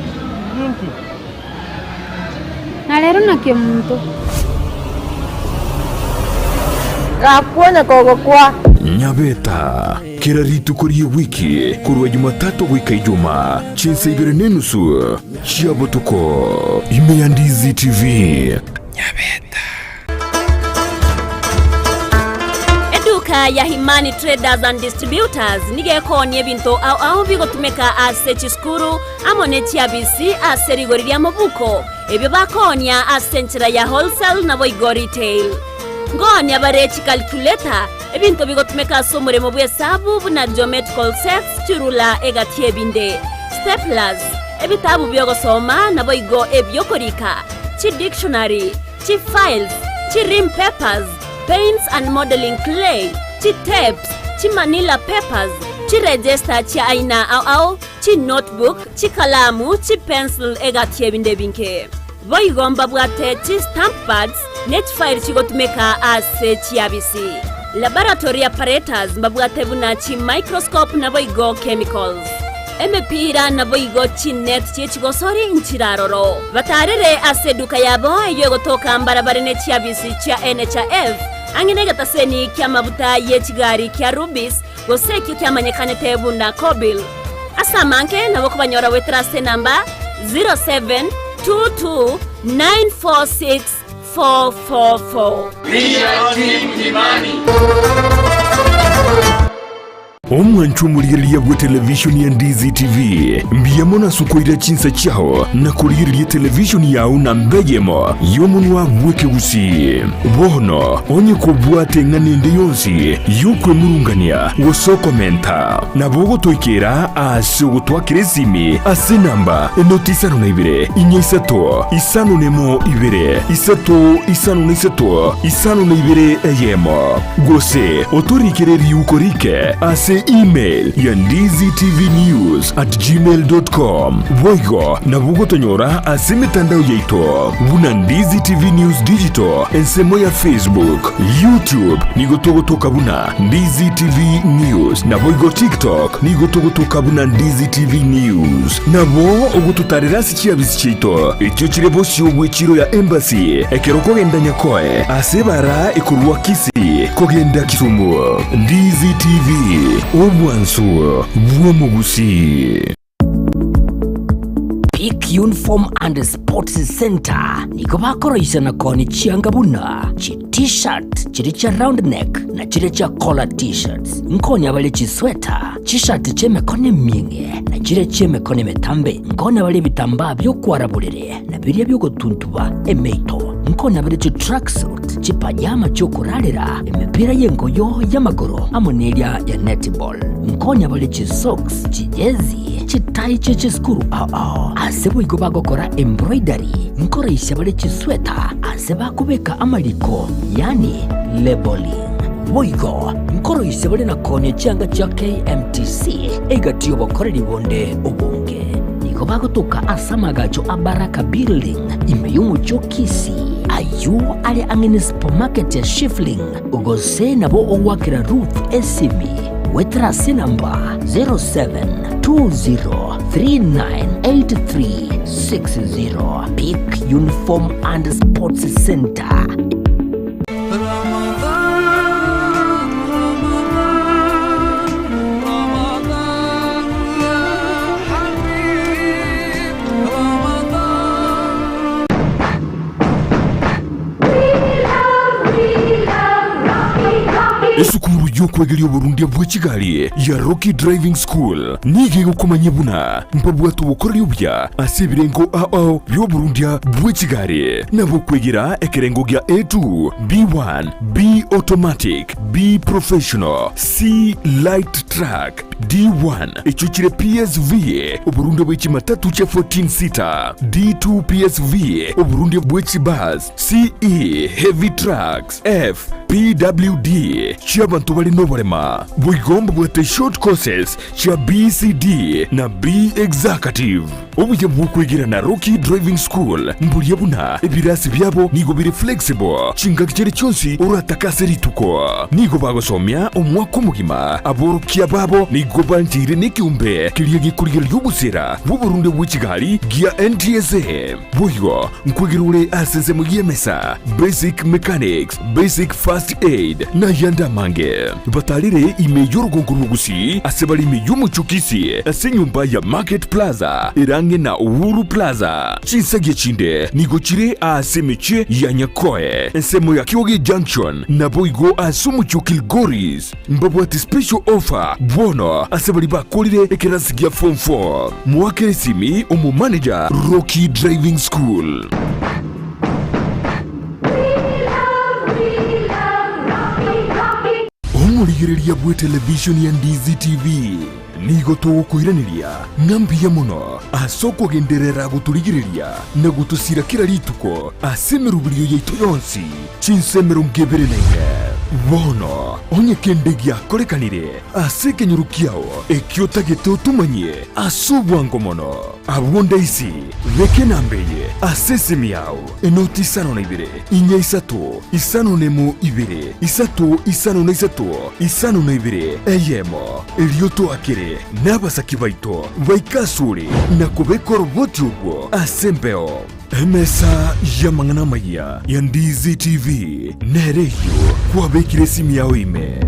Na rero naki omonto. Gakwonya kogokwa. Nyabeta, kera rituko ri'ewiki korwa Jumatatu goika Ijuma, chinsa ibere nenusu chia botuko, ime ya Ndizi TV. Eduka ya Himani Traders and Distributors nigo ekoonia ebinto ao ao bigotumeka ase chisukuru amo ne chiabisi ase rigori ri'amabuko, ebio bakoonia ase enchera ya wholesale naboigo retail. Nkoonia bare chicalculator, ebinto bigotumeka ase omoremo bw'esabu buna geometrical sets, chirula egati ebinde, staplers, ebitabu bi'ogosoma naboigo ebi'okorika, chidictionary, chifiles, chiream papers, paints and modelling clay, chitapes, chimanila papers, chiregister chia aina ao ao, chinotebook, chikalamu, chipencil egati ebinde ebinge. Boigo mbabwate chi-stamp pads ne chifairi chigotumeka ase chiabisi. Laboratory apparatus mbabwate buna chi-microscope naboigo chemicals. Emepira naboigo chinet chi'echigosori nchiraroro. Batarere ase eduka yabo eyio egotoka mbarabare ne chiabisi chia NHIF ang'e negetaseni ki'amabuta ye chigari kia Rubis gose ekio kiamanyekanete buna Kobil. Ase amange nabo okobanyora goetera ase enamba 0722946444. Omwancho omorigereria bw'etelevishoni ya Ndizi TV, mbuya mono ase okoira chinsa chiao na korigereria etelevishoni yao namba eyemo y'omonwa bw'ekegusii. Bono onye kobwate eng'ana ende yonsi y'okwemurungania gose okomenta, nabo ogotoikera ase ogotwakera esimi ase enamba enoti isano na ibere, inya isato, isano nemo ibere, isato isano na isato, isano na ibere eyemo. Gose otorikere riuko rike ase email ya ndizitvnews at gmail dot com. Boigo nabo ogotonyora ase emetandao yaito buna Ndizi TV News Digital ensemo ya Facebook, YouTube nigo togotoka buna Ndizi TV News naboigo TikTok nigo togotoka buna Ndizi TV News. Nabo ogototarera ase chiabisi chiaito echio chire bosio bw'echiro ya Embassy ekero okogenda Nyakoe ase ebara ekorwa Kisii kogenda Kisumu. Ndizi TV, obwansu bw'omogusii. Peak Uniform and Sports Centre nigo bakoroisia na koonia chianga buna chi T-shirt chiria chia round neck na chiria chia collar T-shirts. Nkonya bare chisweta, chishati chi'emekono emieng'e na chiria chi'emekono emetambe. Nkonya bare ebitambaa bi'okwara borere na biria bi'ogotuntuba emeito. Nkonya bare chitracksuit, chipajama chi'okorarera, emepira y'engoyo y'amagoro amo neria ya netball. Nkonya bare chisocks, chijezi, chitai chie chisukuru ao ao. Ase boigo bagokora embroidery, nkoraisia bare chisweta ase bakobeka amariko, yaani labelling. Boigo nkoroisia bare na koonia chianga chia KMTC egati y'obokoreri bonde obonge. Nigo bagotoka ase amagacho a Baraka Building ime y'omochie o Kisii, ayio are ang'e ne supermarket ya Shifling, gose nabo ogoakera Ruth esimi goetera ase enamba 0720398360. Peak Uniform and Sports Center. Esukuru y'okwegeria oborundia bwe chigari ya Rocky Driving School nigo egokomanyia buna mbabwate obokoreri obuya ase ebirengo ao ao bi'oborundia bwe chigari, nabo okwegera ekerengo gia A2, B1, B Automatic, B Professional, C Light Truck, D1 echio chire PSV, oborundia bwe chimatatu chia 14 seater, D2 PSV, oborundia bwe chibus, CE Heavy Trucks, F PWD chi'abanto bare noborema. Boigo mbabwate short courses chia BCD na B Executive. Obuya bw'okwegera na Rocky Driving School mboria buna ebirasi biabo nigo bire flexible chingaki chiria chionsi oratake ase rituko. Nigo bagosomia omwaka omogima. Aborokia babo nigo bancheire nekeombe keria gekorigereria obosera bw'oborunde bwe chigari gia NTSA. Boigo nkwegera ore ase ensemo y'emesa, basic mechanics, basic first aid, na ayande amange. Batarire ime y'orogongo rw'Ogusii ase bare ime y'omochie o Kisii ase enyomba ya Market Plaza ere ang'e na Uhuru Plaza. Chinsagia chinde nigo chire ase emechie ya Nyakoe, ensemo ya Kioge Junction, naboigo ase omochie o Kilgoris. Mbabwate special offer bono ase baria bakorire ekerasi gia form 4. Moakere esimi omomanager Rocky Driving School. Omorigereria bw'etelevishoni ya Ndizi TV, nigo togokoiraneria ng'a mbuya mono ase okogenderera gotorigereria na gotosira kera rituko ase emeroberio yaito yonsi chinsa 24. Bono onye kende giakorekanire ase ekenyoro kiao ekio otagete otomanyie ase obwango mono, abwo ndaisi beka enamba eye ase esimi yao, enoti isano na ibere, inya isato, isano nemo ibere, isato isano na isato, isano na ibere, eyemo. Erio toakere nabasaki baito baike asore na kobeka oroboti orwo ase embeo. Emesa y'amang'ana amayia ya Ndizi TV nere eyio kwabekire esimi yao ime.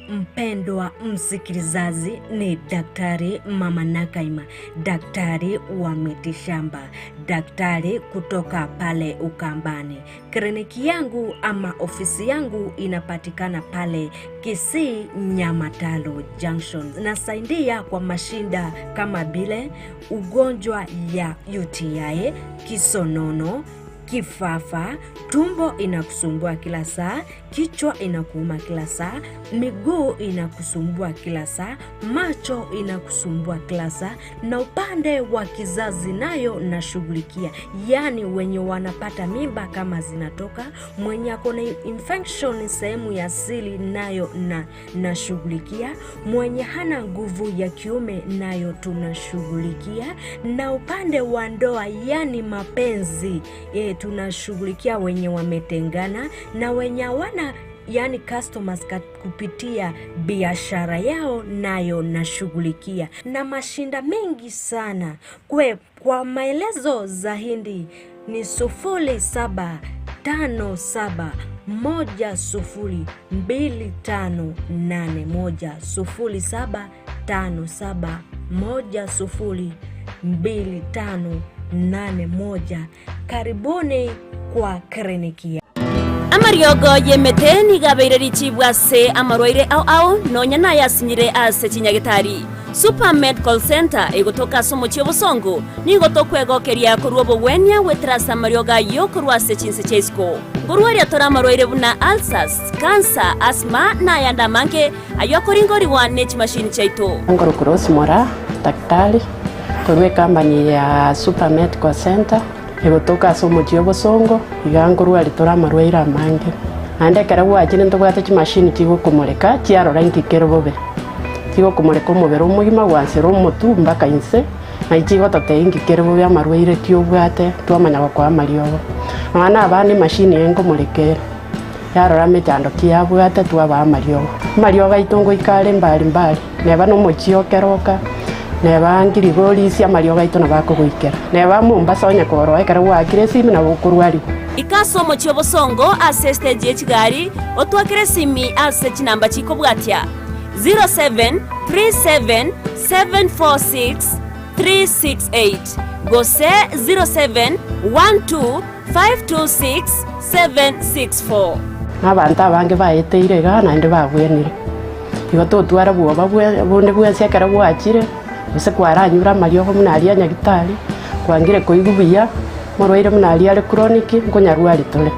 Mpendwa msikilizaji, ni Daktari Mama Nakaima, daktari wa mitishamba, daktari kutoka pale Ukambani. Kliniki yangu ama ofisi yangu inapatikana pale Kisii Nyamatalo Junction. Nasaidia kwa mashinda kama vile ugonjwa ya UTI, kisonono, kifafa, tumbo inakusumbua kila saa, kichwa inakuuma kila saa, miguu inakusumbua kila saa, macho inakusumbua kila saa, na upande wa kizazi nayo nashughulikia, yaani wenye wanapata mimba kama zinatoka, mwenye ako na infection sehemu ya siri nayo na nashughulikia, mwenye hana nguvu ya kiume nayo tunashughulikia, na upande wa ndoa yani mapenzi e, tunashughulikia wenye wametengana na wenye hawana yani customers kat- kupitia biashara yao nayo nashughulikia na mashinda mengi sana kwe, kwa maelezo zaidi ni 0757 102581 0757 102581. Karibuni kwa kliniki. Amariogo y'emete nigo abeire richibu ase amarwaire ao ao, nonya nayasinyire ase chinyagetari. Super Medical Centre egotoka ase omochie obosongo, nigo tokwegokeria korwa obogwenia goetera ase amariogo ayio korwa ase chinse chia isiko. Nkorwaria tore amarwaire buna ulcers, cancer, asthma na ayande amange ayio akoringorigwa ne chimashini chiaito. Nkorokwa Rose Moraa, daktari korwa ecompany ya Super Medical Centre egotoka ase omochie obosongo, iga nkorwaria tore amarwaire amange. Naende ekero gwachire ntobwate chimashini chigokomoreka chiarora inki kere bobe. Chigokomoreka omobere omogima gwansera omotwe mpaka inse, naye chigototebia inki kere bobe amarwaire ki obwate twamanya gokoa amariogo. Nonya na abana emashini eye nkomoreka ere, yarora emechando ki yabwate twabaa amariogo. Amariogo aito ngoika are mbari mbari, neba na omochie o Keroka, neba Ngirigorisia amariogo aito nabo akogoikera. Neba Mombasa onye koroa ekero gwaakire esimi nabo okorwarigwa. Ika ase omochie obosongo ase estage ye chigari, otwakere esimi ase chinamba chikobwatia, 0737746368 gose 0712526764. Na abanto abange baeteire igaa naende babwenire. Igo totware bwoba bonde bwensi ekero gwachire, gose kwaranyure amariogo buna aria a nyagitari, kwangire koigwa buya, morwaire buna aria are chronic, nkonyarwari tore.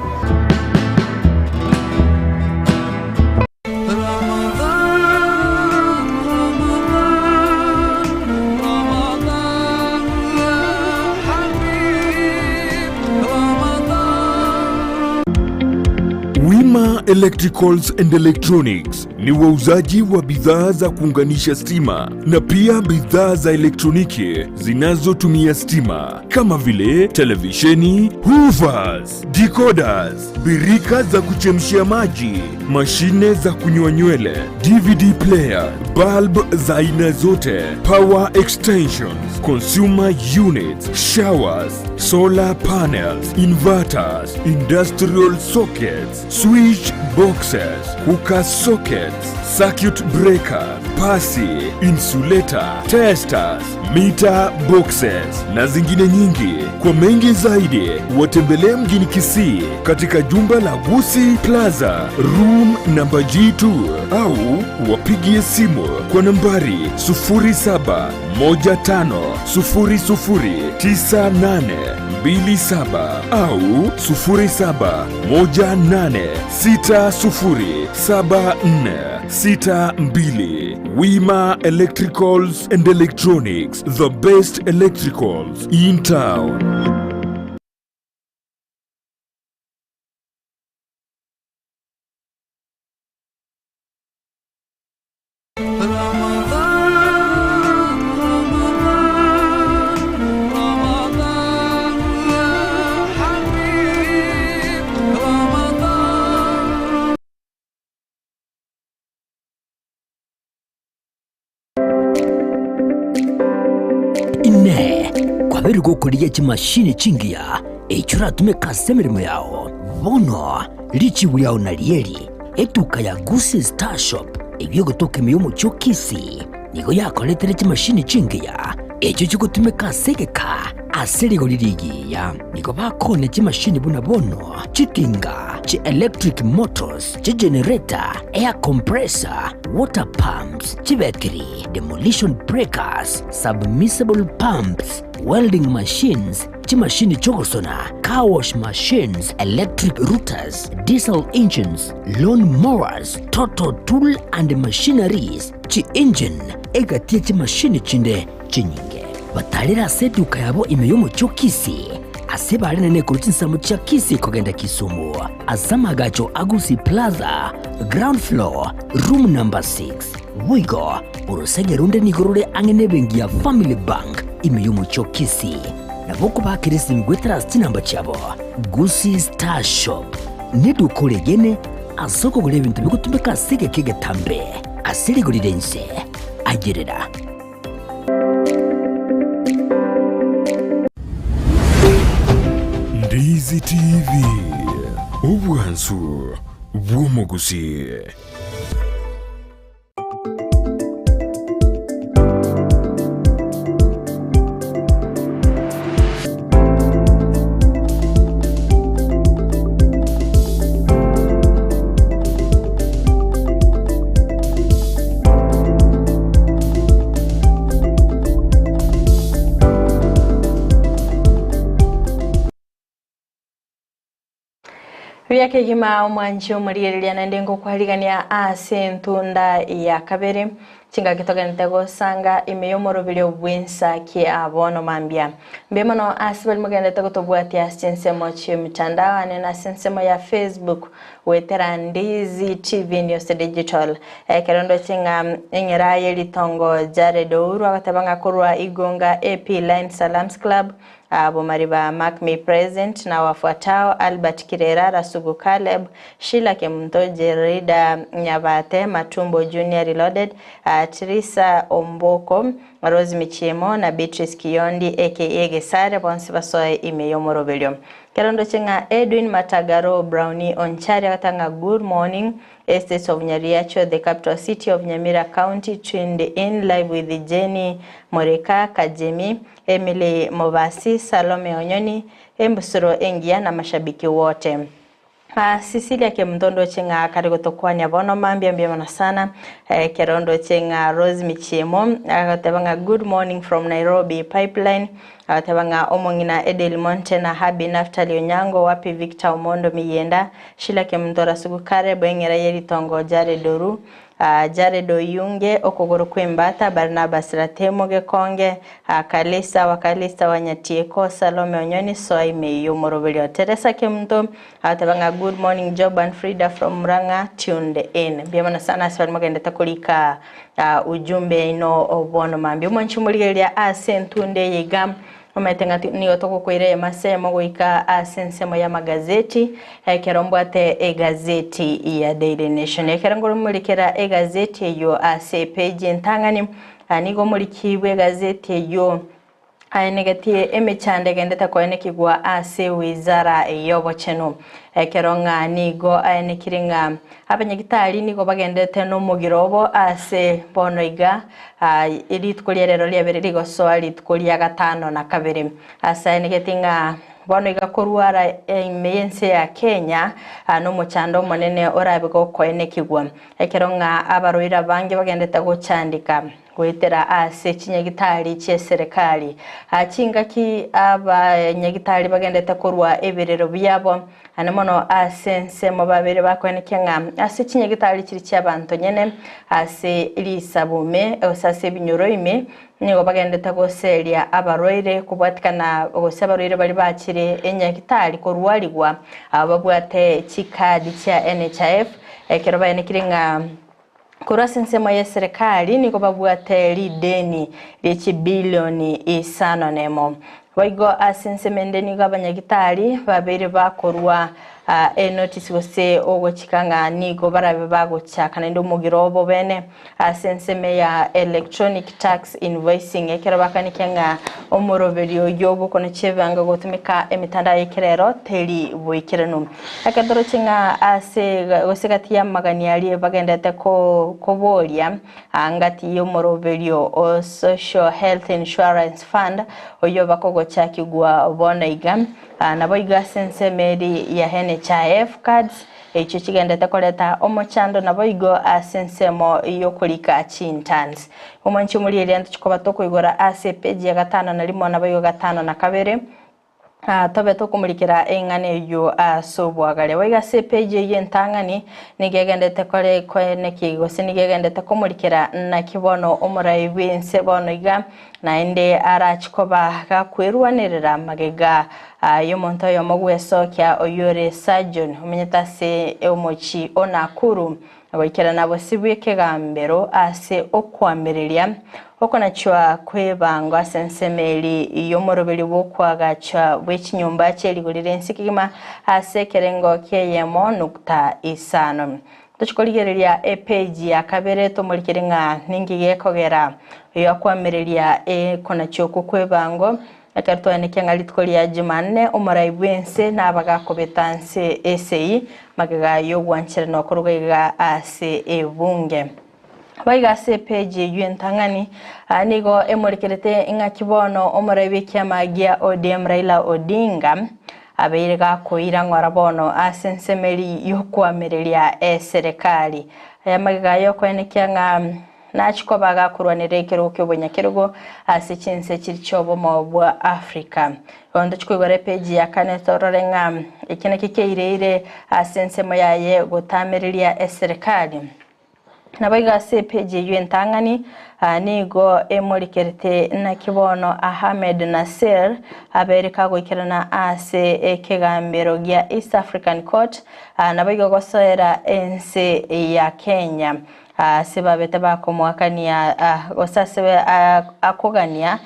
Wima Electricals and Electronics ni wauzaji wa bidhaa za kuunganisha stima na pia bidhaa za elektroniki zinazotumia stima kama vile televisheni, hoovers, decoders, birika za kuchemshia maji, mashine za kunyoa nywele, DVD player, bulb za aina zote, power extensions, consumer units, showers, solar panels, inverters, industrial sockets, switch boxes, cooker sockets, circuit breaker. Pasi, insulator, testers, meter boxes na zingine nyingi. Kwa mengi zaidi, watembelee mjini Kisii katika jumba la Gusii Plaza, room namba G2 au wapigie simu kwa nambari 0715009827 au 0718607462. Wima Electricals and Electronics, the best electricals in town. Inee! Kwabeire gokorigia chimashini chingiya echio oratumeke ase emeremo yao? Bono richibu riao narieri, Etuka ya Gusii Star Shop eyio egotoka ime y'omochie o Kisii nigo yakoretire chimashini chingiya echio chigotumeka ase egeka ase rigori rigiya. Nigo bakoonia chimashini buna bono chitinga, chi electric motors, chigenerator, air compressor, water pumps, chibetiri, demolition breakers, submersible pumps, welding machines, chimashini chi'ogosona, car wash machines, electric routers, diesel engines, lawn mowers, total tool and machineries, chi-engine, egati ye chimashini chinde chinyinge. Batarire ase eduka yabo ime y'omochie o Kisii, ase barenene korwa chinsemo chia Kisii kogenda Kisumu, ase amagacho a Gusii Plaza, ground floor, room number 6. Boigo, orosege ronde nigo rore ang'e nebenki ya Family Bank ime y'omochie o Kisii. Nabo okobakera esimi goetera ase chinamba chiabo, Gusii Star Shop neduka oregene ase okogora ebinto bigotumeka ase egeka egetambe ase rigori ri'ense. Ayerera. Ndizi TV, obwansu bw'omogusii. Buya kegima omwanchi omorigereria naende ngokwarigania ase entunda ya kabere chingaki togenete gosanga ime y'omoroberio bw'ensa kia bono mambia. Mbuya mono ase baria mogenderete gotobwatia ase chinsemo chi'emitandao ane na ase ensemo ya Facebook goetera Ndizi TV News Digital. Ekero ndoche ng'a eng'era ye ritongo Jared Ouru agoteba ng'a korwa Igonga AP Line Salams Club Abo mariba Mark Me Present na wafuatao, Albert Kirera, Rasugu Caleb, Sheila Kemunto, Jerida Nyabate, Matumbo Junior Reloaded, Teresa Omboko, Rose Michiemo na Beatrice Kiyondi aka Gesare bonsi basoe ime y'omoroberio. Kero ndoche ng'a Edwin Matagaro Brownie Onchari agoteba ng'a good morning Estates of Nyariacho, the capital city of Nyamira County, tuned in live with Jenny Moreka Kajemi, Emily Mobasi, Salome Onyoni, Embusuro engiya na mashabiki wote. Cecilia Kemunto ndoche ng'a kare gotokwania bono mambia mbuya mono sana. Ekero ndoche ng'a Rose Michiemo agoteba ng'a good morning from Nairobi Pipeline, agoteba ng'a omong'ina Edel Monte na Habi Naftali Onyango wapi Victor Omondo Miyenda, Sheila Kemunto Rasugu Caleb eng'era ye ritongo Jared Oru, Jared Oyunge, okogoro kw'embata, Barnabas Ratemo Gekonge, Kalista wa Kalista wa Nyatieko, Salome Onyoni, soa ime y'omoroberio. Teresa Kemunto agoteba ng'a good morning Job and Frida from Murang'a tuned in. Mbuya mono sana ase baria mogendete korika ujumbe yaino bono mambia. Omwanchi omorigereria ase entunde eye iga. Omanyete ng'a nigo togokoira eyemo ase eyemo goika ase ensemo y'amagazeti, ekero mbwate egazeti ya Daily Nation. Ekero nkoromorikera egazeti eyio ase epeji entang'ani, nigo omoriki bw'egazeti eyio Aenegetie emechando egendete koenekigwa ase wizara y'obochenu. Ekero ng'a nigo aenekire ng'a abanyagitari nigo bagendete nomogiro obo ase bono iga rituko ria rero riabere rigosoa rituko ria gatano na kabere. Ase aenegetie ng'a bono iga korwara ime y'ense ya Kenya nomochando omonene orabe gokoenekigwa. Ekero ng'a abarwaire abange bagendete gochandika. Goetera ase chinyagitari chi'eserekari. Chingaki abanyagitari bagendete korwa ebirero biabo, naende mono ase ensemo babeire bakoenekia ng'a ase chinyagitari chiria chi'abanto nyene, ase risabu ime, gose ase ebinyoro ime, nigo bagendete goseria abarwaire kobwatikana gose abarwaire baria bachire enyagitari korwarigwa, abwo babwate chikadi chia NHIF, ekero baenekire ng'a. Korwa ase ensemo y'eserekari nigo babwate rideni rie chibilioni isano nemo. Boigo ase ensemo ende nigo abanyagitari babeire bakorua enotice gose ogochika ng'a nigo barabe bagochaka naende omogiro obo bene ase ensemo ya electronic tax invoicing ekero bakanikia ng'a omoroberio oyio bw'okonacha ebibango gotumeka emetandao y'ekerero teri boikeranu. Ekero toroche ng'a ase gose gati y'amagani aria bagenderete koboria ngati y'omoroberio o Social Health Insurance Fund oyio bakogochakigwa bono iga, naboigo ase ensemo eri ya NHIF cards echio chigenderete koreta omochando naboigo ase ensemo y'okorika chinterns. Omwanchi omorieria ntochikoba tokoigora ase epeji ya gatano na rimo naboigo gatano na kabere. Tobe tokomorikera eng'ana eyio ase oboagaria. Boigo ase epeji eyio entang'ani nigo egendete kore koeneki gose nigo egendete komorikera naki bono omorai bw'ense bono iga naende arachi koba gakwerwanerera magega y'omonto oyomo gwesokia oyio ore surgeon omenyete ase omochi o Nakuru Goikerana bosio bw'ekegambero ase okoamereria okonachwa kw'ebango ase ensemo eri y'omoroberio bw'okoagachwa bwe chinyomba chie rigori ri'ense kegima ase ekerengo ki'eyemo nukta isano. Tochia korigereria epeji ya kabere tomorikere ng'a ninki gekogera oyo akoamereria ekonachwa okwo kw'ebango Ekero twaenekia ng'a rituko ria Jumanne omorai bw'ense nabagakobeta nse esegi magega y'ogwancheranwa koruga iga ase ebunge. Boigo ase epeji eyio entang'ani nigo emorekerete ng'aki bono omorai bw'ekiama gia ODM Raila Odinga abeire gakoira ng'ora bono ase ensemeri y'okoamereria eserekari. Aya magega y'okoenekia ng'a Nachie koba agakorwanera ekerogo ki'obonyakerogo ase chinse chiria chi'obomo bwa Africa. Bono tochie koigora epeji ya kane torore ng'a eki nakio kiaireire ase ensemo yaye gotamereria eserekari. Naboigo ase epeji eyio entang'ani nigo emorikerete naki bono Ahmed Nassir abeire kagoikerana ase ekegambero gia East African Court naboigo gosoera ense ya Kenya. Ase babete bakomoakania, gose ase akogania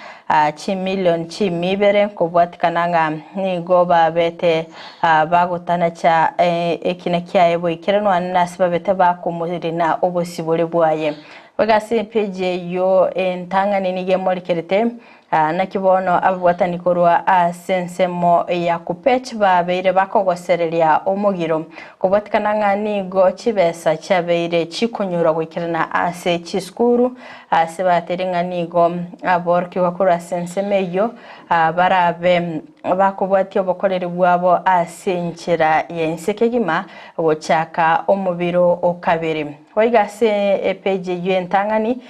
chimilion chimia ibere, kobwatikana ng'a nigo babete bagotanacha ekina kiaye boikeranu naende ase babete bakomorina obosibore bwaye. Boigo ase epeji eyio entang'ani nigo emorikerete Naki bono ababwatani korwa ase ensemo ya Kupet babeire bakogosereria omogiro, kobwatikana ng'a nigo chibesa chiabeire chikonyorwa goikerana ase chisukuru, ase bateire ng'a nigo aborokigwa korwa ase ensemo eyio barabe bakobwatia obokoreri bwabo ase enchera ya inse kegima gochaka omobiro o kabere. Boigo ase epeji eyio entang'ani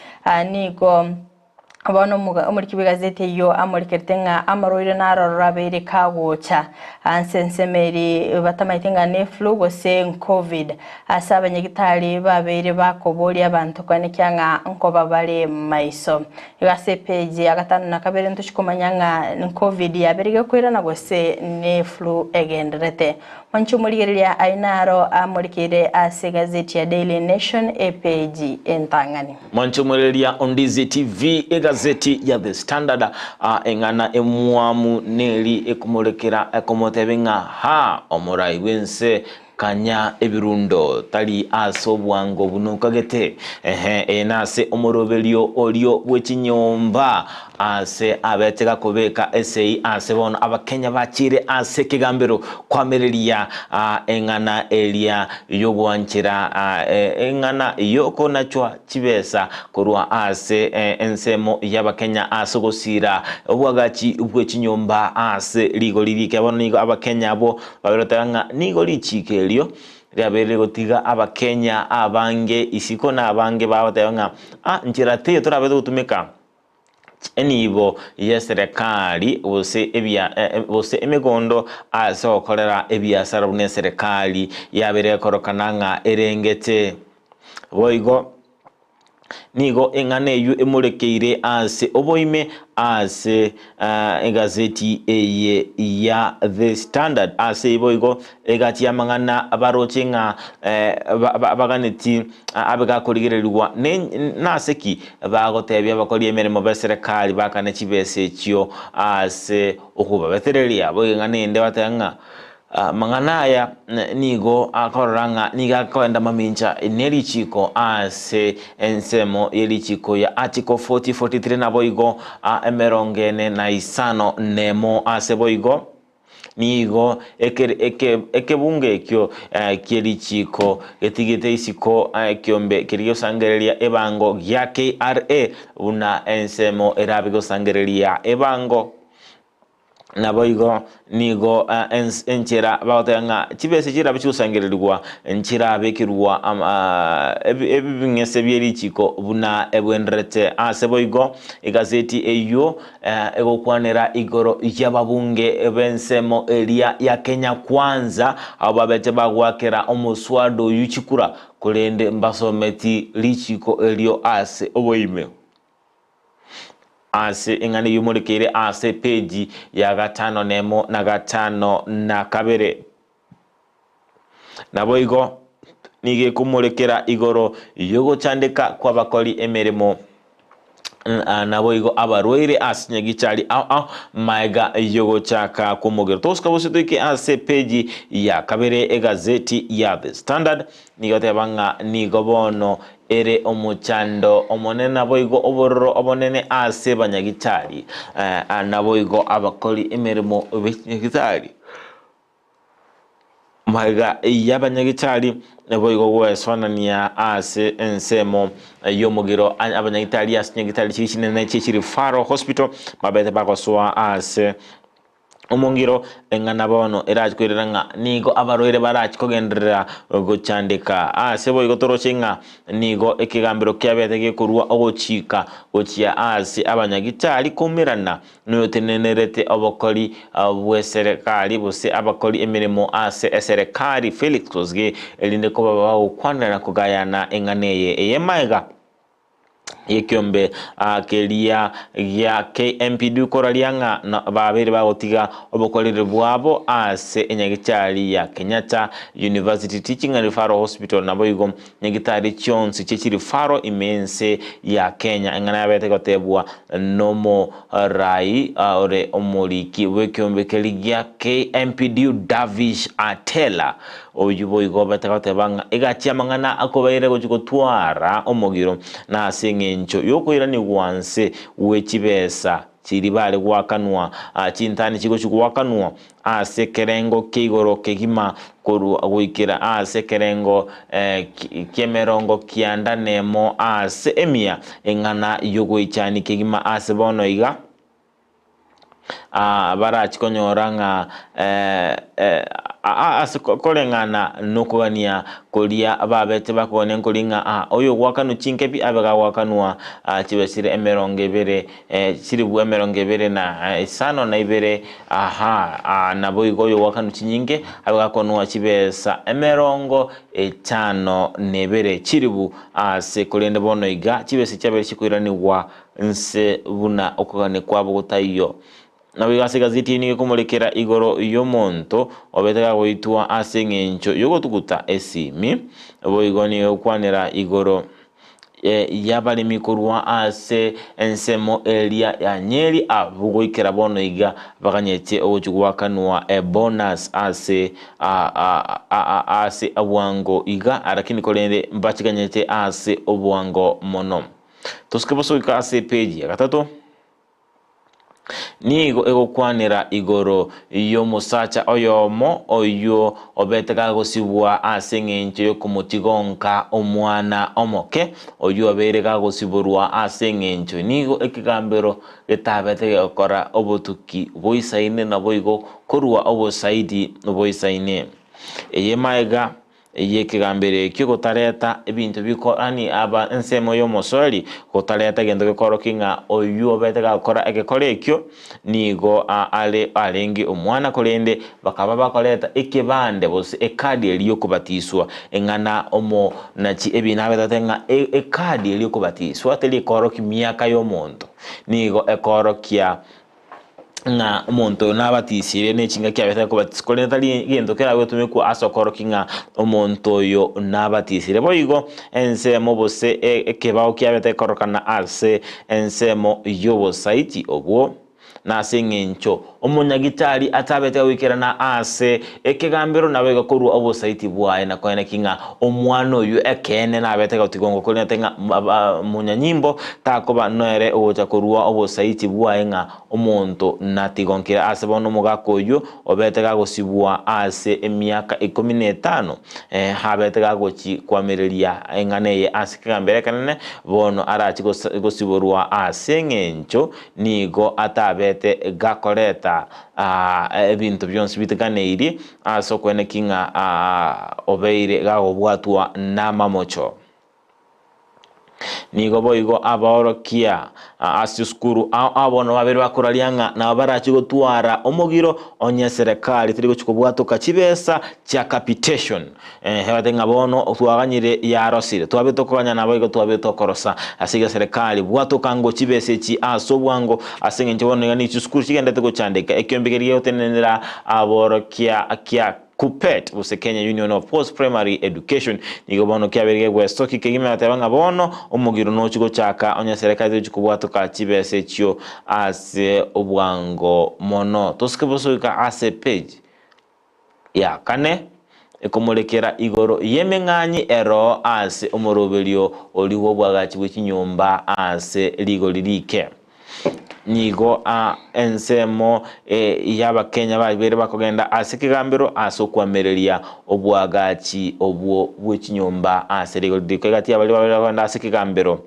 nigo. Bono omoriki bw'egazeti eyio amorikerete ng'a amarwaire narororo abeire kagocha ase ensemo eri batamaete ng'a ne flu gose ncovid. Ase abanyagitari babeire bakoboria abanto koenekia ng'a nkoba bare maiso. Igo ase epeji ya gatano na kabere ntochi komanya ng'a ncovid yabeire gekoirana gose ne flu egendererete. Mwanche omorigereria ayio naro amorikeire ase egazeti ya Daily Nation epeji entang'ani. Mwanche omorereria o Ndizi TV, egazeti ya The Standard, a eng'ana emwamu neri ekomorekera ekomotebia ng'a ha, omorai bw'ense. Kanya ebirundo, tari ase obwango buna okagete. Ehe, eye nase omoroberio orio bwe chinyomba ase abete gakobeka esegi ase bono Abakenya bachire ase ekegambero koamereria eng'ana eria y'ogwanchera eng'ana y'okonachwa chibesa korwa ase ensemo y'Abakenya ase ogosiira obwagachi bwe chinyomba ase rigori rike. Bono nigo Abakenya abwo Baberoteba ng'a nigo richiiko erio riabeire gotiga Abakenya abange isiko na abange bagoteba ng'a ah nchera teiyo torabe togotumeka enibo y'eserekari gose ebia gose emegondo ase ogokorera ebiasara buna eserekari yabeire ekorokana ng'a erengete. Boigo. Nigo eng'ana eyio emorekeire ase oboime ase egazeti eye ya The Standard. Ase boigo egati y'amang'ana baroche ng'a baganeti abe gakorigererigwa nase ki bagotebia abakori emeremo b'eserekari bakane chibesa echio ase okobabetereria. Boigo eng'ana ende bateba ng'a Amang'ana aya nigo akorora ng'a nigo akoenda mamincha ne richiiko ase ensemo ye richiiko ya Article 40, 43 naboigo emerongo ene na isano nemo ase boigo nigo ekebungo ekio kie richiiko getigete isiko ekiombe keria gosangereria ebango gia KRA buna ensemo erabe gosangereria ebango. Naboigo nigo enchera bagoteba ng'a chibesa chirabe chigosangererigwa nchirabekerwa ebing'ese bie richiko buna ebwenderete. Ase boigo egazeti eyio egokwanera igoro y'ababunge b'ensemo eria ya Kenya Kwanza abwo babete bagoakera omoswada oyio chikura korende mbasometi richiko erio ase oboime. Ase eng'ana eyio morekeire ase epeji ya gatano nemo na gatano na kabere. Naboigo nigo ekomorekera igoro y'ogochandeka kw'abakori emeremo naboigo abarwaire ase nyagichari ao ao maega y'ogochaka kw'omogero. Togosuka bosio toike ase epeji ya kabere egazeti ya The Standard Nigo ateba ng'a nigo bono ere omochando omonene naboigo obororo obonene ase banyagitari, naboigo abakori emeremo b'enyagitari. Magega y'abanyagitari naboigo gwesoanania ase ensemo y'omogiro abanyagitari ase chinyagitari chiria chinene chie Referral Hospital babete bagosoa ase Omongiro eng'ana bono erache koirera ng'a nigo abarwaire barache kogenderera gochandeka. Ase boigo toroche ng'a nigo ekegambero kiabete gekorua ogochika gochia ase abanyagitari koumerana noyotenenerete obokori bw'eserekari gose abakori emeremo ase eserekari Felix Kosgei erinde koba bagokwanera na kogayana eng'ana eye eye maega. Ekeombe keria gia KMPDU koraria ng'a babeire bagotiga obokoreri bwabo ase enyagitari ya Kenyatta University Teaching and Referral Hospital naboigo nyagitari chionsi chie chirifaro ime ense ya Kenya. Eng'ana yabete gotebwa nomorai ore omoriki bw'ekeombe keria gia KMPDU Davish Atela. Oyio boigo obete goteba ng'a egachia amang'ana akobaire gochia gotwara omogiro, na ase engencho y'okoiranigwa nse gwe chibesa chiria bare goakanwa, chintani chigochia goakanwa ase ekerengo kia igoro kegima korwa goikera ase ekerengo ki'emerongo kianda nemo ase emia, eng'ana y'ogoichania kegima ase bono iga. Barachi konyora ng'a ase koreng'ana nokogania koria babete bakogania nkori ng'a aa oyogoakanwa chinkebi abe gagoakanwa chibe chire emerongo ebere chilifu emerongo ebere na isano na ibere aha naboigo oyogoakanwa chinyinge abe gakonwa chibesa emerongo etano na ebere chilifu ase korende bono iga chibesa chiabere chikoiranigwa Inse buna okogania kwabo gotaiyo. Naboigo ase egazeti eye nigo ekomorekera igoro y'omonto obete gagoitwa ase engencho y'ogotuguta esimi, boigo nigo egokwanera igoro Y'abaremi korwa ase ensemo eria ya Nyeri abwo goikera bono iga baganyete ogochia goakanwa ebonus ase ase obwango iga lakini korende mbachiganyete ase obwango mono. Tosuke bosa goika ase epeji ya gatato. Nigo egokwanera igoro y'omosacha oyomo oyio obete gagosibwa ase engencho y'okomotigonka omwana omoke, oyio obeire gagosiborwa ase engencho nigo ekegambero getabete gegokora obotuki boisaine naboigo korua obosaidi boisaine. Eye magega Y'ekegambero ekio gotareta ebinto biko yaani aba ensemo y'omosweri, gotareta egento gekorokia ng'a oyio obete gakora egekora ekio nigo are arenge omwana korende bakaba bakoreta ekebande gose ekadi eria y'okobatiswa eng'ana omonachi ebina abetete ng'a ekadi eria y'okobatiswa teri ekorokia miaka y'omonto, nigo ekorokia ng'a omonto oyo nabatisire ne chingaki abete akobatiswa, korende tari egento keragotumekwa ase okorokia ng'a omonto oyo nabatisire. Boigo ensemo gose ekebao kiabete korokana ase ensemo y'obosaiti obwo, nase eng'encho omonyagitari atabete goikerana ase ekegambero naboigo korua obosaiti bwaye na koeneki ng'a omwana oyio ekeene nabete gotigongo korende ng'a monyanyimbo takoba nere ogocha korua obosaiti bwaye ng'a omonto natigonkire ase bono omogaka oyio obete gagosibwa ase emiaka ikomi na etano abete gagochi koamereria eng'ana eye ase ekegambero ekenene bono arachi gosiborwa ase eng'encho nigo atabete gakoreta ebinto bionsi bitiganeirie ase okweneki ng'a obeire gagobwatwa namamocho. Nigo boigo abaorokia ase chisukuru ao ao bono babere bakoraria ng'a nabo barachi gotwara omogiro onye eserekari teri gochi kobwatoka chibesa chia capitation. Eeh batebe ng'a bono twaganyire yarosire, twabete tokoganya naboigo twabete tokorosa. Ase igo eserekari bwatoka ngo chibesa echi ase obwango ase eng'encho bono iga nigo chisukuru chigenderete gochandeka. Ekiombe keria gegotenenera aborokia kia KUPPET gose Kenya Union of Post Primary Education nigo bono kiabeire gegwesokia kegima gateba ng'a bono omogiro nochi gochaka onye eserekari tegochi kobwatoka chibesa echio ase obwango mono. Tosike bosa goika ase page ya kane ekomorekera igoro y'emeng'anyi ero ase omoroberio oria bw'obwagachi bwe chinyomba ase rigori rike. Nigo ensemo y'Abakenya babeire bakogenda ase ekegambero ase okwamereria obwagachi obwo bwe chinyomba ase rigori riko. Egati y'abaria babeire bakogenda ase ekegambero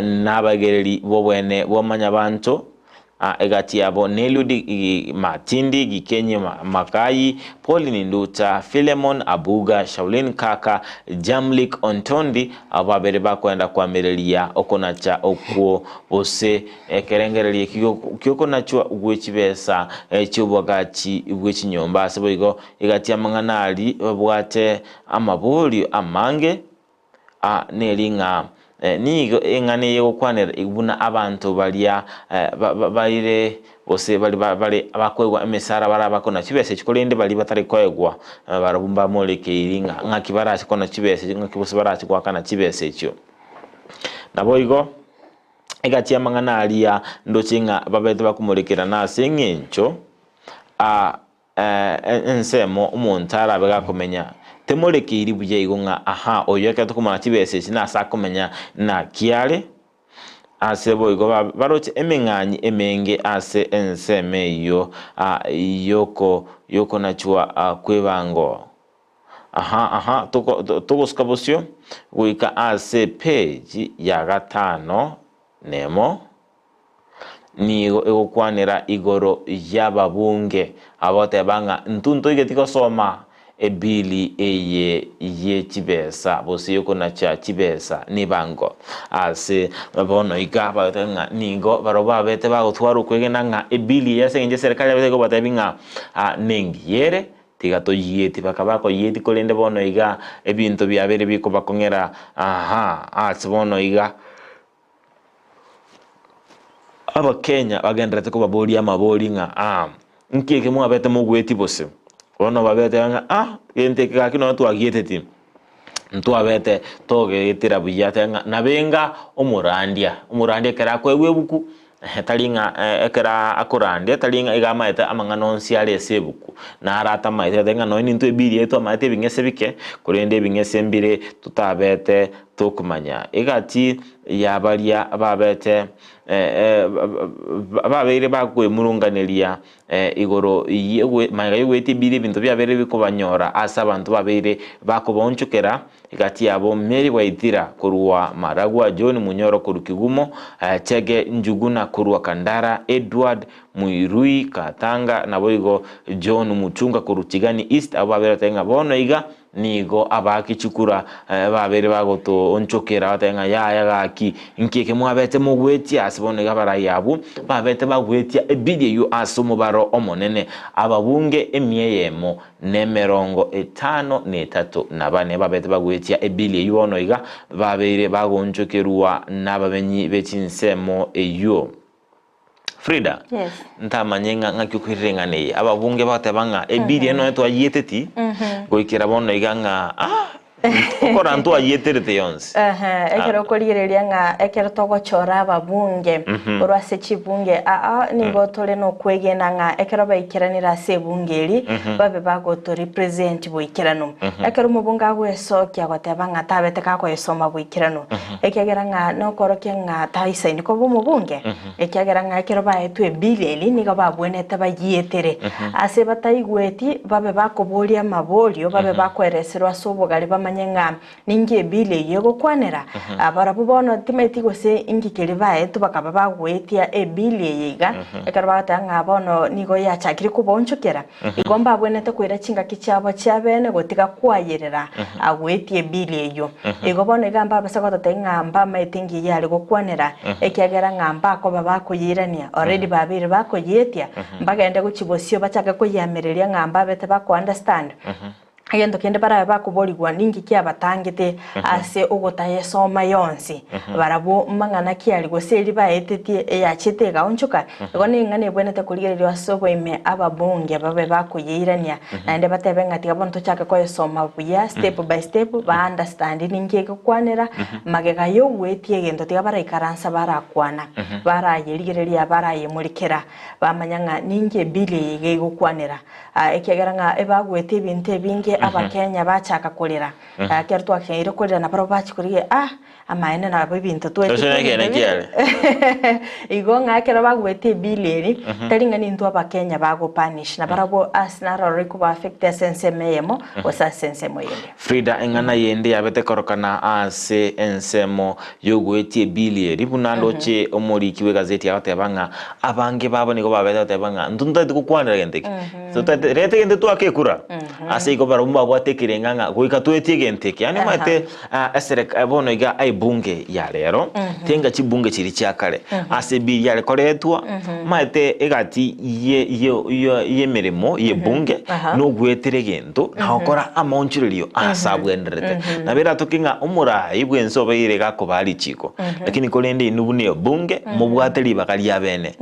nabagereri b'obwene bwa Mwanyabanto, egati yabo n'Eliud Matindi, Gikenyi Makayi, Pauline Nduta, Philemon Abuga, Shaulin Kaka, Jamlick Ontondi, abwo babere bakoenda koamereria okonacha okwo gose ekerengererio ekio gi'okonachwa gwe chibesa chi'oboagachi bwe chinyomba. Ase boigo egati y'amang'ana aria babwate amaborio amange. Aa neri ng'a nigo eng'ana eye egokwanera buna abanto baria baire gose baria bare abakoegwa emesara bare abakona chibesa echi korende baria batari koegwa barabwo mbamorekeiri ng'a ng'aki barache kona chibesa echi ng'aki gose barache goakana chibesa echio. Naboigo egati y'amang'ana aria ndoche ng'a babete bakomorekerana ase eng'encho Ensemo omonto arabe gakomenya, temorekeiri buya igo ng'a aha, oyo ekero tokomanya chibesa echi nase akomenya naki are, ase boigo baroche emeng'anyi emenge ase ensemo eyio yoko yokonachwa kw'ebango. Aha, aha, togosuka bosio goika ase epage ya gatano nemo. Nigo egokwanera igoro y'ababunge abagoteba ng'a intwe ntoigeti gosoma ebili eye ye chibesa gose y'okonacha chibesa nebango. Ase bono iga bagoteba ng'a nigo barabwo babete bagotwara okwegena ng'a ebili eye ase eng'encho eserekari yabete ekobatebia ng'a nengiya ere, tiga toyieti. Bakaba bakoyieti korende bono iga ebinto biabeire bikobakong'era aha ase bono iga. Abakenya bagendererete kobaboria amabori ng'a aa, nki eke mwabete mogweti bose? Bono babeteba ng'a aa, gento eke gaki nonya twagieteti. Ntwabete togetera buya tebe ng'a nabenga omorandia, omorandia ekero akoegwa ebuku, tari ng'a ekero akorandia tari ng'a iga amaete amang'ana onsi are ase ebuku, naro atamaete tari ng'a nonye nintwe ebibiria eye twamaete ebing'ese bike, korende ebing'ese mbire totabete tokomanya. Egati ya baria babete babeire bakwemurunganeria igoro magega y'ogoetia ebiiri ebinto biabeire bikobanyora ase abanto babeire bakobaonchokera, egati yabo Mary Waithira korwa Maragua, John Munyoro korwa Kigumo, Chege Njuguna korwa Kandara, Edward Muirui Katanga naboigo John Muchunga korwa Tigani East, abwo babeire bateba ng'a bono iga Nigo abaaki chikura babeire bagotoonchokera batebe ng'a yaya gaki, inki eke mwabete mogwetia? Ase bono iga abarai abwo babete bagwetia ebili eyio ase omobaro omonene, ababunge emia eyemo na emerongo etano na etato na bane babete bagwetia ebili eyio bono iga babeire bagoonchokerwa nabamenyi be chinsemo eyio. Frida, Yes. ntamanye ng'a ng'aki okoirera eng'ana eye. Ababunge bagoteba ng'a ebili eye nonye twayieteti, goikera bono iga ng'a ah, okora ntwayieterete yonsi. Ehe, ekero okorigereria ng'a ekero togochora ababunge korwa ase chibunge aa nigo tore nokwegena ng'a ekero baikeranire ase ebunge eri babe bagoto represent boikeranu. Ekero omobunge agoesokia goteba ng'a tabete gakoyesoma boikeranu, Ekiagera ng'a nokorokia ng'a taisaini koba omobunge, ekiagera ng'a ekero baetwe ebill eri nigo babwenerete bayietere. Ase bataigweti babe bakoboria amaborio, babe bakoereserwa ase obogare bamanye ng'a ninki ebill eyio egokwanera. Barabwo bono timaeti gose inki keria baetwe bakaba bagoetia ebill eye iga, ekero bagoteba ng'a bono nigo yachakire kobaonchokera. Igo mbabwenerete koira chingaki chiabo chi'abeene gotiga kwayerera agoetie ebili eyio. Igo bono iga mbabase gototebia ng'a mbamaete engiya yare gokwanera, ekiagera ng'a mbakoba bakoyeirania, already babeire bakoyeetia, mbagende gochia bosio bachake koyeamereria ng'a mbabete bako understand. Egento kende barabe bakoborigwa ninki kiabatangete ase ogotayesoma yonsi, barabwo mang'ana ki aria gose eria baetetie eyachete egaonchoka? Igo neng'ana ebwenerete korigereria ase oboime ababunge babe bakoyeirania, naende batebe ng'a tiga bono tochake koyesoma buya step by step, ba understand ninki egokwanera, magega yogoetia egento tiga baraikaransa barakwana, barayerigereria barayemurikera, bamanya ng'a ninki ebill eye iga egokwanera. Ekiagera ng'a ebagwete ebinto ebinge Abakenya bachaka korera. Ekero twakeire korera nabarabwo bachia korigia ah amaene nabo ebinto Gose nekeene kiare. Igo ng'a ekero bagwete ebill eri, tari ng'a nintwe Abakenya bago punish, nabarabwo ase naroro rikoba affect ase ensemo eyemo gose ase ensemo eyende. Frida, eng'ana yende yabete korokana ase ensemo y'ogoetia ebili eri, buna ndoche omoriki bw'egazeti agoteba ng'a abange babo nigo babete goteba ng'a intwe ntotagete gokwanera gento eke, totagete reta egento twake ekura. Ase igo barabwo mbabwate ekerenga ng'a goika toetie egento eke. Yaani omanyete esereka bono iga ebunge ya rero, tenga chibunge chiria chia kare, ase ebili yare koretwa, omanyete egati ye ye ye y'emeremo y'ebunge, nogoetera egento. na gokora amaonchorerio aase abwenerete. Nabo eratoke ng'a omoraai bw'ense obeire gakobaa richiiko, lakini korende inwe buna ebunge mobwate ribaga ri'abeene,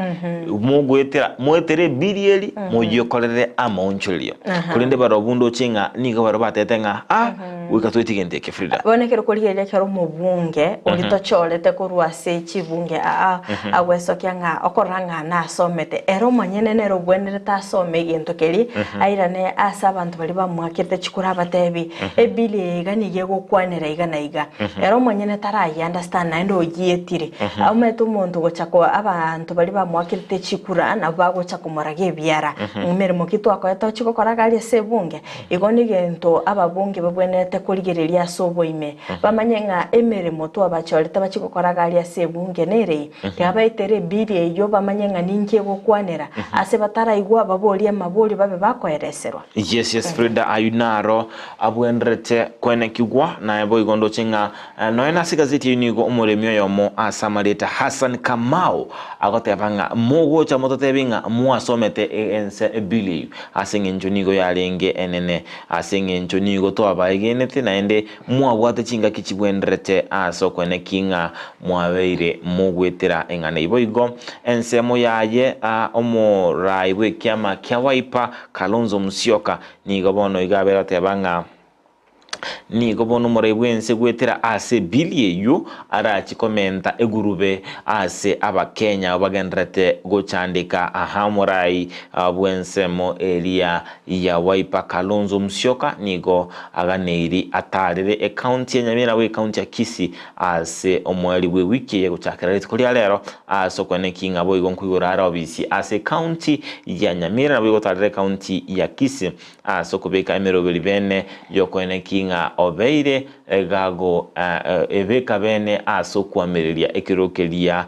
mogoetera moetere ebiri eri, moyiokorere amaonchorerio. Korende barobwo ndoche ng'a nigo barobwo batebete ng'a ah, goika toetie egento eke Frida. Bono ekero okorigereria ekero omobunge oria tochorete korwa ase chibunge aa agwesokia ng'a okorora ng'a nasomete, ere omonyene nere obwenerete asome egento keria airane ase abanto baria bamoakerete chikura abatebi ebill eye iga nigo egokwanera iga na iga. Ere omonyene tarayi understand naende oyietire. Omanyete omonto gocha koa abanto baria bamoakerete chikura nabo bagocha komoraga ebiara, meremo ki twakoete ochie gokora iga aria ase ebunge? Igo negento ababunge babwenerete korigereria ase oboime, bamanye ng'a emeremo twabachorete bachie gokora iga aria ase ebunge nerei. Tiga baetere ebili eyio bamanye ng'a ninki egokwanera, ase bataraigwa baborie amaborio babe bakoereserwa. Yes yes Frida ayio naro abwenerete koenekigwa naye boigo ndoche ng'a nonya nase egazeti eyio nigo omoremi oyomo ase amarieta Hassan Kamau agoteba ng'a mogocha mototebi ng'a mwasomete ense ebili eyio Ase engencho nigo yarenge enene, ase engencho nigo twabaegenete, naende mwabwate chingaki chigwenderete ase okweneki ng'a mwabeire mogwetera eng'ana eyio. Boigo ensemo yaye omorai bw'ekiama kia Wiper, Kalonzo Musyoka, nigo bono iga abeire goteba ng'a. Nigo bono omorai bw'ense goetera ase ebili eyio arachi komenta egurube ase Abakenya abwo bagendererete gochandeka. Aha omorai bw'ensemo eria ya Wiper Kalonzo Musyoka nigo aganeiri atarere ekaunti ya Nyamira nabo ekaunti ya Kisii ase omoerio bw'ewiki eye gochakera rituko ria rero ase okweneki ng'a boigo nkoigora are obisi ase ekaunti ya Nyamira nabo igotarera ekaunti ya Kisii Ase okobeka emeroberi bene y'okoeneki ng'a obeire gago ebeka bene ase okoamereria ekero keria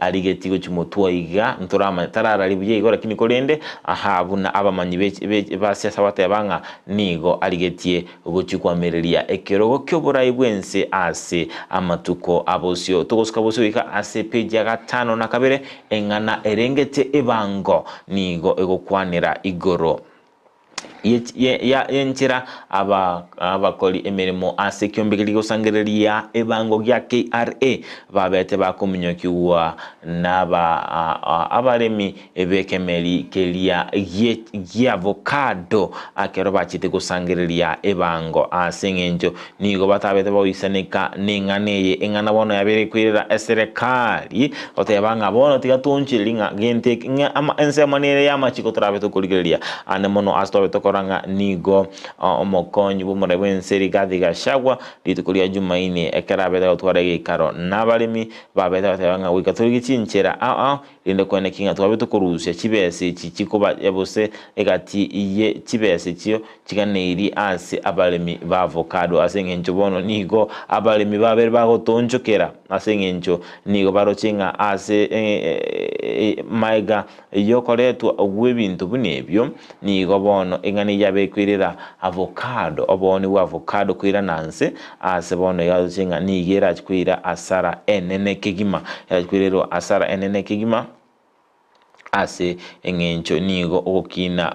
arigetie gochia motwe iga, ntoramanya tarararia buya igo lakini korende aha buna abamanyi be ba siasa bateba ng'a nigo arigetie gochia koamereria ekerogo ki'oborai bw'ense ase amatuko abosio. Togosuka bosio goika ase epeji ya gatano na kabere, eng'ana erengete ebango nigo egokwanera igoro. Y'enchera abakori emeremo ase ekiombe keria gosangereria ebango gia KRA babete bakominyokigwa naba abaremi b'ekemeri keria gi'avocado ekero bachete gosangereria ebango ase eng'encho nigo batabete bagoisaneka neng'ana eye eng'ana bono yabeire koirera eserekari goteba ng'a bono tiga toonchererie ng'a gento eke ng'a ama ensemo nere y'amachiko torabe tokorigereria. Ande mono ase twabe tokora ng'a nigo omokonyi bw'omorai bw'ense Rigathi Gachagua rituko ria Jumaine ekero abete gotwara egeikaro nabaremi babete bateba ng'a goika torigie chinchera ao ao Rende kweneki ng'a twabe tokorusia chibesa echi chikoba gose egati ye chibesa echio chiganeiri ase abaremi b'avocado, ase engencho bono nigo abaremi babere bagotoonchokera, ase engencho nigo baroche ng'a ase maega y'okoretwa gw'ebinto buna ebio, nigo bono eng'ana eyio yabekoirera avocado, obooni bw'avocado koirana nse, Aase bono iga aroche ng'a nigo erache koira asara enene kegima, erache koirerwa asara enene kegima ase eng'encho nigo ogokina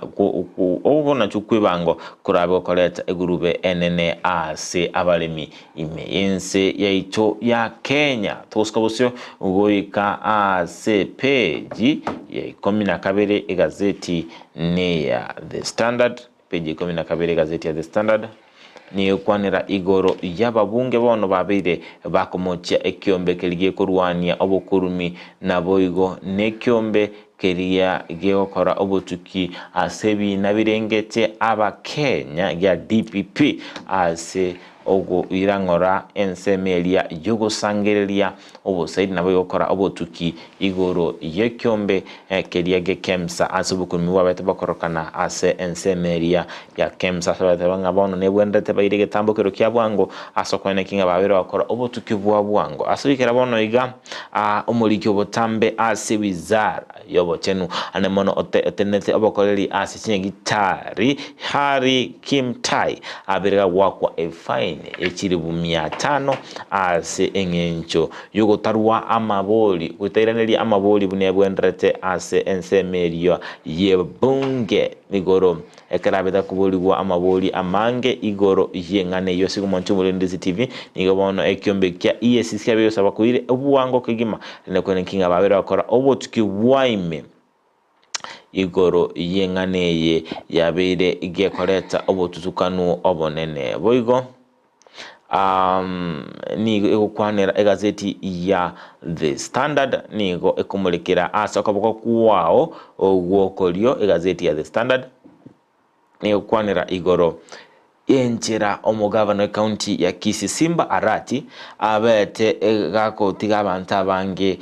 ogonachu kw'ebango korabe gokoreta egurube enene ase abaremi ime y'ense yaito ya Kenya. Togosuka bosio goika ase peji ya ikomi na kabere egazeti neya The Standard. Peji ikomi na kabere egazeti ya The Standard nigo egokwanera igoro y'ababunge bono babeire bakomochia ekiombe keria gekorwania obokurumi naboigo nekiombe keria gegokora obotuki ase ebiina birengete Abakenya gia DPP ase Ogoirang'ora ensemo eria y'ogosangereria obosaidi nabo egokora obotuki igoro y'ekeombe keria gie Kemsa ase obokurumi bwabete bokorokana ase ensemo eria ya Kemsa. Ase bagateba ng'a bono nebwenerete baire egetambo kero kia bwango ase okoeneki ng'a babeire bagokora obotuki bwa bwango. Ase goikera bono iga omoriki obotambe ase wizara y'obochenu ande mono otenenete obokoreri ase chinyagitari Harry Kimtai abere gagoakwa efaini ye chilifu mia tano ase eng'encho y'ogotarua amabori gotairaneria amabori buna ebwenderete ase ensemo eria y'ebunge igoro ekero abete koborigwa amabori amange igoro y'eng'ana eyio ase omonche omorende CCTV nigo bono ekiombe kia EACC kiabeire gosaba koire obwango kegima rende kweneki ng'a babere bakora obotuki bwaime Igoro y'eng'ana eye yabeire gekoreta obotutukanu obonene. Boigo nigo egokwanera egazeti ya The Standard, nigo ekomorekera ase okoboko kwao gw'okorio egazeti ya The Standard. Negokwanera igoro y'enchera omogavana w'ecounty ya Kisii Simba Arati abete gakotiga abanto abange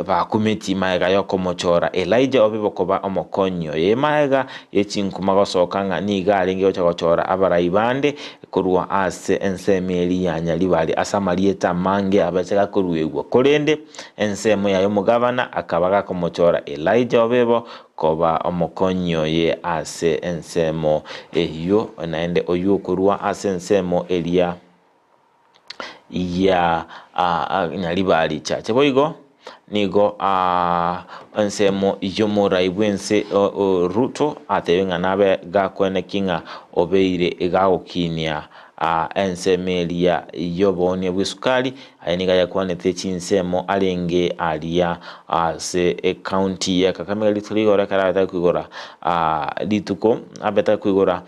bakumeti magega y'okomochora Elijah Obibo koba omokonyi oye magega y'echinkuma gosoka ng'a nigo arenge gocha gochora abarai bande korwa ase ensemo eria ya Nyaribari ase amarieta amange abeche gakoruegwa korende ensemo yaye omogavana akaba gakomochora Elijah Obibo Koba omokonyi oye ase ensemo eyio, naende oyio okorua ase ensemo eria ya Nyaribari Church. Boigo Nigo ensemo y'omorai bw'ense Ruto atebe ng'a nabe gakweneki ng'a obeire gagokinia ensemo eria y'oboonia bw'esukari. Aya nigo ayakwanete chinsemo arenge aria ase ecounty ya Kakamega rituko rigoro ekero abete koigora rituko abete koigora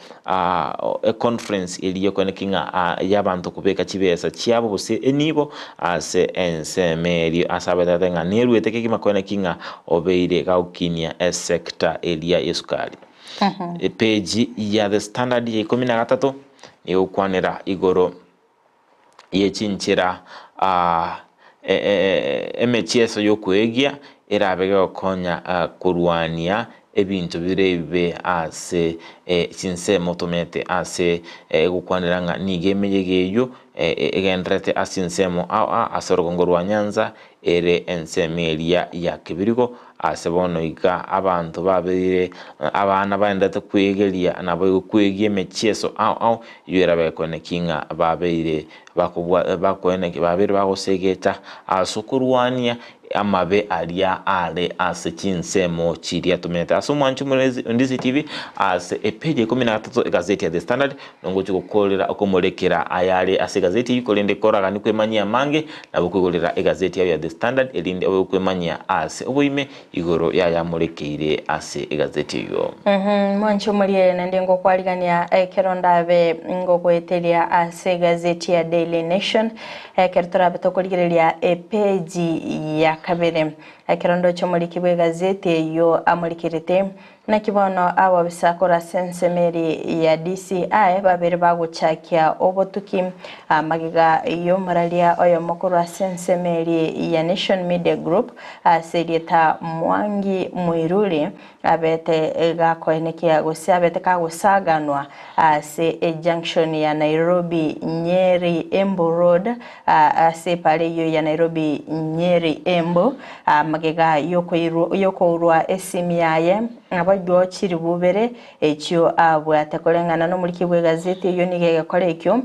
econference eria ekweneki ng'a y'abanto kobeka chibesa chiabo gose enibo ase ensemo eria ase abetete ng'a neruete kegima kweneki ng'a obeire gagokinia esector eria y'esukari. Epage ya The Standard ya ikomi na gatato nigo egokwanera igoro ye chinchera emechieso y'okoegia erabe gegokonya korwania ebinto bire ebibe ase chinsemo tomenyete ase egokwanera ng'a nigo emeyega eyio egendererete ase chinsemo ao ao ase orogongo rwa Nyanza ere ensemo eria ya Kebirigo ase bono iga abanto babeire abana baenderete kwegeria naboigo kwegia emechieso ao ao eyio erabe koeneki ng'a babeire bakobwa bakoeneki babeire bagosegeta ase okorwania amabe aria are ase chinsemo chiria tomenyete. Ase omwancho omorezi Ondisi TV ase epage ya ikomi na gatato egazeti ya The Standard nongochi gokorera okomorekera ayare ase egazeti eyio korende koragani kwemanyia amange Nabo okoigorera egazeti yao ya The Standard erinde obe okwemanyia ase oboime igoro y'ayamorekeire ase egazeti eyio. Mwanche omoriere naende ngokwarigania ekero ndabe ngogoeteria ase egazeti ya Daily Nation ekero torabe tokorigereria epeji ya kabere. Ekero ndoche omoriki bw'egazeti eyio amorikerete Naki bono ababisa korwa ase ensemo eria ya DCI babere bagochakia obotuki magega y'omoraria oyomo korwa ase ensemo eria ya Nation Media Group ase erieta Mwangi Muiruri abete gakoenekia gose abete kagosaganwa ase ejunction ya Nairobi Nyeri Embu Road ase epara eyio ya Nairobi Nyeri Embu magega yokourwa esimi yaye abaigwa chiribu ibere echio abwate koreng'ana nomoriki bw'egazeti eyio nigo egekora ekio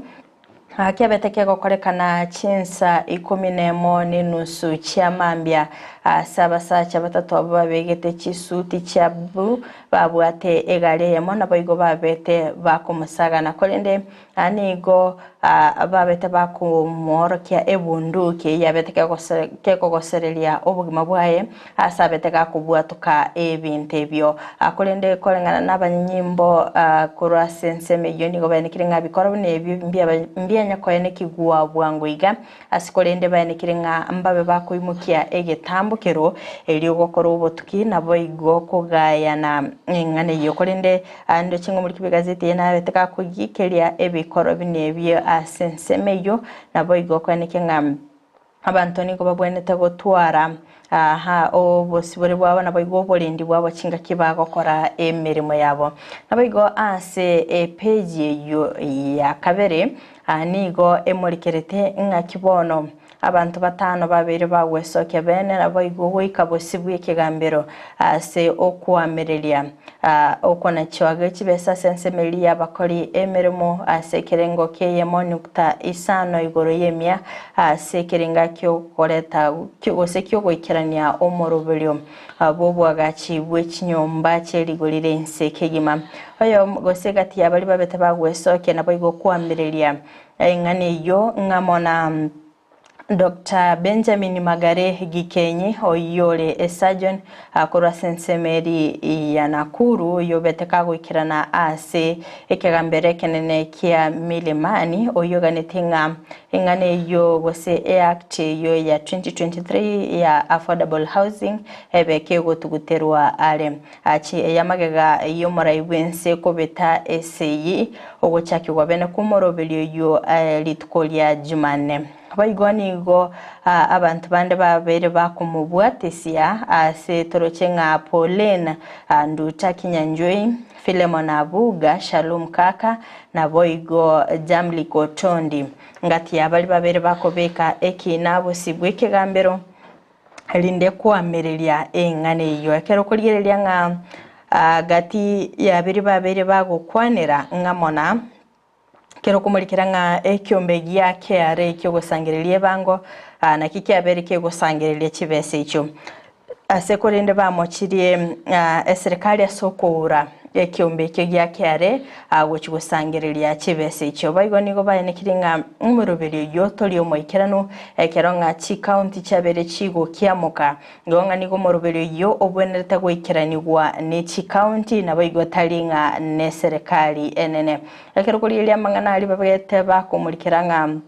kiabete kegokorekana chinsa ikomi nemo nenusu chia mambia ase abasacha batato abwo babegete chisuti chia blue babwate egari eyemo naboigo babete bakomosagana korende Aa nigo babete bakomoorokia ebunduki eyio yabete kegogosereria obogima bwaye, ase abete gakobwatoka ebinto ebio. Korende koreng'ana nabanyanyimbo korwa ase ensemo eyio nigo baenekire ng'a bikoro buna ebio mbianya koenekigwa bwango iga, Ase korende baenekire ng'a mbabe bakoimokia egetambokero, erio gokora obotuki, naboigo kogayana eng'ana eyio. Korende ndoche ng'a omoriki bw'egazeti eye nabete gakoigikeria ebikoro buna ebio ase ensemo eyio, naboigo koenekia ng'a abanto nigo babwenerete gotwara aha obosibore bwabo naboigo oborendi bwabo chingaki bagokora emeremo yabo. Naboigo ase epeji eyio ya kabere Aa nigo emorikerete ng'aki bono abanto batano babeire bagwesokia bene naboigo goika bosio bw'ekegambero ase okoamereria okonachiwa gwe chibesa ase ensemo eria y'abakori emeremo ase ekerengo ki'eyemo nukta isano igoro y'emia ase ekerenga ki'okoreta gose ki'ogoikerania omoroberio bw'oboagachi bwe chinyomba chie rigori ri'ense kegima. Oyo gose egati ya baria babete bagwesokia naboigo koamereria eng'ana eyio ng'amo na Doctor Benjamin Magare Gikenyi oyio ore esurgeon korwa ase ensemo eri ya Nakuru oyio obete kagoikerana ase ekegambero ekenene kia Milimani oyio oganetie ng'a Eng'ana eyio gose eAct eyio ya 2023 ya Affordable Housing ebe kegotuguterwa are. Achi ey'amagega y'omorai bw'ense kobeta esegi ogochakigwa bene kw'omoroberio oyio rituko ria Jumanne. Boigo nigo abanto bande babeire bakomobwatesia ase toroche ng'a Pauline Nduta Kinyanjui, Philemon Abuga, Shalum Kaka, naboigo Jamlick Otondi. Ngati ya baria babere bakobeka ekiina bosio bw'ekegambero, erinde koamereria eng'ana eyio. Ekero okorigereria ng'a gati ya baria babere bagokwanera ng'a mona. Kero okomorikera ng'a ekiombe gia KRA kiogosangereria ebango, naki kiabeire kegosangereria chibesa echio. Ase korende bamochirie eserekari ase okoura ekiombe ekio gia KRA gochia gosangereria chibesa echio. Boigo nigo baenekirie ng'a omoroberi oyio tori omoikeranu ekero ng'a chikaunti chiabeire chigokiamoka. Igo ng'a nigo omoroberi oyio obwenerete goikeranigwa ne chikaunti naboigo tari ng'a neserekari enene. Ekero korigereria amang'ana aria babegete bakomorikera ng'a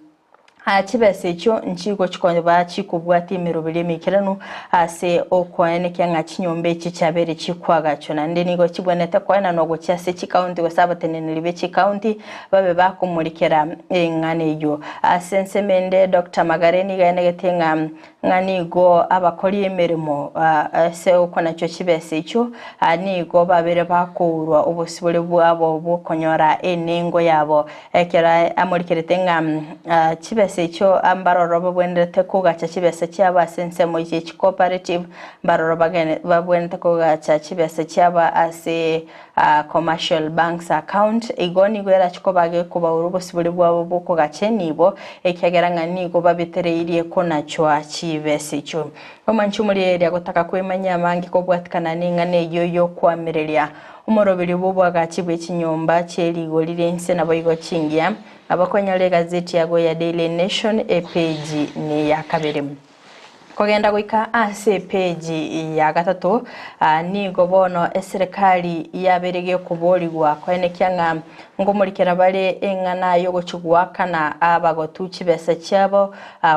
chibesa echio nchigochi koba chikobwatia emeroberi emeikeranu ase okoenekia ng'a chinyomba echi chiabeire chikoagachwa. Naende nigo chibwenerete koenanwa gochia ase chikaunti gose abateneneri be chikaunti babe bakomorikera eng'ana eyio. Ase ensemo ende Doctor Magare nigo aenegetie ng'a ng'a nigo abakori emeremo ase okonachwa chibesa echio nigo babere bakourwa obosibore bwabo bw'okonyora enengo yabo. Ekero amorikerete ng'a chibesa echio mbaroro babwenerete kogacha chibesa chiabo ase ensemo ye chicooperative, mbaroro babwenerete kogacha chibesa chiabo ase Commercial banks account, igo nigo erache koba gekobaura obosibore bwabo bw'okogacha enibo, ekiagera ng'a nigo babetereirie konachwa chibesa echio. Omanche omorieria gotaka kwemanyia amange kobwatikana neng'ana eyio y'okoamereria omoroberio bw'oboagachi bwe chinyomba chie rigori ri'ense naboigo chingiya, abakonyora egazeti yago ya Daily Nation epeji neya kabere. Kogenda goika ase epeji ya gatato, nigo bono eserekari yabeire gekoborigwa koenekia ng'a ngomorikera bare eng'ana y'ogochia goakana abagotu chibesa chiabo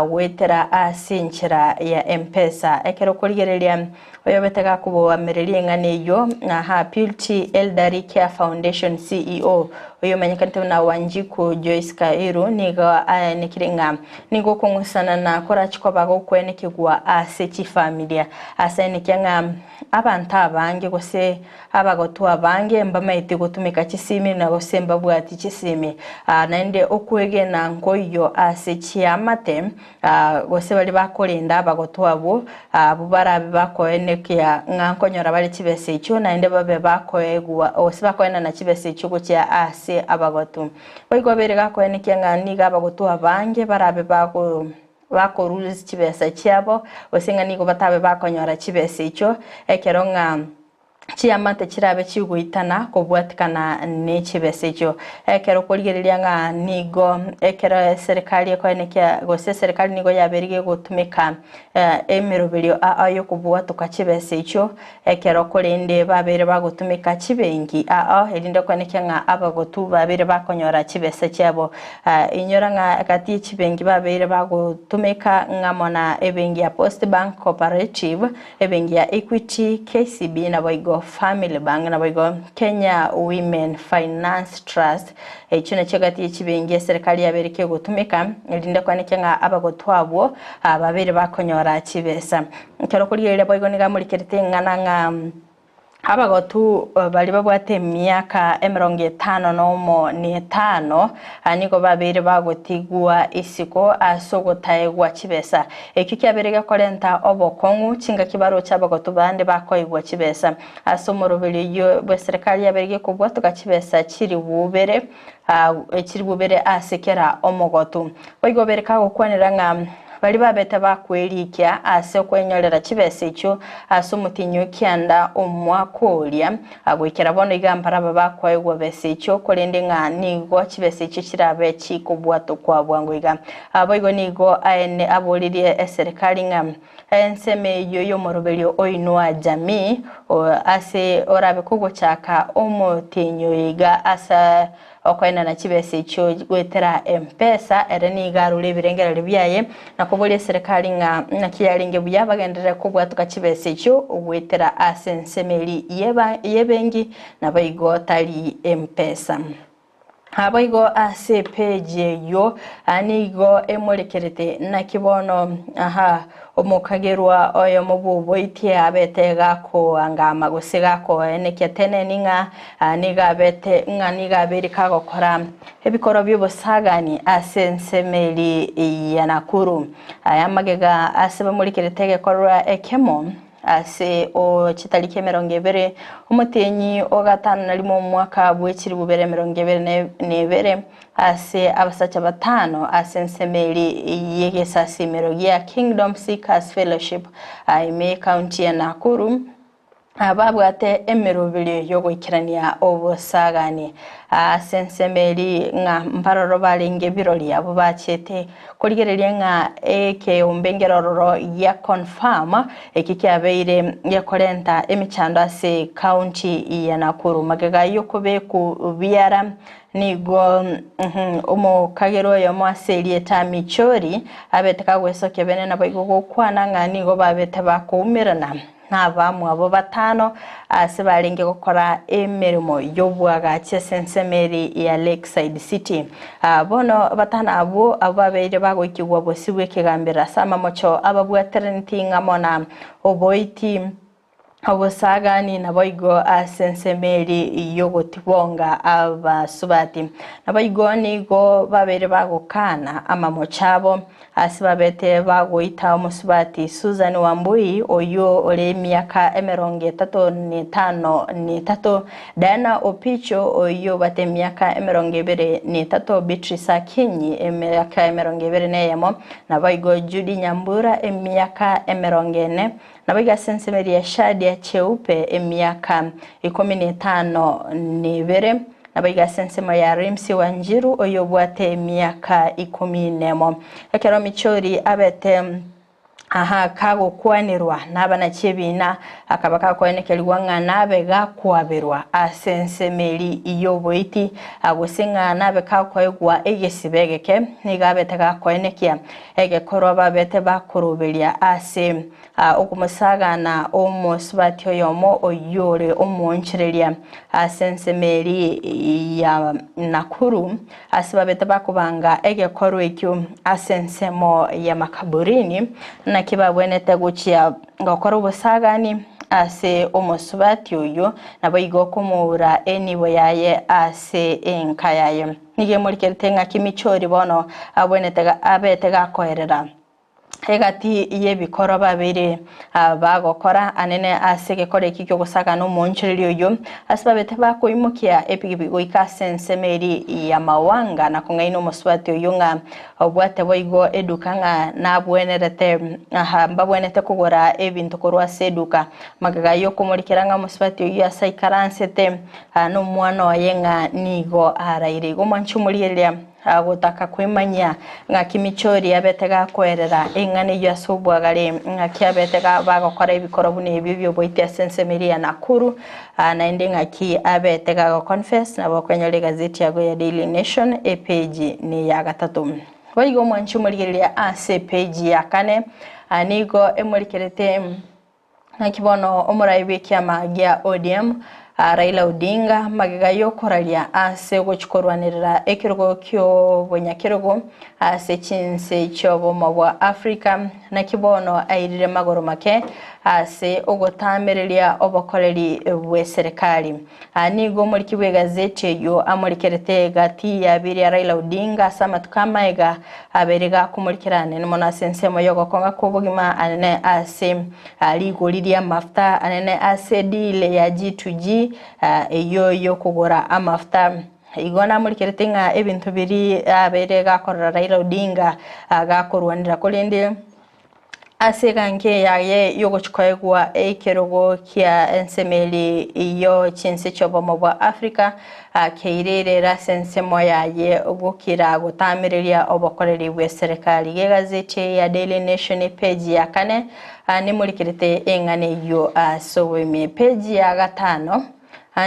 goetera ase enchera ya M-Pesa. Ekero okorigereria oyobete gakoboamereria eng'ana eyio, aha Purity Elderly Care Foundation CEO oyomanyekanete buna Wanjiku Joyce Kairu nigo aenekire ng'a Nigo okong'usanana korache koba gokwenekigwa ase chifamilia. Ase enekia ng'a abanto abange gose abagotu abange mbamaeti gotumeka chisimi na gose mbabwati chisimi. Naende okwegena nkoiyo ase chiamate gose baria bakorenda abagotu abwo, abwo barabe bakoenekia ng'a nkonyora bare chibesa echio naende babe bakoegwa gose bakoenana chibesa echio gochia ase abagotu. Boigo abeire gakoenekia ng'a nigo abagotwa abange barabe bakorusia chibesa chiabo, gose ng'a nigo batabe bakonyora chibesa echio, ekero ng'a chiamate chirabe chigoitana kobwatikana ne chibesa echio. Ekero okorigereria ng'a nigo ekero eserekari ekoenekia gose eserekari nigo yabeire gegotumeka emeroberio aa y'okobwatoka chibesa echio, Ekero korende babeire bagotumeka chibenki ao, erinde koenekia ng'a abagotu babeire bakonyora chibesa chiabo. Inyora ng'a gati ye chibenki babeire bagotumeka ng'amo na ebenki ya Post Bank Cooperative, ebenki ya Equity, KCB naboigo Family Bank naboigo Kenya Women Finance Trust. Echio nachio gati ye chibenki eserekari yabeire kegotumeka erinde koenekia ng'a abagotu abwo babeire bakonyora chibesa. Ekero okorigereria boigo nigo amorikerete ing'ana ng'a abagotu baria babwate emiaka emerongo etano na omo na etano nigo babeire bagotigwa isiko ase ogotaegwa chibesa. Ekio kiabeire gekorenta obokong'u chingaki baroche abagotu bande bakoegwa chibesa. Ase omoroberi oyio bw'eserekari yabeire gekobwatoka chibesa chilifu ibere chilifu ibere ase kera omogotu. Boigo bere kagokwanera ng'a baria babete bakwerikia ase okwenyorera chibesa echio ase omotienyi o kianda omwaka oria, goikera bono iga mbaraba bakoegwa besa echio, korende ng'a nigo chibesa echio chirabe chikobwatokwa bwango iga. Boigo nigo aene aboririe eserekari ng'a ensemo eyio y'omoroberio oinwa jamii ase orabe kogochaka omotienyi oyo iga ase Okoenana chibesa echio goetera M-Pesa, ere nigo arure ebirengererio biaye na koboria eserekari ng'a naki yarenge buya bagenderere kobwatoka chibesa echio goetera ase ensemo eria y'ebenki naboigo tari M-Pesa. Naboigo ase epeji eyio nigo emorekerete naki bono aha Omokagerwa oyomo bw'oboitie abete gakoangama gose gakoenekia teneni ng'a nigo abete ng'a nigo abeire kagokora ebikorwa bi'obosagani ase ensemo eria ya Nakuru. Aya amagega ase bamorikerete egekorwa ekemo. Ase o chitariki emerongo ebere, omotienyi o gatano na rimo omwaka bwe chilifu bibere emerongo ebere na ebere, ase abasacha batano ase ensemo eria y'egesasimero gia Kingdom Seekers Fellowship ime y'Ecounty ya Nakuru, babwate emeroberio y'ogoikerania obosagani. Ase ensemo eria ng'a mbaroro barenge birori abwo bachete korigereria ng'a ekeombe nkerororo gia confirm eki kiabeire gekorenta emechando ase ecounty ya Nakuru. Magega y'okobeku biara nigo omokagera oyomo ase erieta Michori abete kagwesokia bene naboigo gokwana ng'a nigo babete bakoumerana nabamwabo batano ase barenge gokora emeremo y'oboagachi ase ensemo eria ya Lakeside City. Bono batano abwo abwo babeire bagoikigwa bosio bw'ekegambero ase amamocho ababwateraneti ng'amo na oboiti, obosagani naboigo ase ensemo eria y'ogotibonga abasubati. Naboigo nigo babeire bagokana amamocho abo Ase babete bagoita omosubati Susan Wambui, oyio ore emiaka emerongo etato netano netato, Diana Opicho, oyio obate emiaka emerongo ebere netato, Beatrice Akinyi, emiaka emerongo ebere neyemo, naboigo Judy Nyambura, emiaka emerongo ene, naboigo ase ensemo eria Shadia Cheupe, emiaka ikomi netano nebere. Naboigo ase ensemo ya Rimsi Wanjiru, oyobwate emiaka ikomi nemo. Ekero Michori abete aha kagokwanerwa nabanachi ebiina, akaba gakoenekerigwa ng'a nabe gakwaberwa ase ensemo eria y'oboiti, gose ng'a nabe gakoegwa egesibe egeke, nigo abete gakoenekia egekorwa babete bakoroberia ase Okomosagana omosubati oyomo oyio ore omoonchoreria ase ensemo eria ya Nakuru, ase babete bakobanga egekorwa ekio ase ensemo ya Makaburini, naki babwenerete gochia gokora obosagani ase omosubati oyio, naboigo komoura enibo yaye ase enka yaye. Nigo emorikerete ng'aki Michori bono abwenerete abete gakoerera. Egati y'ebikoro babeire bagokora anene ase egekoro eki ki'ogosagana omoonchoreria oyio, ase babete bakoimokia epigipigi goika ase ensemo eria ya Mawanga na kong'aina omosubati oyio ng'a obwate boigo eduka ng'a nabwenerete aha mbabwenerete kogora ebinto korwa ase eduka. Magega y'okomorikera ng'a omosubati oyio ase aikaransete nomwana oye ng'a nigo araire. Igo mwanche omorigereria. Agotaka kwemanyia ng'aki Michori abete gakoerera eng'ana eyio ase obwagare, ng'aki abete bagokora ebikoro buna ebio bioboiti ase ensemo eria ya Nakuru, naende ng'aki abete gagoconfess, nabo okonyora egazeti yago ya Daily Nation epage neya gatato. Boigo omwanchi omorigereria ase epage ya kane nigo emorikerete Naki bono omorai bw'ekiama gia ODM, Raila Odinga, magega y'okoraria ase ogochia korwanerera ekerogo ki'obonyakerogo ase chinse chi'obomo bwa Africa, naki bono airire magoro make ase ogotamereria obokoreri bw'eserekari. Nigo omoriki bw'egazeti eyio amorikerete gati ya biria Raila Odinga ase amatuko amaega abeire gakomorikera anene mono ase ensemo y'ogokonga kw'obogima anene ase rigori ri'amafuta anene ase deal ya G2G eyio y'okogora amafuta. Igo namorikerete ng'a ebinto biria abeire gakorora Raila Odinga gakorwanera korende Ase eganki yaye y'ogochia koegwa ekerogo kia ensemo eria eyio chinse chi'obomo bwa Africa, keirerere ase ensemo yaye gokira gotamereria obokoreri bw'eserekari. Gegazeti ya Daily Nation epeji ya kane nemorikerete eng'ana eyio ase oboime. Epeji ya gatano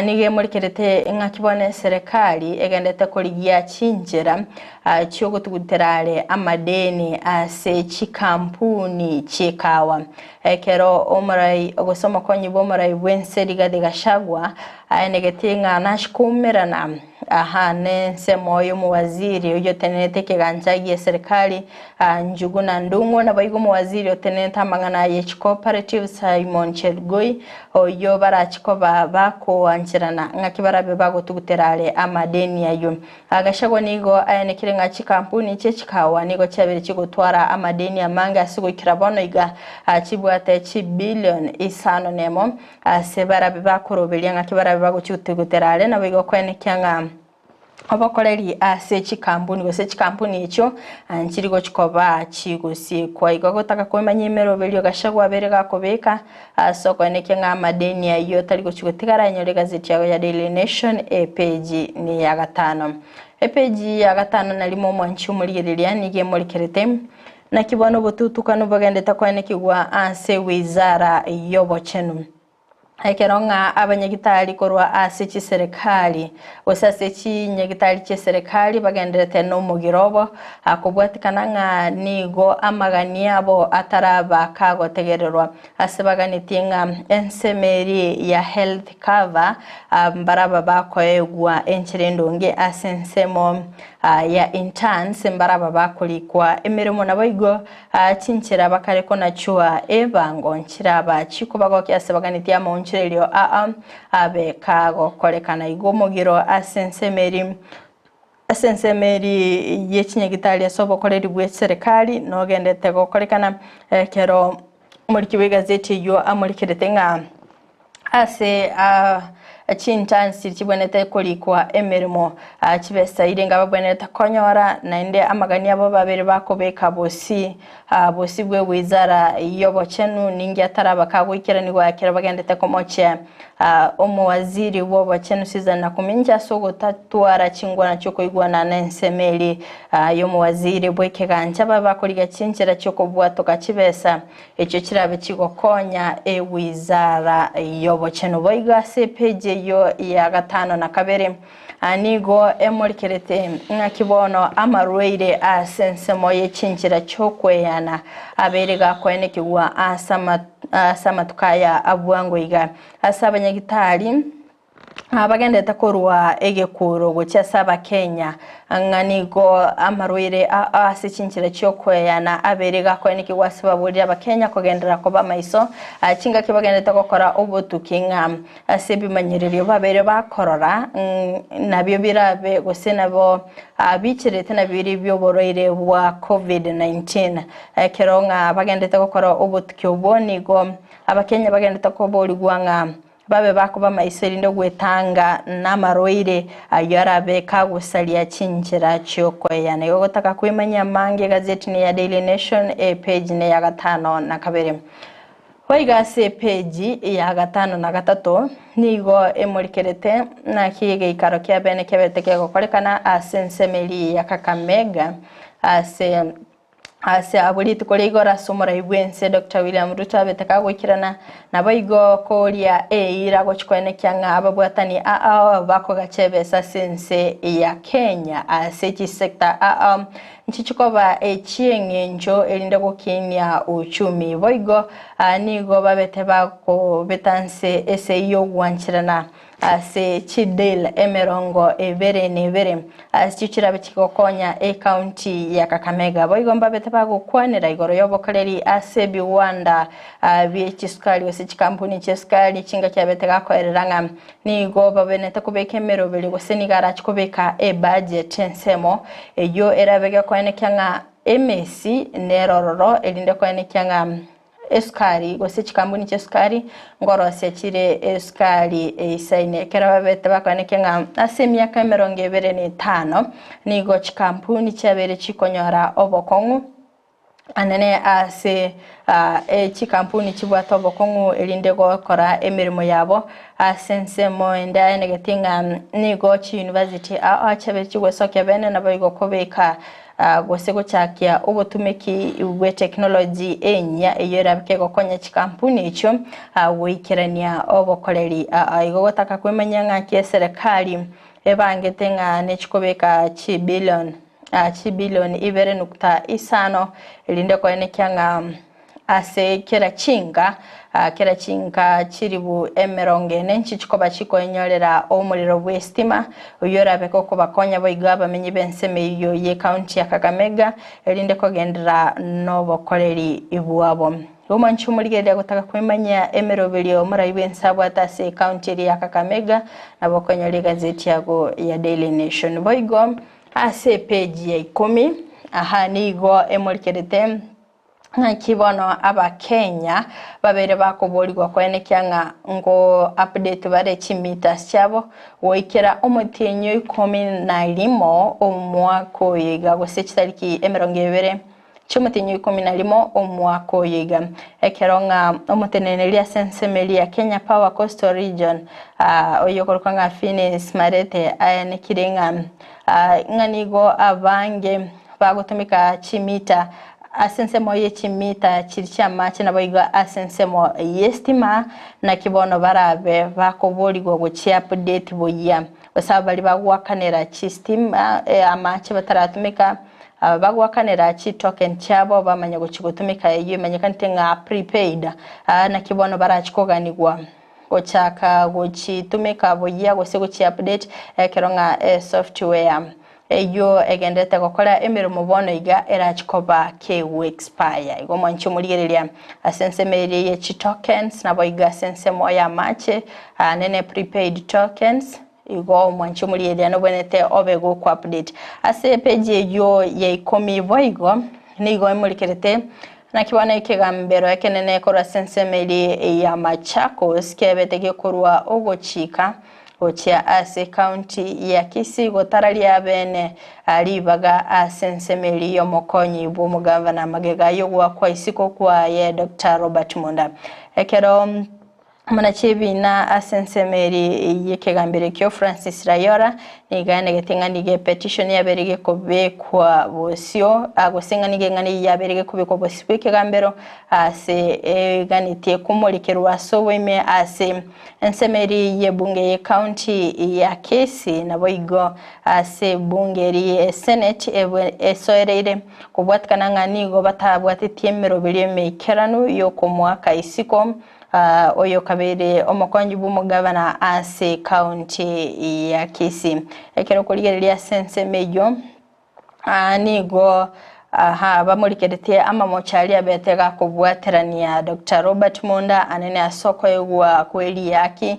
Nigo emorikerete ng'aki bono eserekari egendete korigia chinchera chi'ogotugutera are amadeni ase chikampuni chi'ekawa. Ekero omorai gose omokonyi bw'omorai bw'ense Rigathi Gachagua aenegetie ng'a nachie koumerana Aha nensemo y'omowaziri oyio otenenete ekegancha gi'eserikali Njuguna Ndung'u, naboigo omowaziri otenenete amang'ana ye chicooperative Simon Chelugui, oyio barache koba bakoancherana ng'aki barabe bagotugutera are amadeni ayio. Gachagua nigo ayanekire ng'a chikampuni chie chikawa nigo chiabeire chigotwara amadeni amange ase goikera bono iga chibwate chibilion isano nemo Ase barabe bakoroberia ng'aki barabe bagochigutera are, naboigo koenekia ng'a obokoreri ase chikampuni gose chikampuni echio nchiri gochi koba chigosiekwa. Igo gotaka komanya emeroberio Gachagua abere gakobeka ase okoenekia ng'a amadeni ayio tari gochi gotigara enyore egazeti yago ya Daily Nation epeji neya gatano. Epeji ya gatano na rimo omwanchi omorigereria nigo emorekerete Naki bono obotutukanu bogendete koenekigwa ase wizara y'obochenu. Ekero ng'a abanyagitari korwa ase chiserekari gose ase chinyagitari chi'eserekari bagenderete nomogiro obo, kobwatikana ng'a nigo amagani abo ataraba kagotegererwa ase baganetie ng'a ensemo eria ya health cover mbaraba bakoegwa enchera endonge ase ensemo ya interns mbaraba bakorikwa emeremo naboigo chinchera bakare konachwa ebango nchiraba chikobagokia ase baganetie amaonchorerio aa abe kagokorekana igo omogiro ase ensemo eri ase ensemo eri ye chinyagitari ase obokoreri bwe serikali nogendete gokorekana ekero omoriki bwe egazeti eywo amorikerete ng'a Ase chintansi chibwenerete korikwa emeremo chibesa irenga babwenerete konyora, naende amagani abo babere bakobeka bosi bosi bwe wizara y'obochenu ninki ataraba kagoikeranigwa ekero bagendete komochia omowaziri bw'obochenu Susan Nakumincha ase ogotatwara chingwana chiokoigwana nensemo eri y'omowaziri bw'ekegancha babe bakorigia chinchera chiokobwatoka chibesa Echio chirabe chigokonya ewizara y'obochenu. Boigo ase epeji eyio ya gatano na kabere nigo emorikerete ng'aki bono amarwaire ase ensemo ye chinchera chi'okweyana abeire gakoenekigwa ase amatuko aya abwango iga. Ase abanyagitari Abagendete korwa egekuro gochia ase Abakenya ng'a nigo amarwaire ase chinchera chi'okoeyana abere gakoenekigwa ase baborire Abakenya kogenderera koba amaiso chingaki bagendete gokora obotuki ng'a ase ebimanyererio babere bakorora nabio birabe gose nabo bicherete nabio bi'oborwaire bwa Covid-19. Ekero ng'a bagendete gokora obotuki obwo nigo Abakenya bagendete koborigwa ng'a Babe bakoba maiso erinde gwetanga namarwaire ayio arabe kagosaria chinchera chi'okoeyana. Igo gotaka kwemanyia amange egazeti neya Daily Nation epeji neya gatano na kabere. Boigo ase epeji ya gatano na gatato nigo emorikerete naki egeikaro kia bene kiabete kegokorekana ase ensemo eria ya Kakamega ase Ase abwo rituko ria igoro ase omorai bw'ense Doctor William Ruto abete kagoikerana, naboigo koria eira gochia koenekia ng'a ababwatani ao bakogacha ebesa ase ense ya Kenya ase chisector ao nchichikoba echieng'encho erinde gokinia uchumi. Boigo nigo babete bakobeta nse ase y'ogwancherana Ase chideal emerongo ebere na ebere ase chirabe chigokonya ecounty ya Kakamega. Boigo mbabete bagokwanera igoro y'obokoreri ase ebiwanda bie chisukari gose chikampuni chiesukari chingaki abete gakoerera ng'a nigo babenete kobeka emeroberi gose nigo arache kobeka ebudget ensemo eyio erabe gekoenekia ng'a emesi nerororo erinde koenekia ng'a Esukari, gose chikambuni chi'esukari, ngorosia chire esukari eisaine. Ekero babete bakoenekia ng'a ase emiaka emerongo ebere na etano, nigo chikampuni chiabeire chikonyora obokong'u anene ase chikampuni chibwate obokong'u erinde gokora emeremo yabo ase ensemo ende aenegeti ng'a nigo chiuniversity ao chiabeire chigwesokia bene naboigo kobeka gose gochakia obotumeki bwe technology enyia eyio erabe kegokonya chikampuni echio goikerania obokoreri. Igo gotaka kwemanyia ng'aki eserekari ebangete ng'a nechikobeka chibillion chibillion ibere nukta isano erinde koenekia ng'a. Ase kera chinka, kera chinka chilifu emerongo ene nchichikoba chikoenyorera omorero bw'esitima, oyio orabe gokobakonya boigo abamenyi b'ensemo eyio y'ecounty ya Kakamega, erinde kogenderera nobokoreri bwabo. Omwanchi omorigereria gotaka kwemanyia emeroberio omorai bw'ense abwate ase ecounty eria ya Kakamega, nabo okonyora egazeti yago ya Daily Nation. Boigo ase epeji ya ikomi, aha nigo emorikerete. Naki bono Abakenya babeire bakoborigwa koenekia ng'a ngo update bare chimeters chiabo goikera omotienyi o ikomi na rimo omwaka oyo iga gose chitariki emerongo ebere chiomotienyi o ikomi na rimo omwaka oyo iga. Ekero ng'a omoteneneri ase ensemo eria ya Kenya Power Coastal Region oyio okorokwa ng'a Phineas Marete aenekire ng'a ng'a nigo abange Bagotumeka chimita ase ensemo ye chimita chiria chi'amache naboigo ase ensemo y'estima, naki bono barabe bakoborigwa gochia update buya. Gose aba baria bagoakanera chistima amache bataratumeka, aba bagoakanera chitoken chiabo bamanya gochia gotumeka eyio emanyekanete ng'a prepaid, naki bono barachie koganigwa gochaka gochitumeka buya gose gochi update ekero ng'a esoftware Eyio egenderete gokora emeremo bono iga erache koba kegwexpire. Igo mwanche omorigereria ase ensemo eria ye chitokens naboigo ase ensemo y'amache nene prepaid tokens igo mwanche omorigereria nobwenerete obe goku update. Ase epage eyio ya ikomi boigo nigo emorikerete naki bono ekegambero ekenene korwa ase ensemo eria ya Machakos kebete gekorwa ogochika Gochia ase county ya Kisii gotararia abene ribaga ase ensemo eria y'omokonyi bw'omogavana magega y'ogoakwa isiko kwaye Doctor Robert Monda. Ekero omonachiebiina ase ensemo eria y'ekegambero ekio Francis Rayora nigo aenegete ng'a nigo epetition yabeire gekobekwa bosio gose ng'a nigo eng'ana eyio yabeire gekobekwa bosio bw'ekegambero ase eganetie komorekerwa ase oboime ase Ensemo eria y'ebunge y'ecounty ya Kisii naboigo ase ebunge eria y'esenate esoereire kobwatikana ng'a nigo batabwatetie emeroberio emeikeranu y'okomoaka isiko oyo okabeire omokonyi bw'omogavana ase ecounty ya Kisii. Ekero okorigereria ase ensemo eyio Nigo aha bamorikeretie amamocho aria abete gakobwaterania Doctor Robert Monda anene ase okoegwa kwe riaki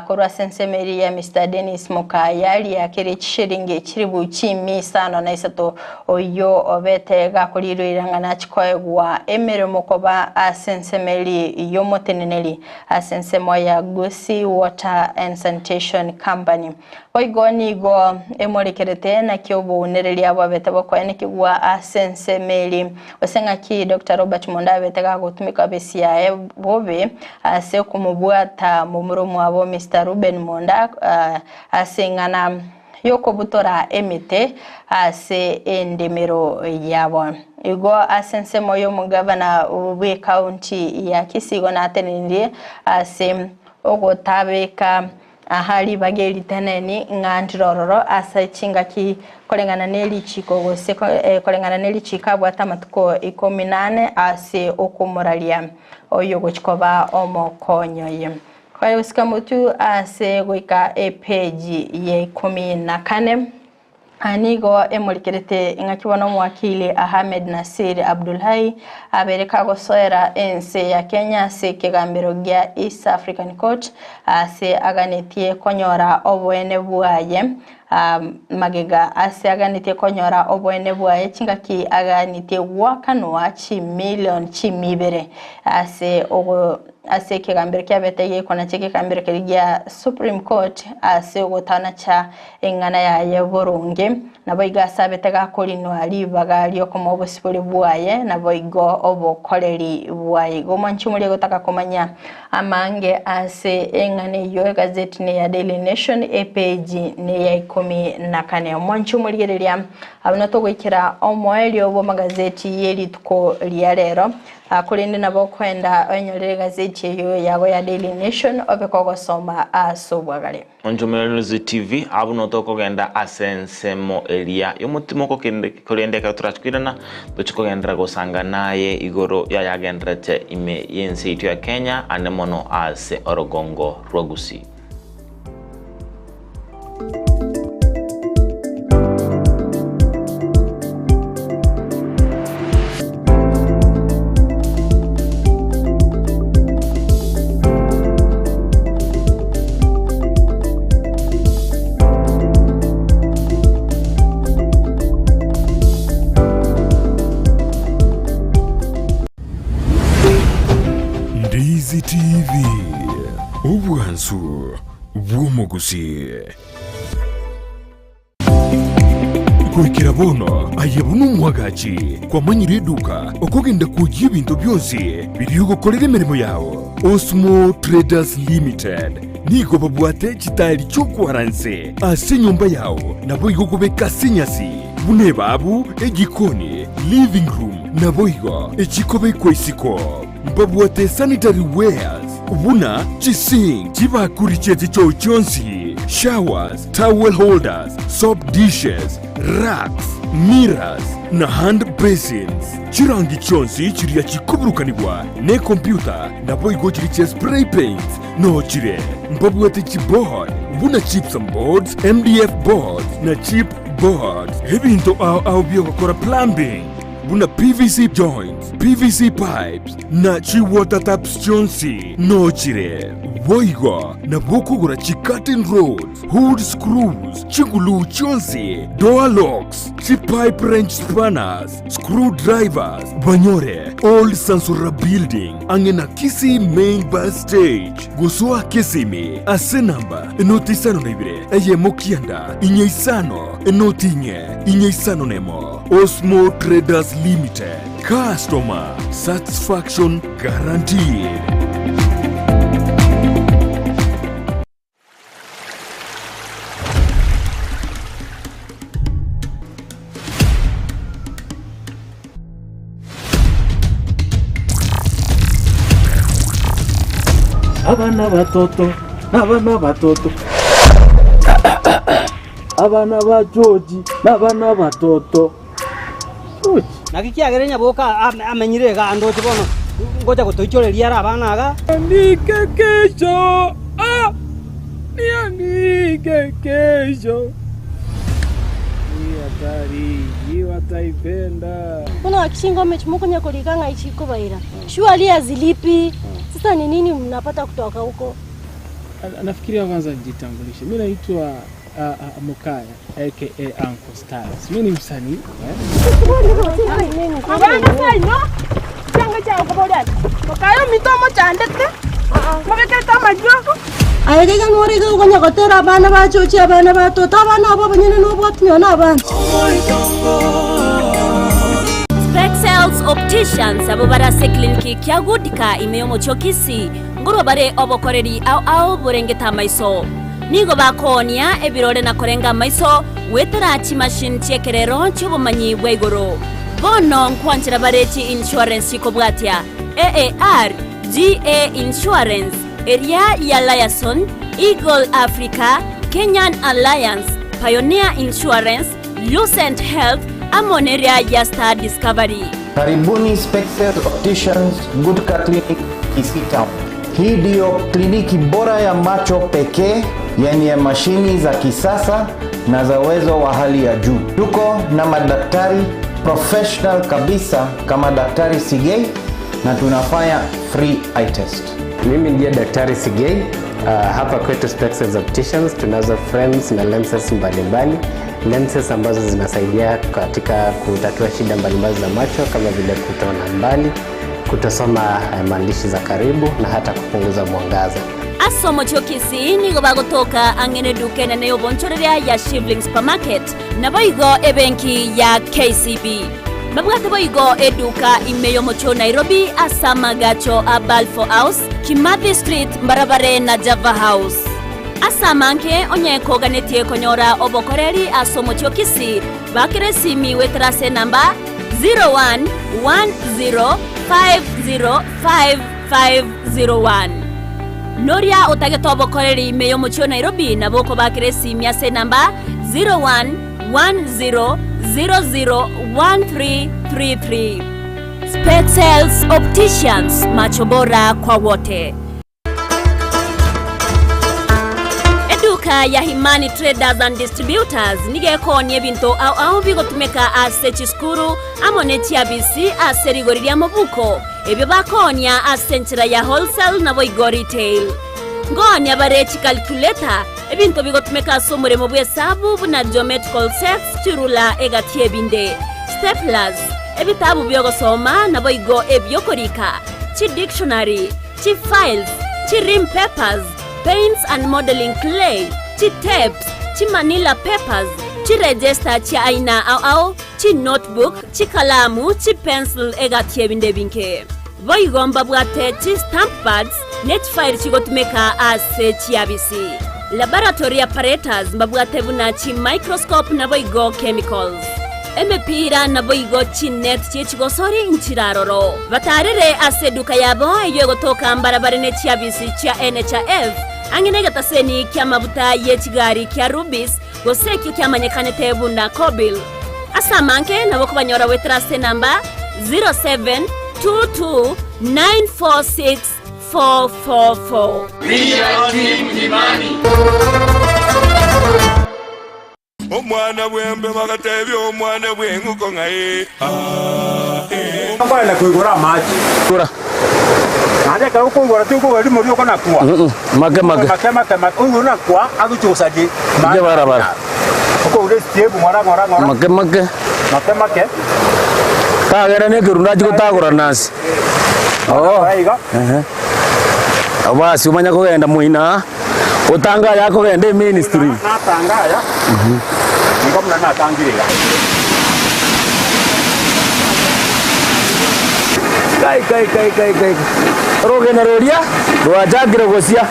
korwa ase ensemo eria ya Mister Dennis Mokaya riaki rie chishiringi chilifu chimi isano na isato oyio obete gakorirwa ring'ana achie koegwa emeremo koba ase ensemo eria y'omoteneneri ase ensemo ya Gusii Water and Sanitation Company. Boigo nigo emorekerete naki obounereria bwabete bokoenekigwa ase ensemo eria, gose ng'aki Doctor Robert Monda abete gagotumeka besi yaye bobe ase okomobwata momura omwabo Mister Reuben Monda ase eng'ana yokobutora emete ase endemero yabo. Igo ase ensemo y'omogavana bw'ecounty ya Kisii igo natenenirie ase ogotabeka Aha ribaga eri teneni ng'a ndire ororo ase chingaki koreng'ana ne richiiko gose koreng'ana ne richiiko abwate amatuko ikomi na ane ase okomoraria oyogochia koba omokonyi oye. Konya gosika motwe ase goika epeji ya ikomi na kane. Aya nigo emorikerete ing'aki bono omowakili Ahmed Nassir Abdulhai abeire kagosoera ense ya Kenya ase ekegambero gia East African Court ase aganetie konyora oboene bwaye magega ase aganetie konyora oboene bwaye chingaki aganetie goakanwa chimilion chimia ibere ase ogo Ase ekegambero kiabete gekonacha ekegambero keria gia Supreme Court ase ogotanacha eng'ana yaye boronge, naboigo ase abete gakorinwa ribaga riokomoa obosibore bwaye, naboigo obokoreri bwaye. Igo omwanchi omoria gotaka komanya amange ase eng'ana eyio egazeti neya Daily Nation epeji neya ikomi na kane. Omwanchi omorigereria abwo natogoikera omoerio bw'amagazeti yerituko ria rero. Korende nabo okoenda oenyorere egazeti eyio yago ya Daily Nation obe kogosoma ase obwagare. Onchomererezi TV, abwo no tokogenda ase ensemo eria y'omotimoko kende korende ekero torache koirana toche kogenderera gosanga naye igoro yayagenderete ime y'ense yaito ya Kenya ande mono ase orogongo rwa Gusii. Ndizi TV, obwansu bw'omogusii. Goikera bono aye buna omwagachi kwamanyire eduka okogenda kwoyia ebinto bionsi biria ogokorera emeremo yao. Osmo Traders Limited nigo babwate chitairi chi'okwara nse ase enyomba yao naboigo kobeka ase enyasi buna ebabu, ejikoni, living room naboigo echikobekwa isiko. Mbabwate sanitary wares buna chisink, chibakuri chie chichoo chionsi, showers, towel holders, soap dishes, racks, mirrors, na hand basins. Chirangi chionsi chiria chikoburukanigwa nekompyuta naboigo chiria chia spray paints noo chire. Mbabwate chiboard buna gypsum boards, MDF boards na chip boards. Ebinto ao ao biogokora plumbing buna PVC joints, PVC pipes, na chi-water taps chionsi nochire. Boigo nabo okogora chi-curtain rods, hood screws, chiguluu chionsi, door locks, chi-pipe wrench spanners, screw drivers, banyore Old Sansora Building ang'e na Kisii Main Bus Stage. Gosoa Kisimi ase namba enoti 52 eyemo kianda inye isano enoti inye inye isano nemo. Osmo Traders Limited, Customer Satisfaction Guaranteed. Abana batoto, abana batoto. Abana ba George nabana abatoto. George. Naki kiagera nyaboka amenyire iga andoche bono ngocha gotoichoreria are abana iga. Nianike kesho, ah, nianike kesho. Hii hatari, hii wataipenda. Mbona wakishinga mokonya korika ng'a ichikobaira surely hazilipi. Sasa ni nini mnapata kutoka huko? Nafikiria kwanza nijitambulishe. Mi naitwa Mukaya aka Uncle Styles. Mi ni msanii eh? Abana baino, chianga chiao nkoboria ati, Mokaye ominto omochandete, mobekerete amariogo. Aye gaiga nore iga okonya gotera abana bachochi abana ba toto abana abo abanyene nobwati nonye na abana. Spexels Opticians abwo bare ase ekliniki kia Goodka ime y'omochie o Kisii, Nkorwa bare obokoreri ao ao borengete amaiso. Nigo bakoonia ebirore na korenga amaiso goetera chimashini chi'ekerero chi'obomanyi bwa igoro. Bono nkwanchera bare chi-insurance chikobwatia, AAR, GA Insurance, eria ya Liaison, Eagle Africa, Kenyan Alliance, Pioneer Insurance, Lucent Health, amo neria ya Star Discovery. Karibuni Spectre Opticians Gutka Clinic Kisii Town. Hii ndiyo kliniki bora ya macho pekee yenye mashini za kisasa na za uwezo wa hali ya juu. Tuko na madaktari professional kabisa kama Daktari Sigei na tunafanya free eye test. Mimi ndiye Daktari Sigei. Hapa kwetu Spexels Opticians tunazo frames na lenses mbalimbali, lenses ambazo zinasaidia katika kutatua shida mbalimbali za macho kama vile kutoona mbali, kutosoma maandishi za karibu na hata kupunguza mwangaza. Ase omochie o Kisii nigo bagotoka ang'e neduka enene y'obonchoreria ya Shivling Supermarket, naboigo ebenki ya KCB. Babwate boigo eduka ime y'omochie o Nairobi ase amagacho a Balfour House, Kimathi Street mbarabare na Java House. Ase amange onye koganetie konyora obokoreri ase omochie o Kisii, bakera esimi goetera ase enamba 0110. 505501. Noria otagete obokoreri ime y'omochie o Nairobi nabo okobakera esimi ase enamba 0110001333. Specsales Opticians, macho bora kwa wote. Eduka ya Himani Traders and Distributors nigo ekoonia ebinto ao ao bigotumeka ase chisukuru amo ne chiabisi ase rigori ria mobuko, ebio bakoonia ase enchera ya wholesale naboigo retail. Nkoonia bare chicalculator, ebinto bigotumeka ase omoremo bw'esabu buna geometrical sets, chirula egati ebinde, staplers, ebitabu bi'ogosoma naboigo ebi'okorika, chidictionary, chi-files, chi-rim papers, paints and modelling clay, chi-tapes, chi-manila papers, chi-register chia aina ao ao, chi-notebook, chikalamu, chi-pencil egati ebinde ebinge. Boigo mbabwate chi-stamp pads ne chifairi chigotumeka ase chiabisi. Laboratory apparatus mbabwate buna chi-microscope naboigo chemicals. Emepira naboigo chinet chi'echigosori nchiraroro. Batarere ase eduka yabo eyio egotoka mbarabare ne chiabisi chia NHIF, ang'e negetaseni ki'amabuta ye chigari kia Rubis, gose ekio kiamanyekanete buna Kobil. Ase amange nabo okobanyora goetera ase enamba 0722946444. We are Team Imani. Omwana bw'embe bagatebia omwana bw'eng'uko ng'a ee, aa, ee. Nkoenda koigora amache. Gora. Naende ekero okoigora tokoigora rimo rioka na kwa. Make make. Make make make oigore na kwa agochia gosaria Inche barabara. Okoigora esitebu ng'ora ng'ora ng'ora. Make make. Make make. Tagera na ekerundu achie gotagora nase. Oo. Iga. Ehe. Basi omanye kogenda moino aa. Otanga aya akogenda eministry. Natanga aya, nigo buna natangire iga. Kai kai kai kai kai. Orogena roria rwachakire gosia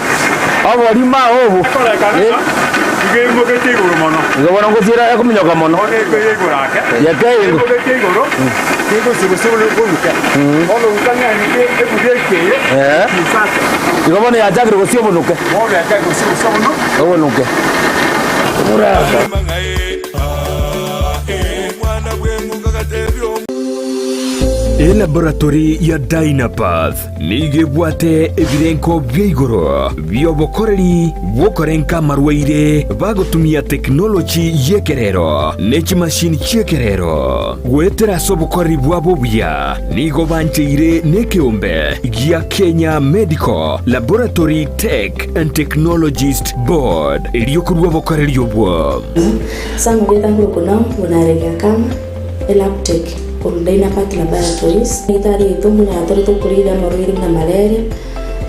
oborimo ao obo. Ekorekana Eh. ng'a igo eimogetie igoro mono. Igo bono ngosiera ekominyoka mono. Bono ekoira igoro ake. Yekeigo. Eimogetie igoro, kegosia gose buna bonuke. Bono goika ng'a ebuya ekeye, Eh. chinsacha. Igo bono yachakire gosia obonuke. Bono yachakire gosia gose obono. Obonuke. Elaboratory ya Dynapath nigo ebwate ebirenko bia igoro bi'obokoreri bw'okorenka amarwaire bagotumia tekinoloji y'ekerero ne chimashini chi'ekerero. Goetera ase obokoreri bwabo obuya, nigo bancheire nekeombe gia Kenya Medical Laboratory Tech and Technologist Board erio korua obokoreri obwo. Ase amarieta nkorokwa Naomi buna Aregia Kama, Elabtech, korwa Dynapath Laboratories. Daktari oito buna tore tokorigia amarwaire buna malaria,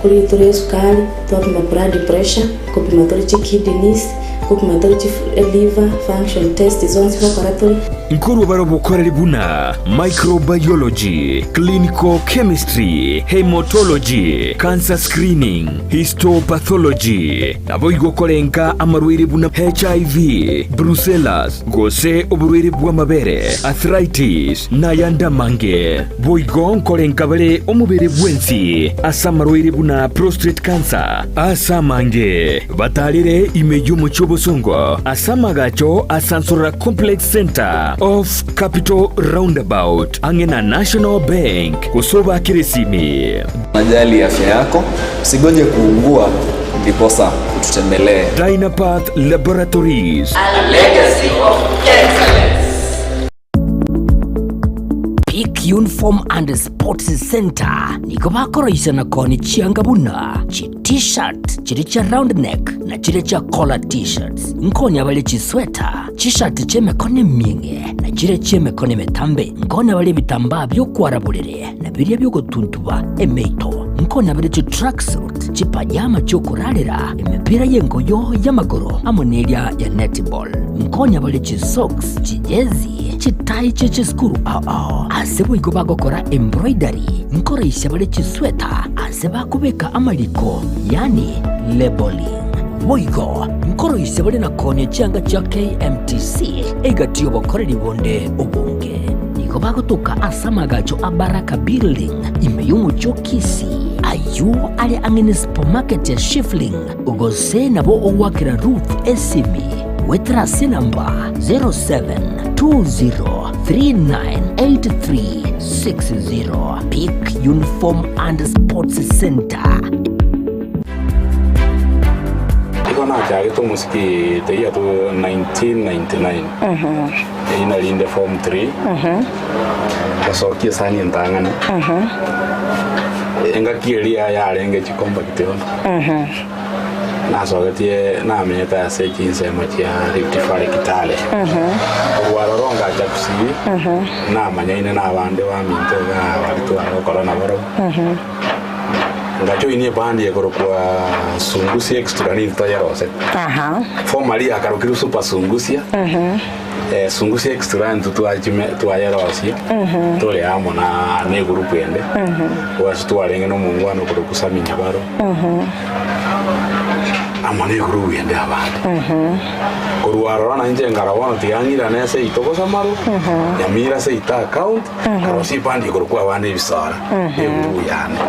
korigia tore esukari, twapima blood pressure, kopima tore chikidneys, kopima tore chi liver function test zonsi gokora tore. Nkorwa bare obokoreri buna microbiology, clinical chemistry, haematology, cancer screening, histopathology, Naboigo korenka amarwaire buna HIV, brucellas, gose oborwaire bw'amabere, arthritis, na ayande amange. Boigo nkorenka bare omobere bwensi ase amarwaire buna prostate cancer ase amange. Batarire ime y'omochie obosongo ase amagacho a Sansorora Complex Centre off Capital Roundabout ang'e na National Bank gose obakere esimi. Unajali afya yako, usigoje kuugua ndiposa ututembelee. Dynapath Laboratories. A legacy of excellence. Peak Uniform and Sports Center nigo bakoroisana koni chianga buna chi T-shirt chiria chia round neck na chiria chia collar T-shirts. Nkonya bare chisweta, chishati chi'emekono emieng'e na chiria chi'emekono emetambe. Nkonya bare ebitambaa bi'okwara borere na biria bi'ogotuntuba emeito. Nkonya bare chitracksuit, chipajama chi'okorarera, emepira y'engoyo y'amagoro amo neria ya netball. Nkonya bare chisocks, chijezi, chitai chie chisukuru ao ao. Ase boigo bagokora embroidery, nkoraisia bare chisweta ase bakobeka amariko, yaani labelling. Boigo nkoroisia bare na koonia chianga chia KMTC egati y'obokoreri bonde obonge. Nigo bagotoka ase amagacho a Baraka Building, ime y'omochie o Kisii, ayio are ang'e ne supermarket ya Shifling, gose nabo ogoakera Ruth esimi goetera ase enamba 0720398360. Peak Uniform and Sports Centre. Igo nachagete omosiki the year 1999. Eyio narinde form 3 ngasokia esani entang'ani engaki eria yarenge chicompact bono nasogetie namenyete ase chinsemo chia Rift Valley Kitale korwa aroro ngacha Kisii namanyaine na abande baminto iga baria tware gokora nabarobwo ngajoinia eband ekorokwa Sungusia Extra nigo toyerosete formerly yakarokirwe Super Sungusia Eh, sungusia extra intwe twachime twayerosia tore amo na na egroup ende gwase twarenge na omongwana okorokwa Sammy Nyabaro amo na egroup ende abande korwa aroro na inche nkarora bono tiga ng'irane ase ito bosamaro Nyamira ase ito account nkarosia eband ekorokwa abana ebisara egroup yane.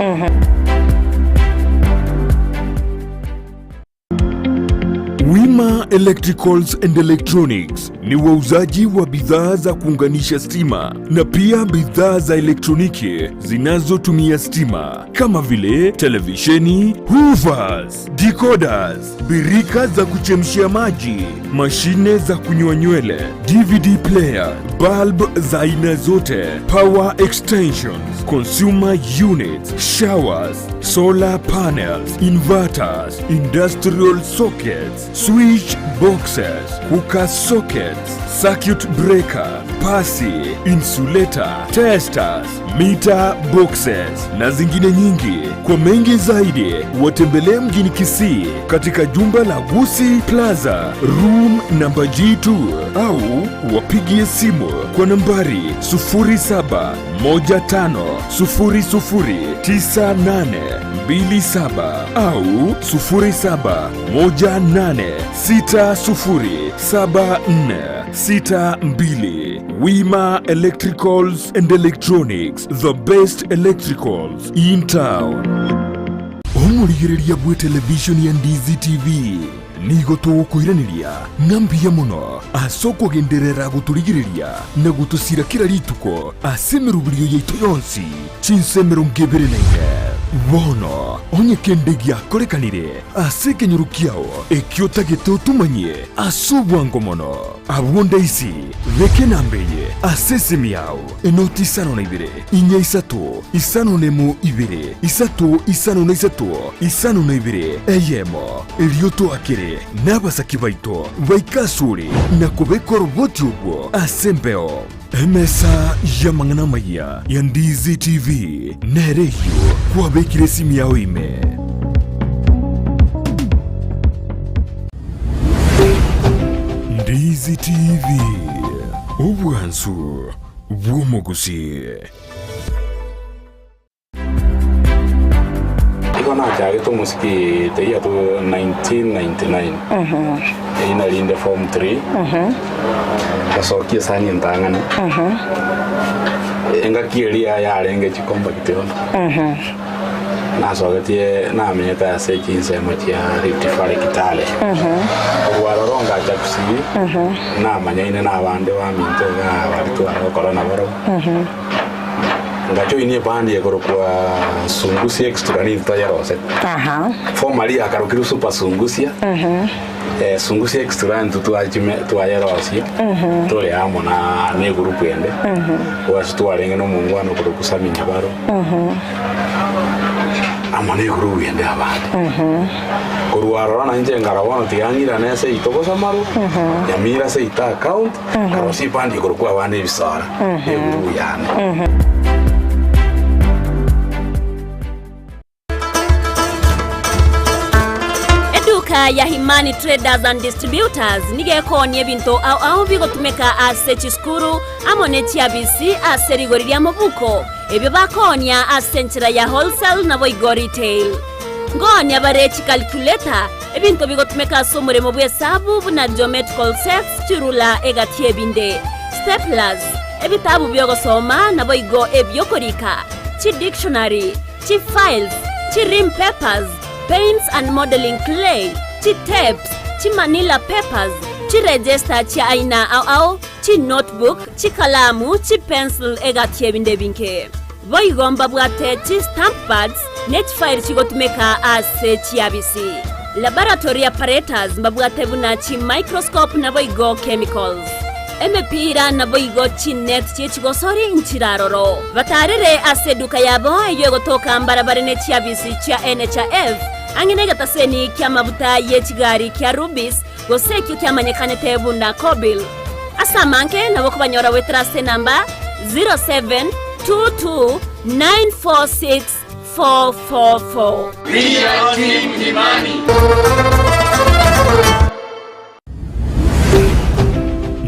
Wima Electricals and Electronics ni wauzaji wa bidhaa za kuunganisha stima na pia bidhaa za elektroniki zinazotumia stima kama vile televisheni, hoovers, decoders, birika za kuchemshia maji, mashine za kunyoa nywele, DVD player, bulb za aina zote, power extensions, consumer units, showers, solar panels, inverters, industrial sockets, switch boxes, cooker sockets, circuit breaker, pasi, insulator, testers, meter boxes na zingine nyingi. Kwa mengi zaidi, watembelee mjini Kisii katika jumba la Gusii Plaza, room namba G2 au wapigie simu kwa nambari 0715009827 au 0718607462. Wima Electricals and Electronics, the best electricals in town. Omorigereria bwe television ya Ndizi TV nigo togokoiraneria ng'a mbuya mono ase okogenderera gotorigereria na gotosira kera rituko ase emeroberio yaito yonsi chinsa 24. Bono onye kende giakorekanire ase ekenyoro kiao ekio otagete otomanyie ase obwango mono, abwo ndaisi beka enamba eye ase esimi yao, enoti isano na ibere, inya isato, isano na emo ibere, isato isano na isato, isano na ibere, eyemo. Erio toakere nabasaki baito baike asore na kobeka oroboti orwo ase embeo. Emesa y'amang'ana amaya ya Ndizi TV nere eyio kwabekire esimi yao ime. Ndizi TV, obwansu bw'omogusii. Igo nachagete omosiki the year 1999 eyio narinde form 3 ngasokia esani entang'ani engaki eria yarenge chicompact bono nasogetie namenyete ase chinsemo chia Rift Valley Kitale korwa aroro ngacha Kisii namanyaine na abande baminto iga baria tware gokora nabarobwo. Ngajoinia eband ekorokwa Sungusia Extra nigo toyerosete. Formerly yakarokirwe Super Sungusia. Eh, Sungusia Extra intwe twachime twayerosia tore amo na na egroup ende. Gwase twarenge na omongwana okorokwa Sammy Nyabaro. Amo na egroup ende abande. Korwa aroro nainche nkarora bono tiga ng'irane ase ito bosamaro, Nyamira ase ito account. Nkarosia ebandi igoro kw'abana ebisara, negurubu yane. Eduka ya Himani Traders and Distributors nigo ekoonia ebinto ao ao bigotumeka ase chisukuru amo ne chiabisi ase rigori ria mobuko, ebio bakoonia ase enchera ya wholesale naboigo retail. Nkoonia bare chicalculator, Ebinto bigotumeka ase omoremo bw'esabu buna geometrical sets, chirula, egati ebinde, staplers. Ebitabu bi'ogosoma naboigo ebi'okorika, chidictionary, chifiles, chirim papers, paints and modelling clay, chitapes, chimanila papers, chiregister chia aina ao ao, chinotebook, chikalamu, chipencil egati ebinde ebinge. Boigo mbabwate chistamp pads ne chifairi chigotumeka ase chiabisi. Laboratory apparatus mbabwate buna chimicroscope naboigo chemicals. Emepira naboigo chinet chi'echigosori nchiraroro. Batarere ase eduka yabo eyio egotoka mbarabare ne chiabisi chia NHIF, ang'e negetaseni ki'amabuta ye chigari kia Rubis gose ekio kiamanyekanete buna Kobil. Ase amange nabo okobanyora goetera ase enamba 0722946444. BRT Mlimani.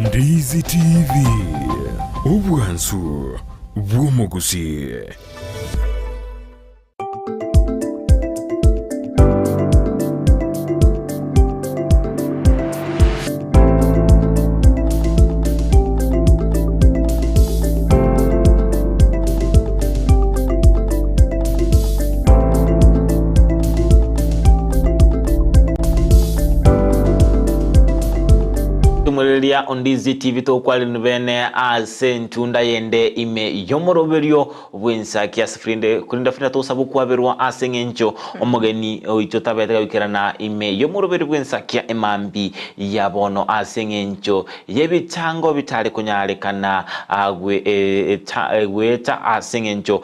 Ndizi TV, obwansu bw'omogusii. Tumuriria Ondizi TV tokwarinu bene ase entunda yende ime yomoroberio bw'ensaki ase frinde korende frinde tosaba okwaberwa ase eng'encho omogeni oito tabete goikerana ime y'omoroberio bw'ensakia emambi ya bono ase eng'encho y'ebitango bitare konyarekana goeta ase eng'encho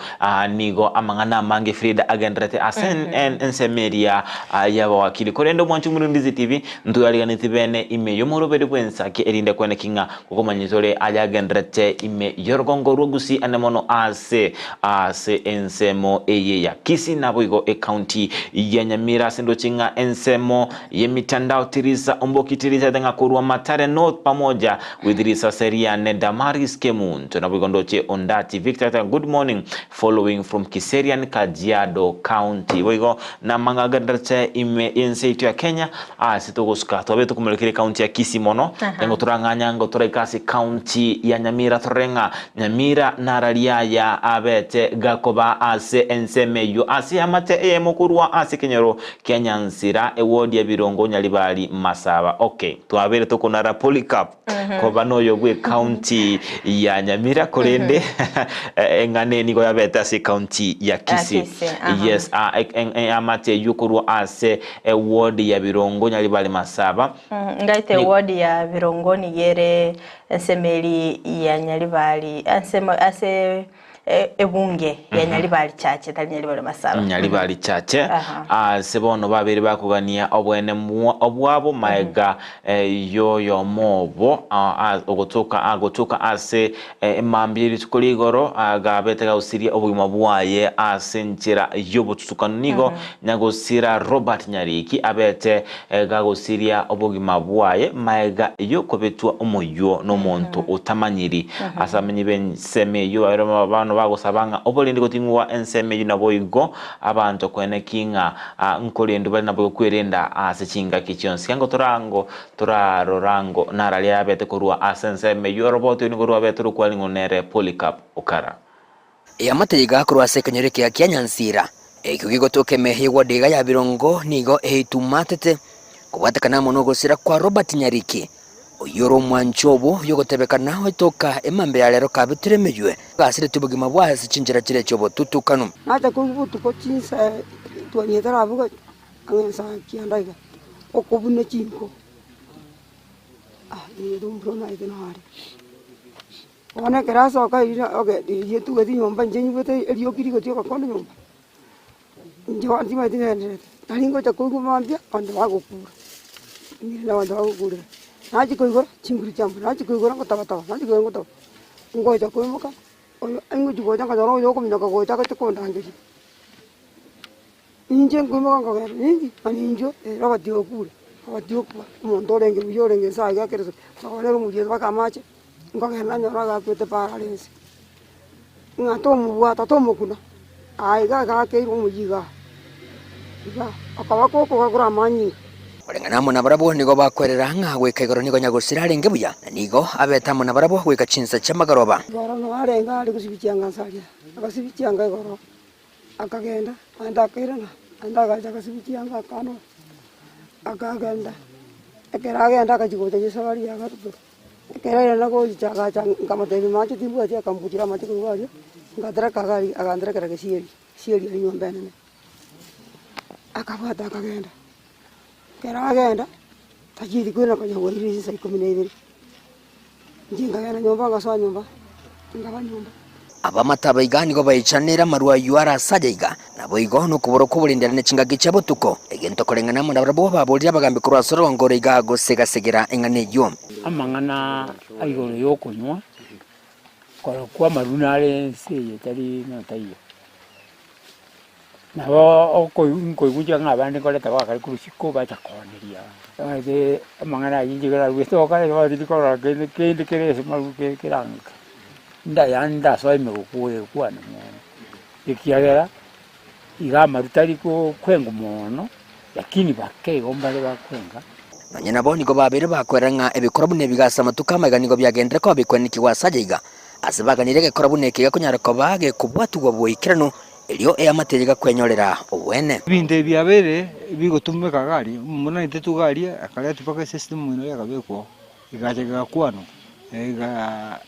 nigo amang'ana amange Frida agenderete ase ensemo eria y'abawakili. Korende omwanchi omorundizi TV ntoyariganeti bene ime y'omoroberio bw'ensaki erinde kweneki ng'a Okomanyete ore ayagenderete ime y'orogongo rwa Gusii ane mono ase ase ensemo eye ya Kisii naboigo ecounty ya Nyamira ase ndoche ng'a ensemo y'emitandao Tirisa Omboki Tirisa ng'a korwa Matare North pamoja with risase riane Damaris Kemunto naboigo ndoche Ondati Victor good morning following from Kiserian Kajiado County boigo namang'a agenderete ime y'ense yaito ya Kenya Ase togosuka twabe tokomorekera ecounty ya Kisii mono, nigo torang'anya ngo toraike ase ecounty ya Nyamira torore ng'a Nyamira nararia aya abete gakoba ase ensemo eyio ase eamate eyemo korwa ase ekenyoro kia Nyansira eward ya Birongo Nyaribari Masaba. Okay, twabeire tokonara Polycarp koba noyo bwe ecounty ya Nyamira korende eng'ana eye nigo yabete ase ecounty ya Kisii. Kisii, aha. Yes, eamate eyio korwa ase Eward ya Birongo Nyaribari Masaba. Ngaete eward ya Birongo nigo ere ensemo eri ya Nyaribari ensemo ase ebunge ya Nyaribari Chache tari Nyaribari Masaba. Nyaribari Chache ase bono babere bakogania obwene obwabo maega yoyomo obo ogotoka agotoka ase Emambia ye rituko ria igoro agabete gagosiria obogima bwaye ase enchera y'obotutukanu. Nigo nyagosira Robert Nyariki abete gagosiria obogima bwaye maega y'okobetwa omoyio nomonto otamanyiri. Ase abamenyi b'ensemo eyio babere bono bagosaba ng'a oborendi goting'wa ensemo eyio naboigo abanto koeneki ng'a nkorendwa bare naboigo kwerenda ase chingaki chionsi. Ekiagera torango Torarora ngo nararia yabete korwa ase ensemo eyio oroboti nigo rwabete rokwaring'u nere Polycarp Okara. Eamate iga korwa ase ekenyoro ekiya kia Nyansira, ekio gegotoka ime y'eward iga ya Birongo nigo eitumatete kobwatekana amo nogosira kwa Robert Nyariki, oyio ore omwanchi obo oyogotebekana oetoka emambia ya rero kabetire emeywe gasireti obogima bwaye ase chinchera chiria chi'obotutukanu. Nacha koigwa botuko chinsa twanyete rabuga ang'e nsa kianda iga. Okobuna chinko, ah nigo omonto onaete nare. Bono ekero asoka riria oge riria etugeti nyomba inche nyigwete erioki rigotioka konde nyomba, inche bono timanyeti ngendererete, nari ngocha koigwa mambia abanto bagokura, ng'ina abanto bagokurera, nachia koigora chinguru chiambora, nachia koigora ngotabataba, nachia koigora ngotabataba, ngocha koimoka, oyo ngochi gocha nkanyora oyo okominyoka gocha agocha kondangeria. Inche nkoimoka nkogenda, ninki? Ng'a ninchwo ere ogotiga okure, ogotiga okwa, omonto orenge buya orenge inse aiga ekero nonye nere omoriete mpaka amache, nkogenda nanyora agakwete para are inse. Ng'a tomobwata tomokuna, aye iga agakeirwe omoyio igaa, igaa, okoboko oko gakore amanyinga. Koreng'ana amo nabarabwo nigo bakwerera ng'a goika igoro nigo nyagosira arenge buya, na nigo abete amo nabarabwo goika chinsa chi'amagoroba. Igoro noe arenge are gosibia chianga nse aria, agasibia chianga igoro, akagenda, naende akairana, naende agacha agasibia chianga akanora, akagenda. Ekero agenda agachia gocha chisabari ya gatato, ekero airana gocha agacha nkamotebia mache timbwati akambuchera amache korwa aria, ngatereka iga aria aganterekera gesieri, gesieri aria nyomba enene. Akabwata akagenda, ekero agenda, tachieti koirana konya bwairire chinsa ikomi na ibere, inche nkagenda nyomba ngasoa nyomba, nkaba nyomba. Abamate aba iga nigo baichanere amarwa ayio are ase aya iga, naboigo nokobora kw'oborenderani chingaki chia botuko, egento koreng'ana amo nabarabwo baborire abagambi korwa ase orogongo ore iga gosega-segera eng'ana eyio. Amang'ana a igoro y'okonywa, korokwa amarwa nare ense eye tari ng'a taiyo. Nabo nkoigwa ng'a abande nkoreta bagakare korwa isiko bacha kooneria omanyete amang'ana aywo inche ekero arwete gokora igo tindi korora kende kende kere ase maru kerang'ike, nda yaani ndasoa ime gokwana mono, ekiagera iga amaru tari koengwa mono, lakini bake igo mbare bakwenga. Nonya nabo nigo babeire bakoerera ng'a ebikoro buna ebiga ase amatuko amaiga nigo biagenderere koba bikwenekigwa ase aya iga, ase baganirie egekoro buna eke gekonyara koba gekobwatigwa boikeranu Erio eamate eye egakwenyorera obwene. Ebinto ebi biabeire bigotumeka iga aria, buna intwe iga aria, akaretwa mpaka esystem ime ere ekabekwa oo, egacha egakwanwa, egaa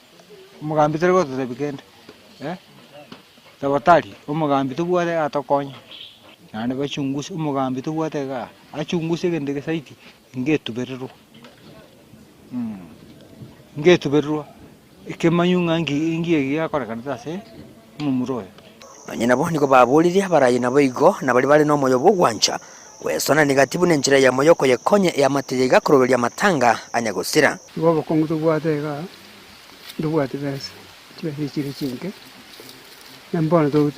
omogambi tari gototebia kende, tafadhali omogambi tobwate atokonye, naende bachunguse omogambi tobwate igaa, achunguse egento eke zaidi, ngetubererwa ngetubererwa. Ekemanyo ng'a nki eki giakorekanete ase omomura oyo. Nonya nabo nigo baboririe abaraai naboigo na baria bare nomoyo bw'ogwancha gwesonania gati buna enchera eyemo y'okoyekonya eamate eye igakoroberia amatanga anya gosira. Igo obokong'u tobwate igaa, ntobwati besa, chibesa echi chire chinke, na mbono to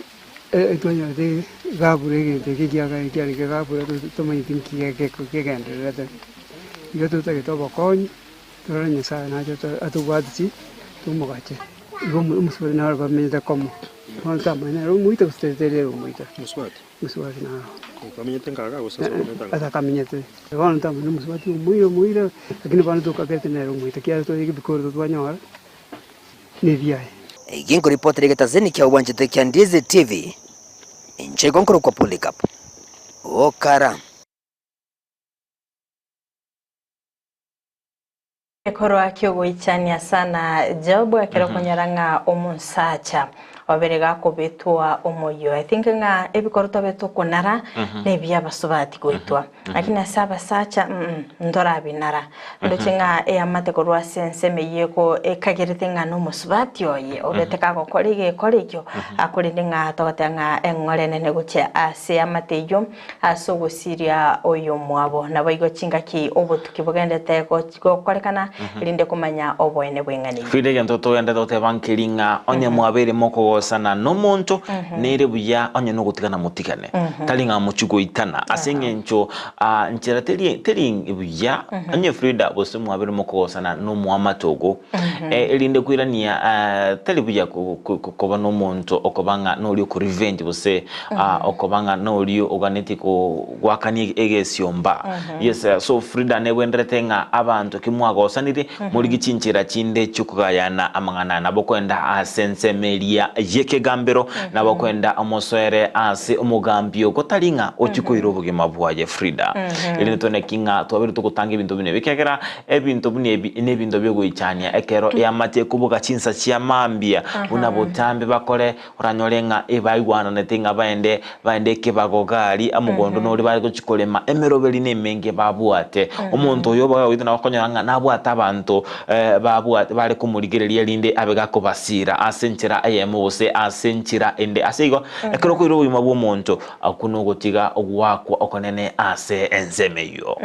twanyorete gabura egento eke ekiagera kiarenge gabura totomanyeti nki kegendererete. Igo totagete obokonyi. Torore Nyasae nache atobwatisie tomogache. Igo omosubati naro bamenyete komo, bono tamanya nere omoita gose tari ere omoita. Mosubati? Mosubati naro. Bamenyete nkaga gose ase bamenyete ango? Atakamenyete. Bono tamanya omosubati omoira omoira, lakini bono tokagete nere omoita ekiagera tore ebikoroto twanyora na ebiaye. Eki nkoripotera egetazeni kia obwanchete kia Ndizi TV. Inche igo nkorokwa Polycarp Okara. Ekorwa ki'ogoichania sana Job ekero okonyora ng'a omonsacha obere gakobetwa omoyio. I think ng'a ebikoro tobe tokonara nebia abasubati goitwa. Lakini ase abasacha mm ntorabinara. Ndoche ng'a eamate korwa ase ensemo eyio eko ekagerete ng'a nomosubati oye obete kagokora egekora ekio akorende ng'a togoteba ng'a eng'ora enene gochia ase eamate eyio Ase ogosiria oyomwabo. Naboigo chingaki obotuki bogendete gokorekana, erinde komanya oboene bw'eng'ana eyio. Frida egento togenderete goteba nkeri ng'a onye mwabeire mokogosana nomonto nere buya onye nogotigana motigane tari ng'a mochie goitana ase eng'encho ah, nchera teri teri buya onye Frida gose mwabeire mokogosana nomoamate ogo eh, erinde koirania ah, tari buya ko- ko- koba nomonto okoba ng'a noria oko revenge gose Ah, okoba ng'a noria oganetie goakania egesiomba. Yes, eh, so Frida nebwenderete ng'a abanto ki mwagosanire, morigie chinchera chinde chi'okogayana amang'ana aya. Nabo okoenda ase ensemo eria y'ekegambero, nabo okoenda omosoere ase omogambi ogo tari ng'a ochie koira obogima bwaye Frida. Erinde tone ki ng'a twabeire togotanga ebinto buna ebi, ekiagera ebinto buna ebi nebinto biogoichania ekero eamate ekoboka chinsa chia mambia, buna botambe bakore Oranyore ng'a ebaigwananete ng'a baende baende ekebago gari omogondo nore bare gochia korema emeroberi nemenge babwate. Omonto oyo obaga goita nabo okonyora ng'a nabwate abanto babwate bare komorigereria erinde abe gakobasira ase enchera eyemo gose ase enchera ende. Ase igo, ekero okoira obogima bw'omonto, okwo nogotiga ogoakwa okonene ase ensemo eyio.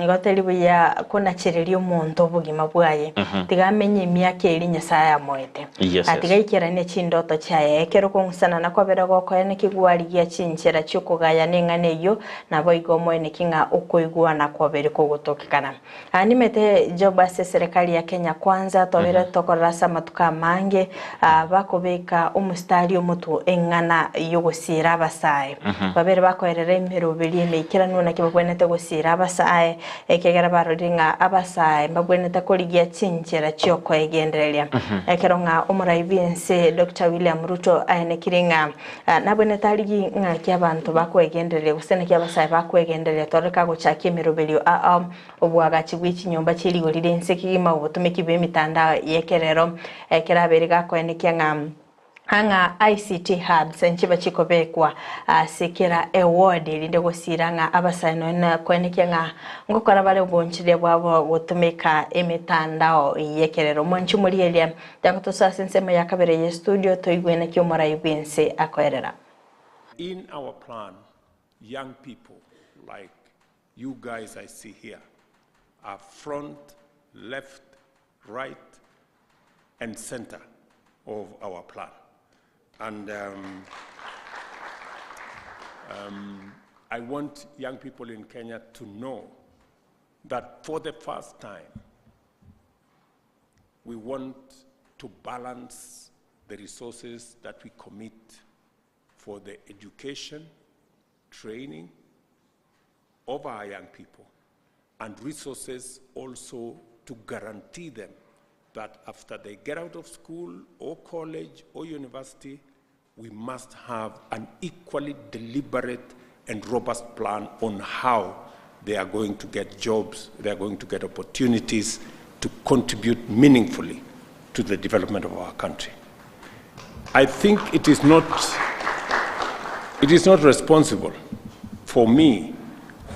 Igo teri buya konachereria omonto obogima bwaye, tiga amenye emiaka eria Nyasae amoete. Yes, Atiga yes. aikeranie chindoto chiaye. Ekero okong'usana na kobera gokoeneki gwarigia chinchera chi'okogayana eng'ana eyio, naboigo omoeneki ng'a okoigwana kwabere kogotokekana. Aa nimete Job ase eserekari ya Kenya Kwanza tobere tokorora ase amatuko amange aa bakobeka omositari omotwe eng'ana y'ogosiira abasae. Babere bakoerera emeroberi emeikeranu naki babwenerete gosiira abasae, ekiagera barorire ng'a abasae mbabwenerete korigia chinchera chi'okoegendereria. Ekero ng'a omorai bw'ense Doctor William Ruto aenekire ng'a nabwenerete arigie ng'aki abanto bakoegendereria gose naki abasae bakoegendereria torore kagochakia emeroberio ao Oboagachi bwe chinyomba chie rigori ri'ense kegima obotomeki bw'emitandao y'ekerero ekero abeire gakoenekia ng'a ng'a ICT hubs nchiba chikobekwa ase kera eward erinde gosiira ng'a abasae nonya na koenekia ng'a ngokora bare obonchiria bwabo gotumeka emetandao y'ekerero. Mwanchi omorigereria, tiga tosoe ase ensemo ya kabere ye studio toigwe naki omorai bw'ense akoerera. In our plan, young people like you guys I see here are front, left, right, and center of our plan. And um, um, I want young people in Kenya to know that for the first time, we want to balance the resources that we commit for the education, training of our young people, and resources also to guarantee them that after they get out of school or college or university, we must have an equally deliberate and robust plan on how they are going to get jobs, they are going to get opportunities to contribute meaningfully to the development of our country. I think it is not, it is not responsible for me,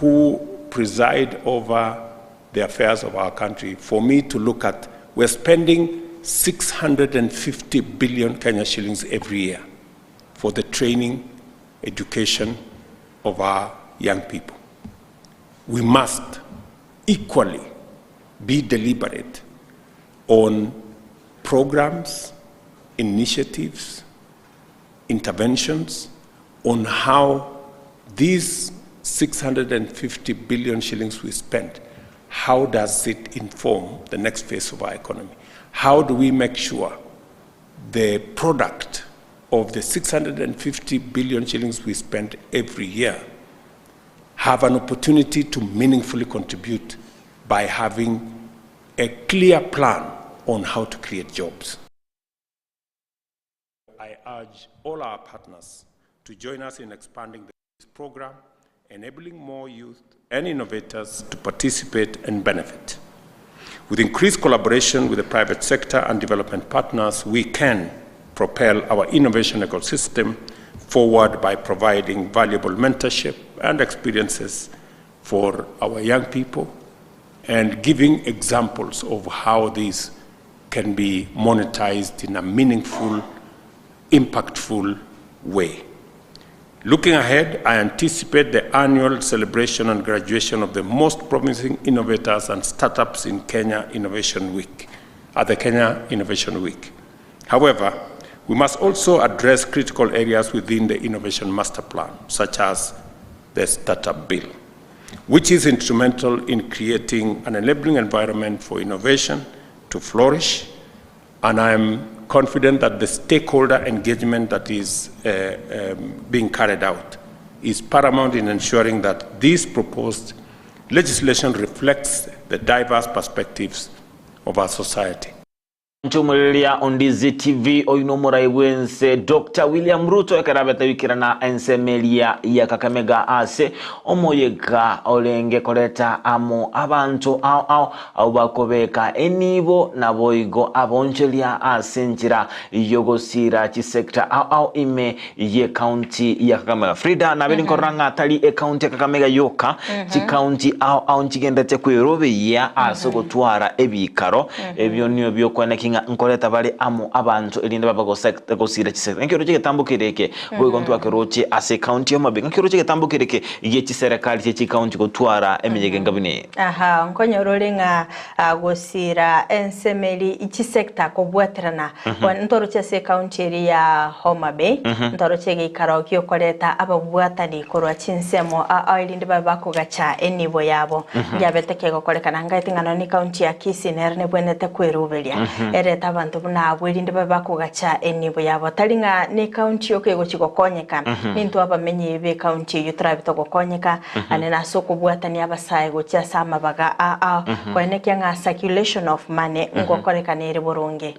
who preside over the affairs of our country, for me to look at we're spending 650 billion Kenya shillings every year for the training, education of our young people. We must equally be deliberate on programs, initiatives, interventions on how these 650 billion shillings we spend, how does it inform the next phase of our economy? How do we make sure the product of the 650 billion shillings we spend every year have an opportunity to meaningfully contribute by having a clear plan on how to create jobs. I urge all our partners to join us in expanding this program, enabling more youth and innovators to participate and benefit. With increased collaboration with the private sector and development partners, we can propel our innovation ecosystem forward by providing valuable mentorship and experiences for our young people and giving examples of how these can be monetized in a meaningful, impactful way. Looking ahead, I anticipate the annual celebration and graduation of the most promising innovators and startups in Kenya Innovation Week, at the Kenya Innovation Week. However, we must also address critical areas within the Innovation Master Plan, such as the Startup Bill, which is instrumental in creating an enabling environment for innovation to flourish. And I'm confident that the stakeholder engagement that is uh, um, being carried out is paramount in ensuring that this proposed legislation reflects the diverse perspectives of our society. Inche omorereria o Ndizi TV oyio nomorai bwense Doctor William Ruto ekero abete goikerana ensemo eria ya Kakamega ase omoyega orenge koreta amo abanto ao ao abwo bakobeka enibo naboigo abonchoria ase enchera yogosira chisector ao ao ime y'ecounty ya Kakamega. Frida nabere nkorora ng'a tari ecounty ya Kakamega yoka, chicounty ao ao nchigenderete kwerobeyia ase ogotwara ebikaro ebio nio biokwaneki ng'a nkoreta bare amo abanto erinde babe gosira chisector. Ng'aki oroche egetambo kere eke boigo ntwakeroche ase ecounty ya Homa Bay. Ng'aki oroche egetambo kere eke gie chiserekari chie chicounty gotwara emeyega enga buna eye? Aha, nkonyora ore ng'a gosira ensemeri chisector kobwaterana Ntoroche ase ecounty eria ya Homa Bay, ntoroche egeikaro gi'okoreta ababwatani korwa chinsemo ao erinde babe bakogacha enibo yabo. Ngiabete kegokorekana ngaete ng'a nonya ne county ya Kisii nero nebwenerete kweruberia. Erete abanto buna abwo erinde babe bakogacha enibo yabo. Tari ng'a necounty yoka egochia gokonyeka, nintwe abamenyi b'ecounty eyio torabe togokonyeka, ane nase okobwatania abasae gochia ase amabaga aa, koenekia ng'a circulation of money ngokorekana ere boronge.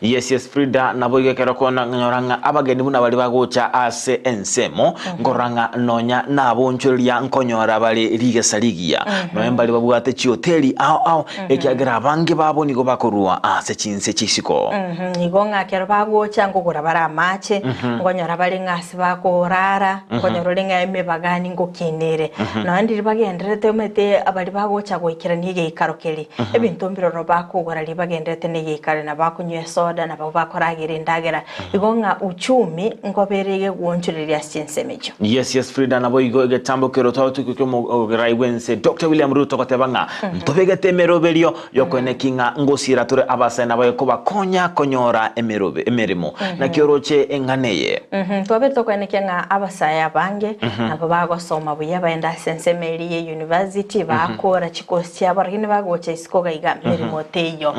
Yes yes Frida naboigo ekero konyora ng'a abageni buna baria bagocha ase ensemo nkorora ng'a nonya nabonchoreria nkonyora bare rigesa rigiya nonya mbari babwate chihoteli ao ao Ekiagera abange babo nigo bakorua ase chinse chi'isiko. Igo ng'a ekero bagocha nkogora bare amache, nkonyora bare ng'a ase bakorara, nkonyora ore ng'a emebagani ngokina ere. Nonya ndiri bagendererete omanyete baria bagocha goikerania egeikaro keria, ebinto mbiroro bakogora riria bagendererete na egeikaro na bakonywa esoda nabo bakoragera endagera. Igo ng'a uchumi nkobere egegwonchoreria ase chinsemo echio. Yes yes Frida naboigo egetambo kero twagotweka ki'omorai bw'ense Doctor William Ruto goteba ng'a Ntobegete emeroberio y'okoeneki ng'a ngosiira tore abasae nabaye kobakonya konyora emerobe emeremo. Naki oroche eng'ana eye? Twabeire tokoenekia ng'a abasae abange nabo bagosoma buya baende ase ensemo eria ye university bakora chikosi chiabo lakini bagocha isiko iga iga meremo teiyo.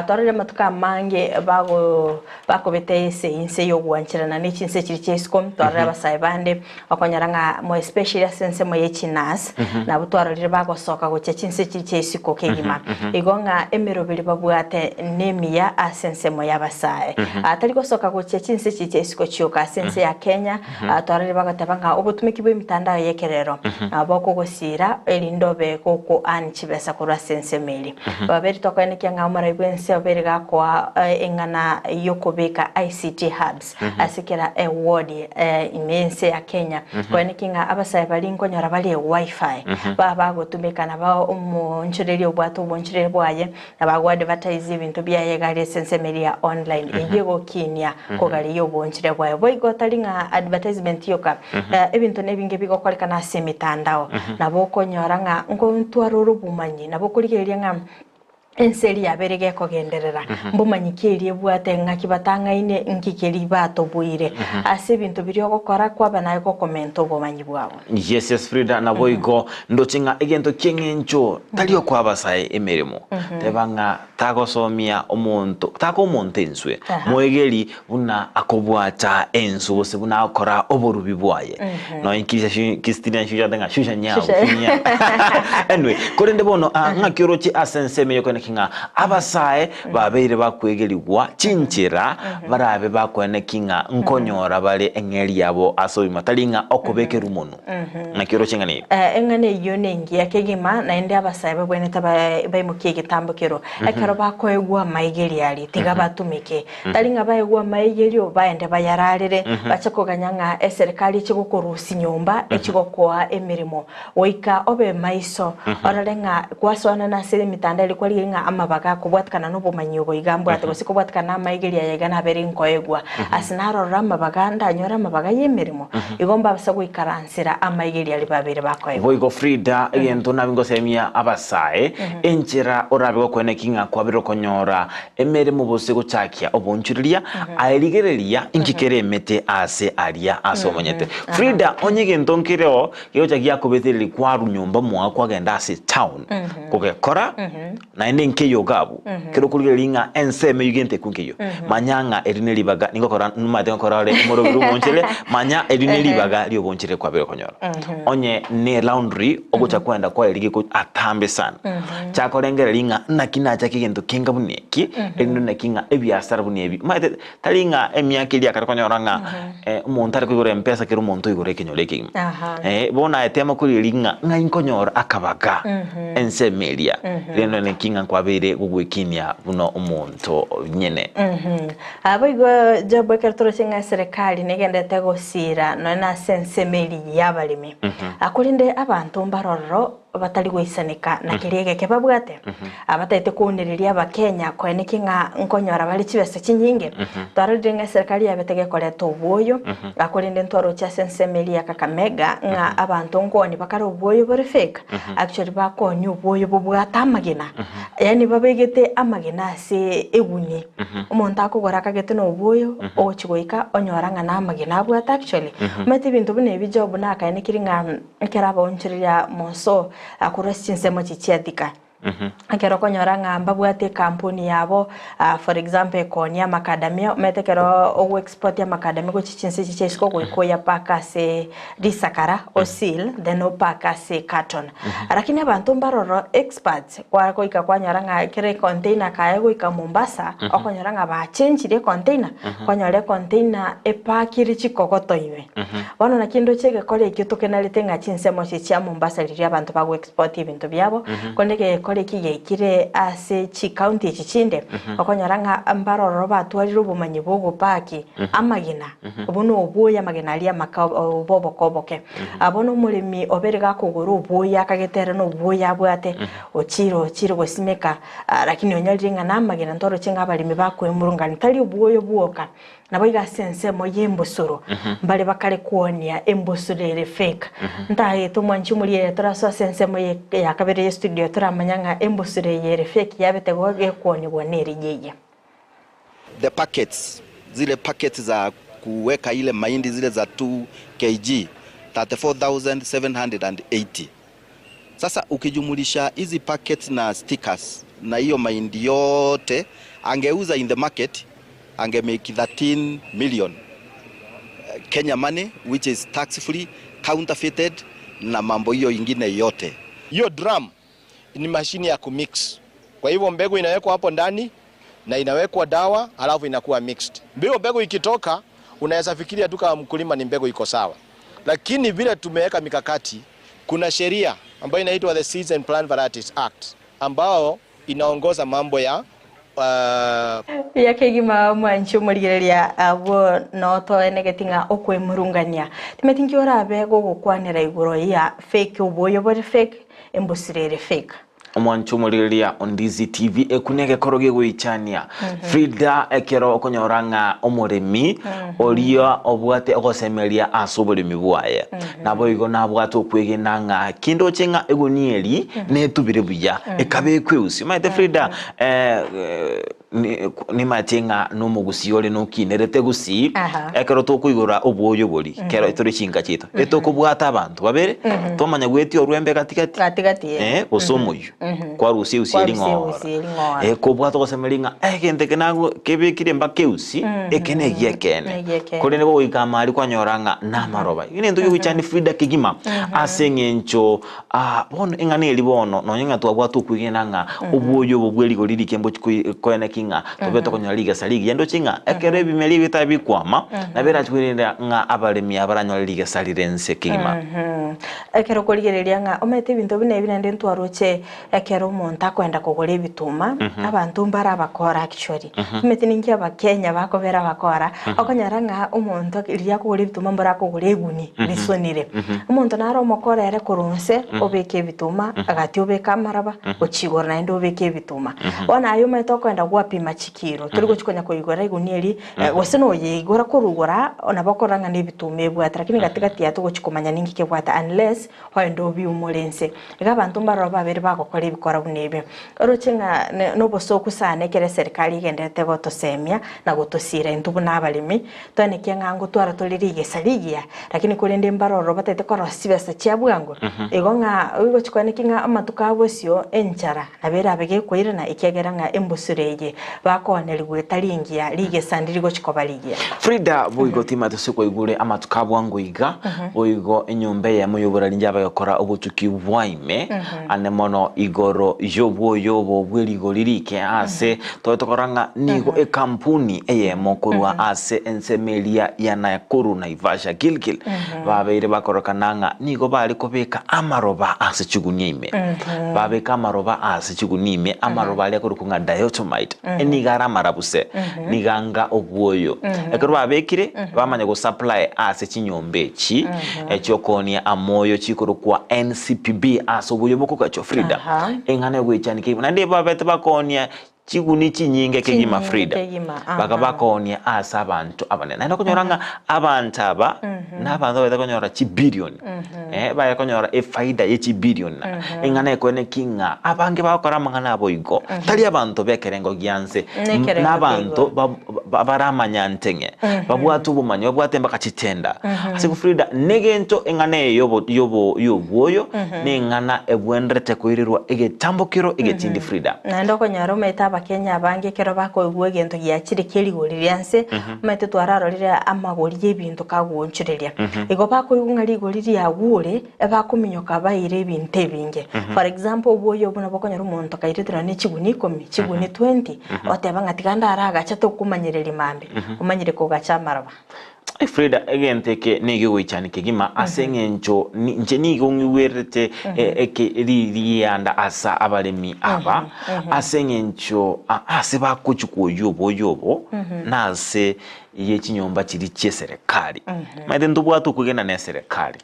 Twarorire amatuko amange bago bakobeta ase inse y'ogwancherana ne chinse chiria chia isiko twarorire abasae bande Okonyora ng'a more especially ase ensemo ye chinurse, nabwo twarorire bagosoka gochia chinse chiria chia isiko kegima. Igo ng'a emeroberi babwate nemiya ase ensemo y'abasae. Tari gosoka gochia chinse chiria chia isiko chioka, ase ense ya Kenya twarorire bagoteba ng'a obotumeki bw'emitandao y'ekerero bokogosira erinde obe goko earn chibesa korwa ase ensemo eria. Babere tokoenekia ng'a omorai bw'ense obeire gakoa eng'ana y'okobeka ICT hubs. Ase kera eward ime y'ense ya Kenya, koeneki ng'a abasae baria nkonyora bare wifi, baba bagotumeka nabo omoonchoreria obwate obonchoreria bwaye, na bago advertise ebinto biaye iga aria ase ensemo eria ya online, eyio egokinia kogaria obonchoreria bwaye. Boigo tari ng'a advertisement yoka, ebinto nebinge bigokorekana ase emitandao, nabo okonyora ng'a nkontwara ore obomanyi, nabo okorigereria ng'a Ense eria yabeire gekogenderera, mbomanyi ki eria ebwate ng'aki batang'aine, nki keria batoboire ase ebinto biria ogokora kwaba naye gokomenta obomanyi bwabo. Yes yes Frida naboigo ndoche ng'a egento kieng'encho tari okoa abasae emeremo teba ng'a tagosomia omonto takoa omonto enswe moegeri buna akobwata ensu gose buna agokora oborubi bwaye nonya nkirisia shu Christina shushate ng'a shusha nyao Shusha. shunya anyway korende bono ah, ng'aki oroche ase ensemo eye koeneki ng'a abasae babeire bakwegerigwa chinchera barabe bakoeneki ng'a nkonyora bare eng'eri yabo ase obogima tari ng'a okobekerwa monwe ng'aki oroche ng'a nigo Eh, eng'ana eyio nengiya kegima naende abasae babwenerete ba- baimokie egetambo kerwo ekero bakoegwa amaigerio aria tiga batumeke Tari ng'a baegwe amaigerio baende bayararere, bache koganya ng'a eserekari eche gokorusia nyomba echi gokoa emeremo. Goika obe maiso, orore ng'a gwasoanana ase emetandao eria kwarigereria ng'a amabaga akobwatikana nobomanyi obo iga mbwate gose kobwatikana na amaigerio aya iga nabere nkoegwa. Ase narorora amabaga ndanyore amabaga y'emeremo, igo mbabasa goikaransera amaigerio aria babere bakoegwa. Boigo Frida, egento nabe ngosemia abasae, enchera orabe gokweneki ng'a kwabire okonyora Emeremo gose gochakia obonchureria, aye rigereria inki kere emete aase aria ase omonyete. Frida, onye egento nkereo gegocha giakobetereria kwarwa nyomba mwao kwagenda ase etown kogekora, naende nkeiyo iga abwo, kero okorigereria ng'a ensemo eyio gento ekio nkeiyo, manya ng'a eri neribaga nigokora nomanyete ngokora ore omoroberi oboncherere, manya eri neribaga rioboncherere kwabere okonyora. Onye ne laundry ogocha kwenda kwaye rigeko atambe sana. Chaka korengereria ng'a naki nachake egento kenga buna eki, erinde naki ng'a ebiasara buna ebi. Omanyete tari ng'a emiaka eria akare konyora ng'a omonto are koigora mpesa kera omonto oigora ekenyoro ekegima. Bono aye tema korigereria ng'a ng'ai nkonyora akabaga ensemo eria, rende naki ng'a nkwabeire gogwekinia buna omonto nyene. Naboigo Job ekero toroche ng'a eserekari negenderete gosiira nonya nase ensemo eria y'abaremi, korende abanto mbarororo batari goisaneka na keria egeke babwate, abatagete kounereria Abakenya koenekia ng'a nkonyora bare chibesa chinyinge. Twarorire ng'a eserekari yabete gekoreta obwoyo, korende ntwaroche ase ensemo eria ya Kakamega ng'a abanto nkoonia bakare obwoyo bore fake, actually bakoonia obwoyo bobwate amagena, yaani babegete amagena ase eguni. Omonto akogora akagete nobwoyo, ogochia goika onyora ng'a namagena abwate actually. Omanyete ebinto buna ebi Job nakaenekiri ng'a ekero abaonchoreria moso korwa ase chinsemo echi chia Thika. Ekero okonyora ng'a mbabwate ekampuni yabo, for example ekoonia amakadamia, omanyete ekero ogo export amakadamia gochia chinse echi chia isiko goika oyapake ase risakara, o seal, then opake ase ecarton. Lakini abanto mbaroro experts, kwa goika kwanyora ng'a ekero econtainer kaye goika Mombasa, okonyora ng'a bachenchirie econtainer, kwanyora econtainer epakire chikogoto ime. Bono naki ndoche egekora ekio tokenarete ng'a chinsemo echi chia Mombasa riria abanto bago export ebinto biabo, korende egekora eki giaikire ase chicounty echi chinde, okonyora ng'a mbarororo batwarire obomanyi bwa ogopaki amagena, buna obwoyo amagena aria amake obo oboke oboke. Bono omoremi obere gakogora obwoyo akagete ere na obwoyo abwate, ochire ochire gosimeka, lakini onyorire ng'a namagena ntoroche ng'a abaremi bakoemurungania tari obwoyo bwoka. Naboigo ase ensemo y'embusuro mbare bakare kwonia embusuro ere fake. Ntagete omwanchi omoriere torasoe ase ensemo ye ya kabere ye studio toramanya ng'a embusuro eye ere fake yabete go gekwonigwa nerigia eye. The packets, zile packets za kuweka ile mahindi zile za 2 kg 34780. Sasa ukijumulisha hizi packets na stickers na hiyo mahindi yote angeuza in the market ange make 13 million Kenya money which is tax free, counterfeited na mambo hiyo ingine yote. Hiyo drum ni mashini ya kumix. Kwa hivyo mbegu inawekwa hapo ndani na inawekwa dawa alafu inakuwa mixed. Mbio mbegu ikitoka unaweza fikiria tu kama mkulima ni mbegu iko sawa, lakini vile tumeweka mikakati, kuna sheria ambayo inaitwa the Seeds and Plant Varieties Act ambao inaongoza mambo ya Buya kegima omwanchi omorigereria abwo notoenegeti ng'a okwemurungania. Timeti nki orabe gogokwanera igoro ya fake oboyo bore fake, embusuro ere fake. Omwancho omorigereria o Ndizi TV eku negekoro gegoichania. Frida ekero okonyora ng'a omoremi oria obwate ogosemeria ase oboremi bwaye naboigo nabwate okwegena ng'a kindoche ng'a egunia eri netubire buya ekabekwa eusi. Omanyete Frida Nimache ng'a nomogusii ore nokinerete gusii, ekero tokoigora obwoyo boria, kero tore chinka chiaito, etokobwata abanto babere, twamanya goetia orwembe gati gati, Gati gati, eh. eh, gose omoyio, kwarusia eusi eria Kwarusia ng'ora. eusi eria ng'ora. Eh, kobwata ogosemeria ng'a egento eke nago kebekire mpaka eusi, eke negia ekeene. Negia ekeene. Korende gogoika amari kwanyora ng'a namaroba. Ekio nento kegoichania Frida kegima, ase eng'encho Aa, bono eng'ana eria bono, nonya ng'a twabwate okwegena ng'a obwoyo obo bwe rigori rike mbochi koi koeneki ng'a tobe tokonyora rigesa rigiya, ndoche ng'a ekero ebimeri ebi bitari bikwama, nabo erache koirera ng'a abaremi aba baranyore rigesa rire nse kegima. Ekero okorigereria ng'a omanyete ebinto buna ebi naende ntwaroche ekero omonto akoenda kogora ebituma, abanto mbare abakora actually. Omanyete ninki abakenya bakobera abakora, okonyora ng'a omonto riria akogora ebituma mbora akogora eguni risonire. Omonto nare omokora ere korwa inse obeke ebituma, agati obeke amaraba, gochia igoro naende obeke ebituma. Bono aye omanyete okoenda gwapima chikiro, tori gochia konya koigora eguni eria, gose noyeigora korwa igoro aa, nabo okorora ng'a nebituma ebwate, lakini gati gati aa togochia komanya ninki kebwate unless oende obiumore inse. Iga abanto mbaroro babere bagokora ebikora buna ebio. Oroche ng'a nobosoku sana ekero eserikari egendererete gotosemia na gotosiira intwe buna abaremi, toenekie ng'a ngotwara tore rigesa rigiya, lakini korende mbaroro batagete korosia chibesa chia bwango. Igo ng'a ogochia koenekia ng'a amatuko a bosio enchara nabo erabe gekoirana ekiagera ng'a embusuro eye bakoonerigwa etari engiya, rigesa ndiri gochia koba rigiya. Frida boigo timanyete ase kwaigure amatuko a bwango iga, boigo enyomba eyemo y'oborari njabe gokora obotuki bwa ime, ane mono igoro y'obwoyo obo bwe rigori rike ase tobe tokora ng'a nigo ekampuni eyemo korwa ase ensemo eria ya Nakuru, Naivasha, Gilgil babeire bakorokana ng'a nigo bare kobeka amaroba ase chigunia ime. Babeka amaroba ase chigunia ime, amaroba aria akorokwa ng'a diatomite, nigo are amarabuse, nigo anga obwoyo. Ekero babekire, bamanya gosupply ase chinyomba echi chi'okoonia amoyo chikorokwa NCPB ase oboyo bokogachwa Frida. Eng'ana egoichanika igo. Naende babete bakoonia. Chiguni chinyinge kegima Chinyinge Frida, kegima, aha. bakaba bakoonia ase abanto abanene. Naende okonyora ng'a abanto aba nabanto baete konyora chibilioni, eh, baye konyora efaida ye chibilioni. Eng'ana ekoene ki ng'a abange bagokora amang'ana abo igo, tari abanto b'ekerengo gia nse, Nekerengo nabanto kia igoro. ba- baramanyante ng'e, babwate obomanyi, babwate mpaka chitenda. Ase igo Frida, negento eng'ana eye yobo yobo yobwoyo, neng'ana ebwenerete koirerwa egetambokero egetindi Frida. Naende okonyora omanyete abakenya abange ekero bakoigwa egento giachire kie rigori ria nse, omanyete twararorire amagori ya ebinto kagoonchoreria. Igo bakoigwa ng'a rigori riagure, ebakominyoka baire ebinto ebinge. For example, obwoyo obwo nabo okonyora omonto kairete nonye ne chigunia ikomi, chigunia twenty, oteba ng'a tiga ndaragache tokomanyereria mambia, omanyire kogacha amaroba. Frida, egento eke negegoichani kegima ase eng'encho ni- inche nigo ng'igwerete e- eke ri- rianda ase abaremi aba ase eng'encho a- ase bagochia kwoyia oboyia obo nase ye chinyomba chiria chi'eserekari. Omanyete ntobwate okwegena na eserekari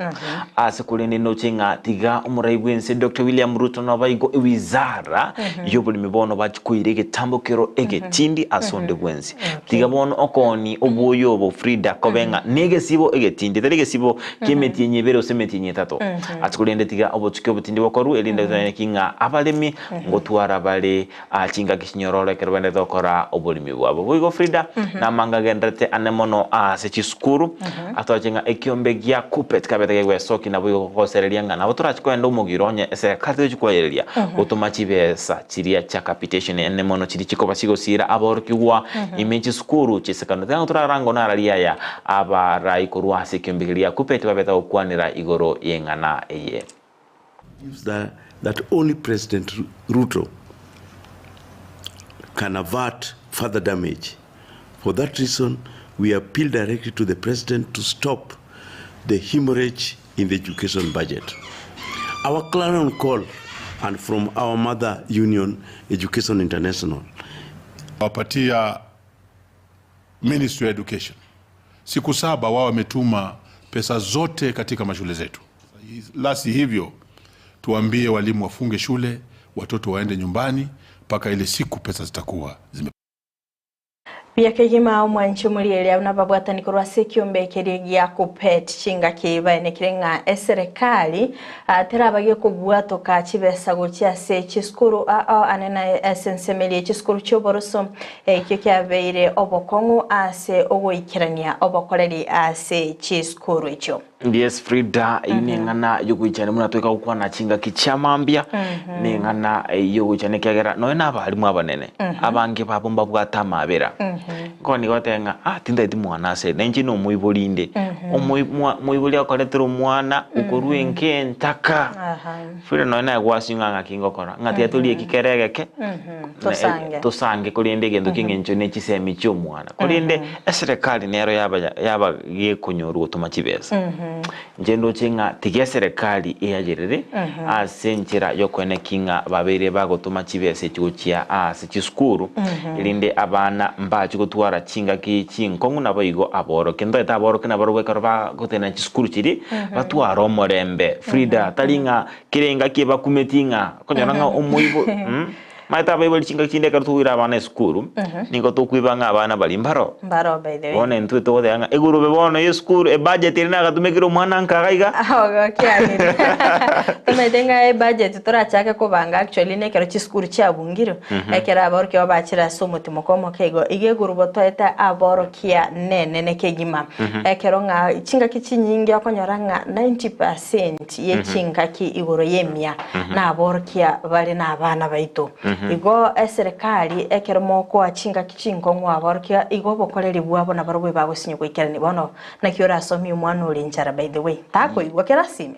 ase korende ndoche ng'a tiga omorai bw'ense Doctor William Ruto noba igo ewizara y'oboremi bono bachia koira egetambo kero egetindi ase onde bwensi. Tiga bono okooni obwoyo obo Frida kobe ng'a negesibo egetindi, tari egesibo ki'emetienyi ebere gose emetienyi etato. Ase korende tiga obotuki obotindi bokorwe, erinde totanye ki ng'a abaremi ngotwara bare aa chingaki chinyororo ekero baenderete gokora oboremi bwabo. Boigo Frida, namanga agenderete ane mono ase chisukuru, atoche ng'a ekiombe gia Kuppet kabete gegwesokia naboigo gosereria ng'a nabo torache kogenda omogiro onye eserekari tegochi koereria gotoma chibesa chiria chia capitation ene mono chiria chikoba chigosiira aborokigwa ime chisukuru chi'esekondari. Tiga ng'a torarange nararia aya abarai korwa ase ekiombe keria gia Kuppet babete gokwanera igoro y'eng'ana eye. That, that only President Ruto can avert further damage. For that reason, we appeal directly to the president to stop the hemorrhage in the education budget. Our clarion call and from our mother union, Education International. Wapatia Ministry ya Education siku saba wao wametuma pesa zote katika mashule zetu. La si hivyo, tuambie walimu wafunge shule, watoto waende nyumbani mpaka ile siku pesa zitakuwa zime Buya kegima omwanchi omorieria buna ababwatani korwa ase ekiombe keria gia Kuppet chingaki baenekire ng'a eserekari teraba gekobwatoka chibesa gochia ase chisukuru ao ane na ase ensemo eria chisukuru chi'oboroso ekio kiabeire obokong'u ase ogoikerania obokoreri ase chisukuru echio. Yes Frida, eyio neng'ana yogoichania buna toika gokwana chingaki chia mambia, neng'ana yogoichania ekiagera nonya na abalimu abanene, abange babo mbabwate amabera. Nkoba nigo bagoteba ng'a ah tintageti mwana ase na inche nomoibori inde, omoi mwa moibori akoretera omwana okorwa enka entaka, Frida nonya naye gwasio ng'a ng'aki ngokora, ng'a tiga torie eki kere egeke, Tosange. tosange korende egento ki'eng'encho ne chisemi chi'omwana. Korende eserekari nero yaba yaba gekonyorwa gotoma chibesa. Inche ndoche ng'a tiga eserekari eacherere ase enchera y'okoeneki ng'a babeire bagotoma chibesa echi gochia ase chisukuru, erinde abana mbache gotwara chingaki chinkong'u naboigo aborokia. Ntoete aborokia nabarobwo ekero bagotenena chisukuru chiria, batware omorembe. Frida, tari ng'a kera engaki ebakumeti ng'a okonyora ng'a omoibo Omanyete abaibori chingaki chinde ekero tokoira abana esukuru, nigo tokoiba ng'a abana baria mbaro. Mbaro by the way. Bono intwe togoteba ng'a egurube bono ya esukuru ebudget eria nagatumekire omwana nka iga iga. Ogokianire. Tomanyete ng'a ebudget torachake kobanga actually na ekero chisukuru chiabungirwe, ekero abaorokia babachire ase omotimoko omoke igo, igo egurubo toete aborokia nenene kegima. Ekero ng'a chingaki chinyinge okonyora ng'a 90 percent ye chingaki igoro y'emia naborokia bare nabana baito. Igo eserekari ekero mokoa chingaki chinkong'u aborokia igo obokoreri bwabo nabarobwo ebagosinywa goikerania. Bono naki orasomie omwana ore nchara by the way takoigwa kerasi ime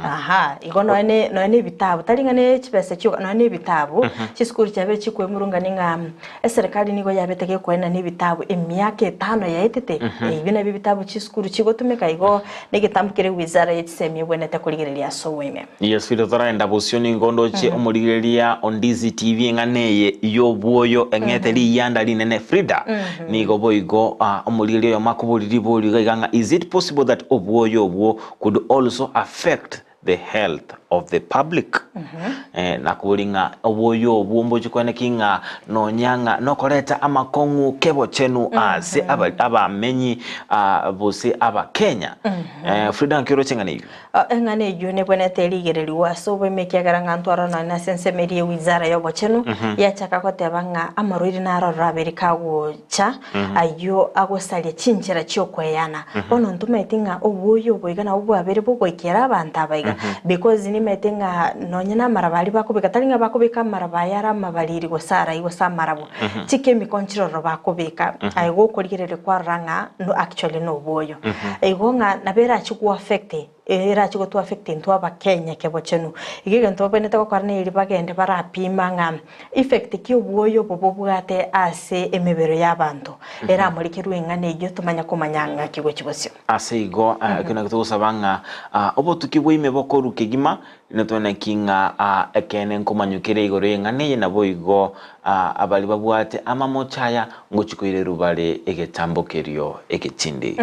aha igo nonya ne nonya ne ebitabu tari ng'a ne chibesa chioka nonya ne ebitabu chisukuru chiabere chikwemurungania ng'a Eserekari nigo yabete gekoenana ebitabu emiaka etano yaetete, ebi nabio ebitabu chisukuru chigotumeka igo negetambo kere wizara ye chisemi ebwenerete korigereria ase oboime. Yes Frida toraenda bosio nigo ndoche omorigereria o Ndizi TV eng'ana eye y'obwoyo eng'ete riyanda rinene Frida nigo boigo omorigereria oyomo akoboria riborio iga iga ng'a is it possible that obwoyo obwo could also affect the health. of the public. Eh, nakobori ng'a oboyo obwo mboche kweneki ng'a nonya ng'a nokoreta amakong'u kebochenu ase aba- abamenyi ah, bose abakenya. Eh, Frida nki oroche ng'ana eyio? Eng'ana eyio nebwenerete erigererigwe ase oboime ekiagera ng'a ntwarora nonya nase ensemo eria ewizara y'obochenu yachaka goteba ng'a amarwaire naro ororo abere kagocha ayio agosaria chinchera chi'okoeyana. Bono ntomaeti ng'a obwoyo obo iga nabwo bwabere bogoikera abanto aba iga because nimaete ng'a nonya na amaraba aria bakobeka tari ng'a bakobeka amaraba aya are amabariri gose arai gose amarabwo, chikemiko nchiroro bakobeka aye gokorigereria kwarora ng'a no actually nobwoyo. Igo ng'a nabo erache go affect erache gotu affect intwe abakenya kebochenu. Igo egento babwenerete gokora neri bagende barapima ng'a effect ki obwoyo obo bobwate ase emebere ya abanto. Eramorikerwe eng'ana eyio tomanye komanya ng'aki gochia bosio. Ase igo, ekio nakio togosaba ng'a obotuki bwaime bokorwe kegima, Notwene ki ng'a ekeene nkomanyukire igoro y'eng'ana eye, naboigo abaria babwate amamocho aya ngochia koirerwa bare egetambo kerio egetindi.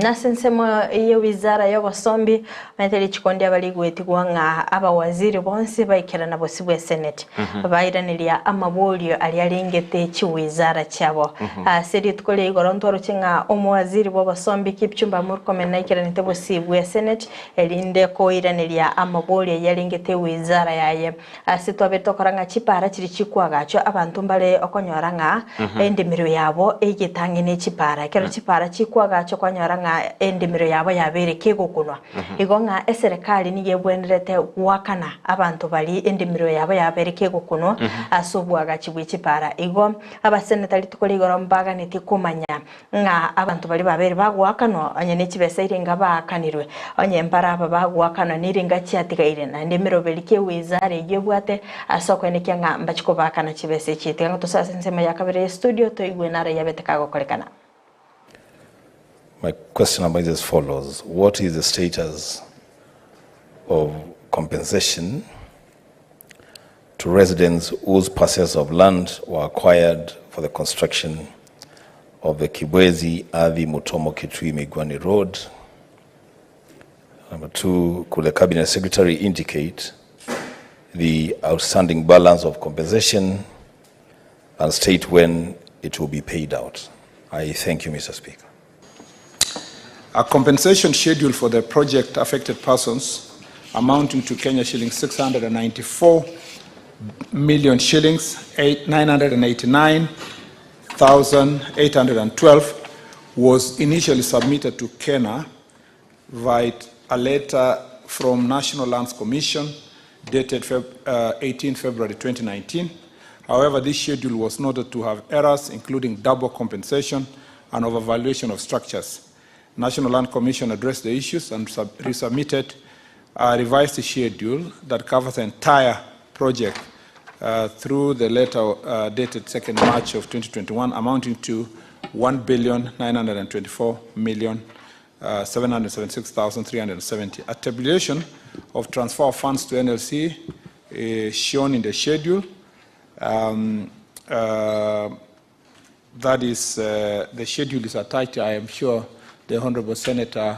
Nase ensemo ye wizara y'obosombi, omanyete rituko ndiaba rigwetigwa ng'a abawaziri bonsi baikerana bosio bwe senate, bairaneria amaborio aria arengete chiwizara chiabo. Ase rituko ria igoro ntwaroche ng'a omowaziri bw'obosombi Kipchumba Murkomen naikeranete bosio bwe senate, erinde koiraneria amaborio ayarengete ewizara yaye. Ase twabete tokora ng'a chipara chiria chikwagachwa, abanto mbare okonyora ng'a endemero yabo egetang'e ne chipara. Ekero chipara chikwagachwa kwanyora ng'a endemero yabo yabeire kegokunwa. Igo ng'a eserekari nigo ebwenerete goakana abanto baria endemero yabo yabeire kegokunwa ase obwagachi bwe chipara. Igo abaseneta rituko ria igoro mbaganetie komanya Ng'a abanto baria babeire bagoakanwa, onye ne chibesa irenga baakanirwe, onye mbare aba bagoakanwa nirenga chiatigaire, naende emeroberi ki ewizara eyio ebwate ase okoenekia ng'a mbachie kobaakana chibesa echi. Tiga ng'a tosoe ase ensemo ya kabere ye studio toigwe naro yabete kagokorekana. My question number is as follows. What is the status of compensation to residents whose parcels of land were acquired for the construction of the Kibwezi Athi Mutomo Kitui Migwani Road? Number two, could the Cabinet Secretary indicate the outstanding balance of compensation and state when it will be paid out? I thank you, Mr. Speaker. A compensation schedule for the project affected persons amounting to Kenya shillings 694 million shillings, 989,812 was initially submitted to Kenya via a letter from National Lands Commission dated 18 February 2019. However, this schedule was noted to have errors, including double compensation and overvaluation of structures. National Land Commission addressed the issues and resubmitted a revised schedule that covers the entire project through the letter dated 2nd March of 2021, amounting to 1,924,776,370. A tabulation of transfer of funds to NLC is shown in the schedule. That is, the schedule is attached. I am sure the Honorable Senator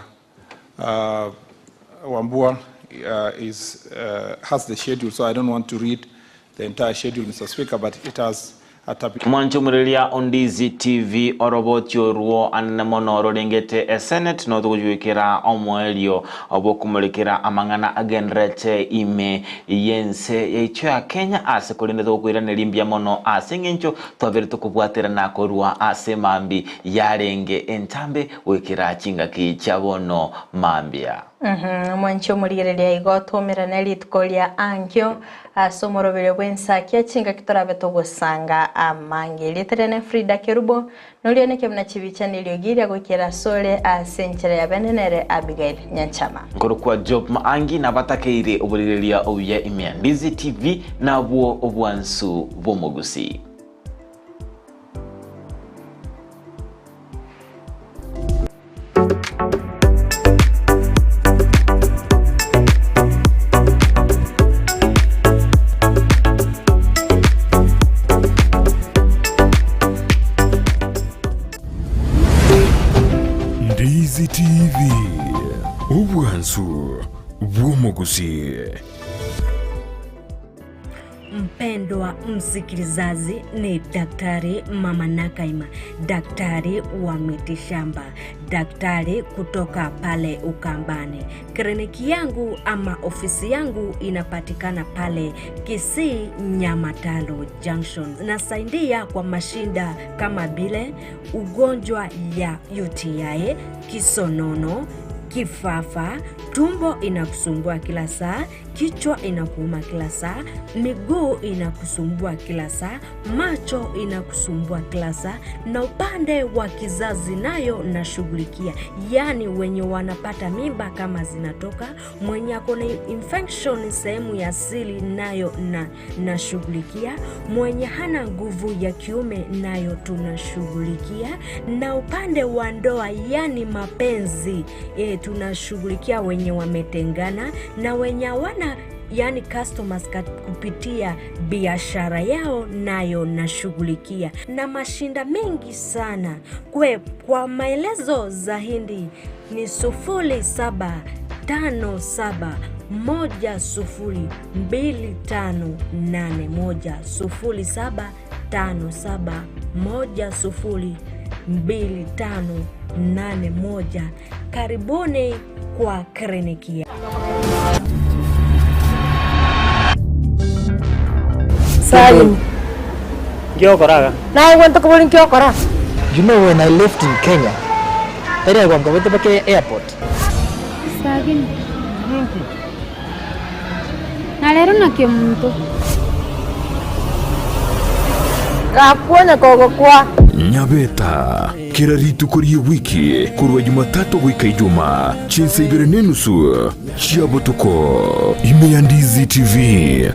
Wambua has the schedule, so I don't want to read the entire schedule, Mr. Speaker, but it has a tabulation. Mwanche omoreria o Ndizi TV oroboti orwo anene mono rorengete esenate no togochigwekera omoerio bw'okomorekera amang'ana agendererete ime y'ense yaito ya Kenya ase korende togokoiraneria mbuya mono ase eng'encho Twabere tokobwaterana korwa ase mambia yarenge entambe goikera chingaki chia bono mambia. Omwanchi omorigereria igo twaumerane rituko ria ankio ase omoroberio bw'ensakia chingaki torabe togosanga amange. Erieta riane Frida Kerubo, noria neke buna chibicha neriogi ria goikera asore ase enchera ya bene nere Abigail Nyanchama. Nkorokwa Job Maangi nabatakeire oborigereria obuya ime ya Ndizi TV nabwo obwansu bw'omogusii. Ndizi TV, obwansu bw'omogusii. Mpendwa msikilizaji, ni Daktari Mama Nakaima, daktari wa mitishamba, daktari kutoka pale Ukambani. Kliniki yangu ama ofisi yangu inapatikana pale Kisii Nyamatalo Junction. Nasaidia kwa mashinda kama vile ugonjwa ya UTI, kisonono, kifafa, tumbo inakusumbua kila saa, kichwa inakuuma kila saa, miguu inakusumbua kila saa, macho inakusumbua kila saa, na upande wa kizazi nayo nashughulikia, yaani wenye wanapata mimba kama zinatoka, mwenye ako na infection sehemu ya siri nayo na nashughulikia, mwenye hana nguvu ya kiume nayo tunashughulikia, na upande wa ndoa yani mapenzi e, tunashughulikia wenye wametengana na wenye hawana yani customers kupitia biashara yao nayo nashughulikia na mashinda mengi sana. Kwe, kwa maelezo zaidi ni 0757 102581 0757 102581. Karibuni kwa kliniki ya Salim. Ngiokoraga. Naye gwento kobori nkiokora. You know when I left in Kenya, tari agwamka pake airport. Sagini. Na rero naki omonto. Gakuonya kogokwa. Nyabeta kera rituko rie wiki korwa Jumatatu goika Ijumaa chinsa ibere nenusu chia botuko ime ya Ndizi TV.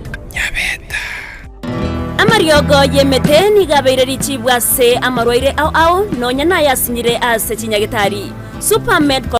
Amariogo y'emete nigo abeire richibu ase amarwaire ao ao, nonya nayasinyire ase chinyagetari. Supermed.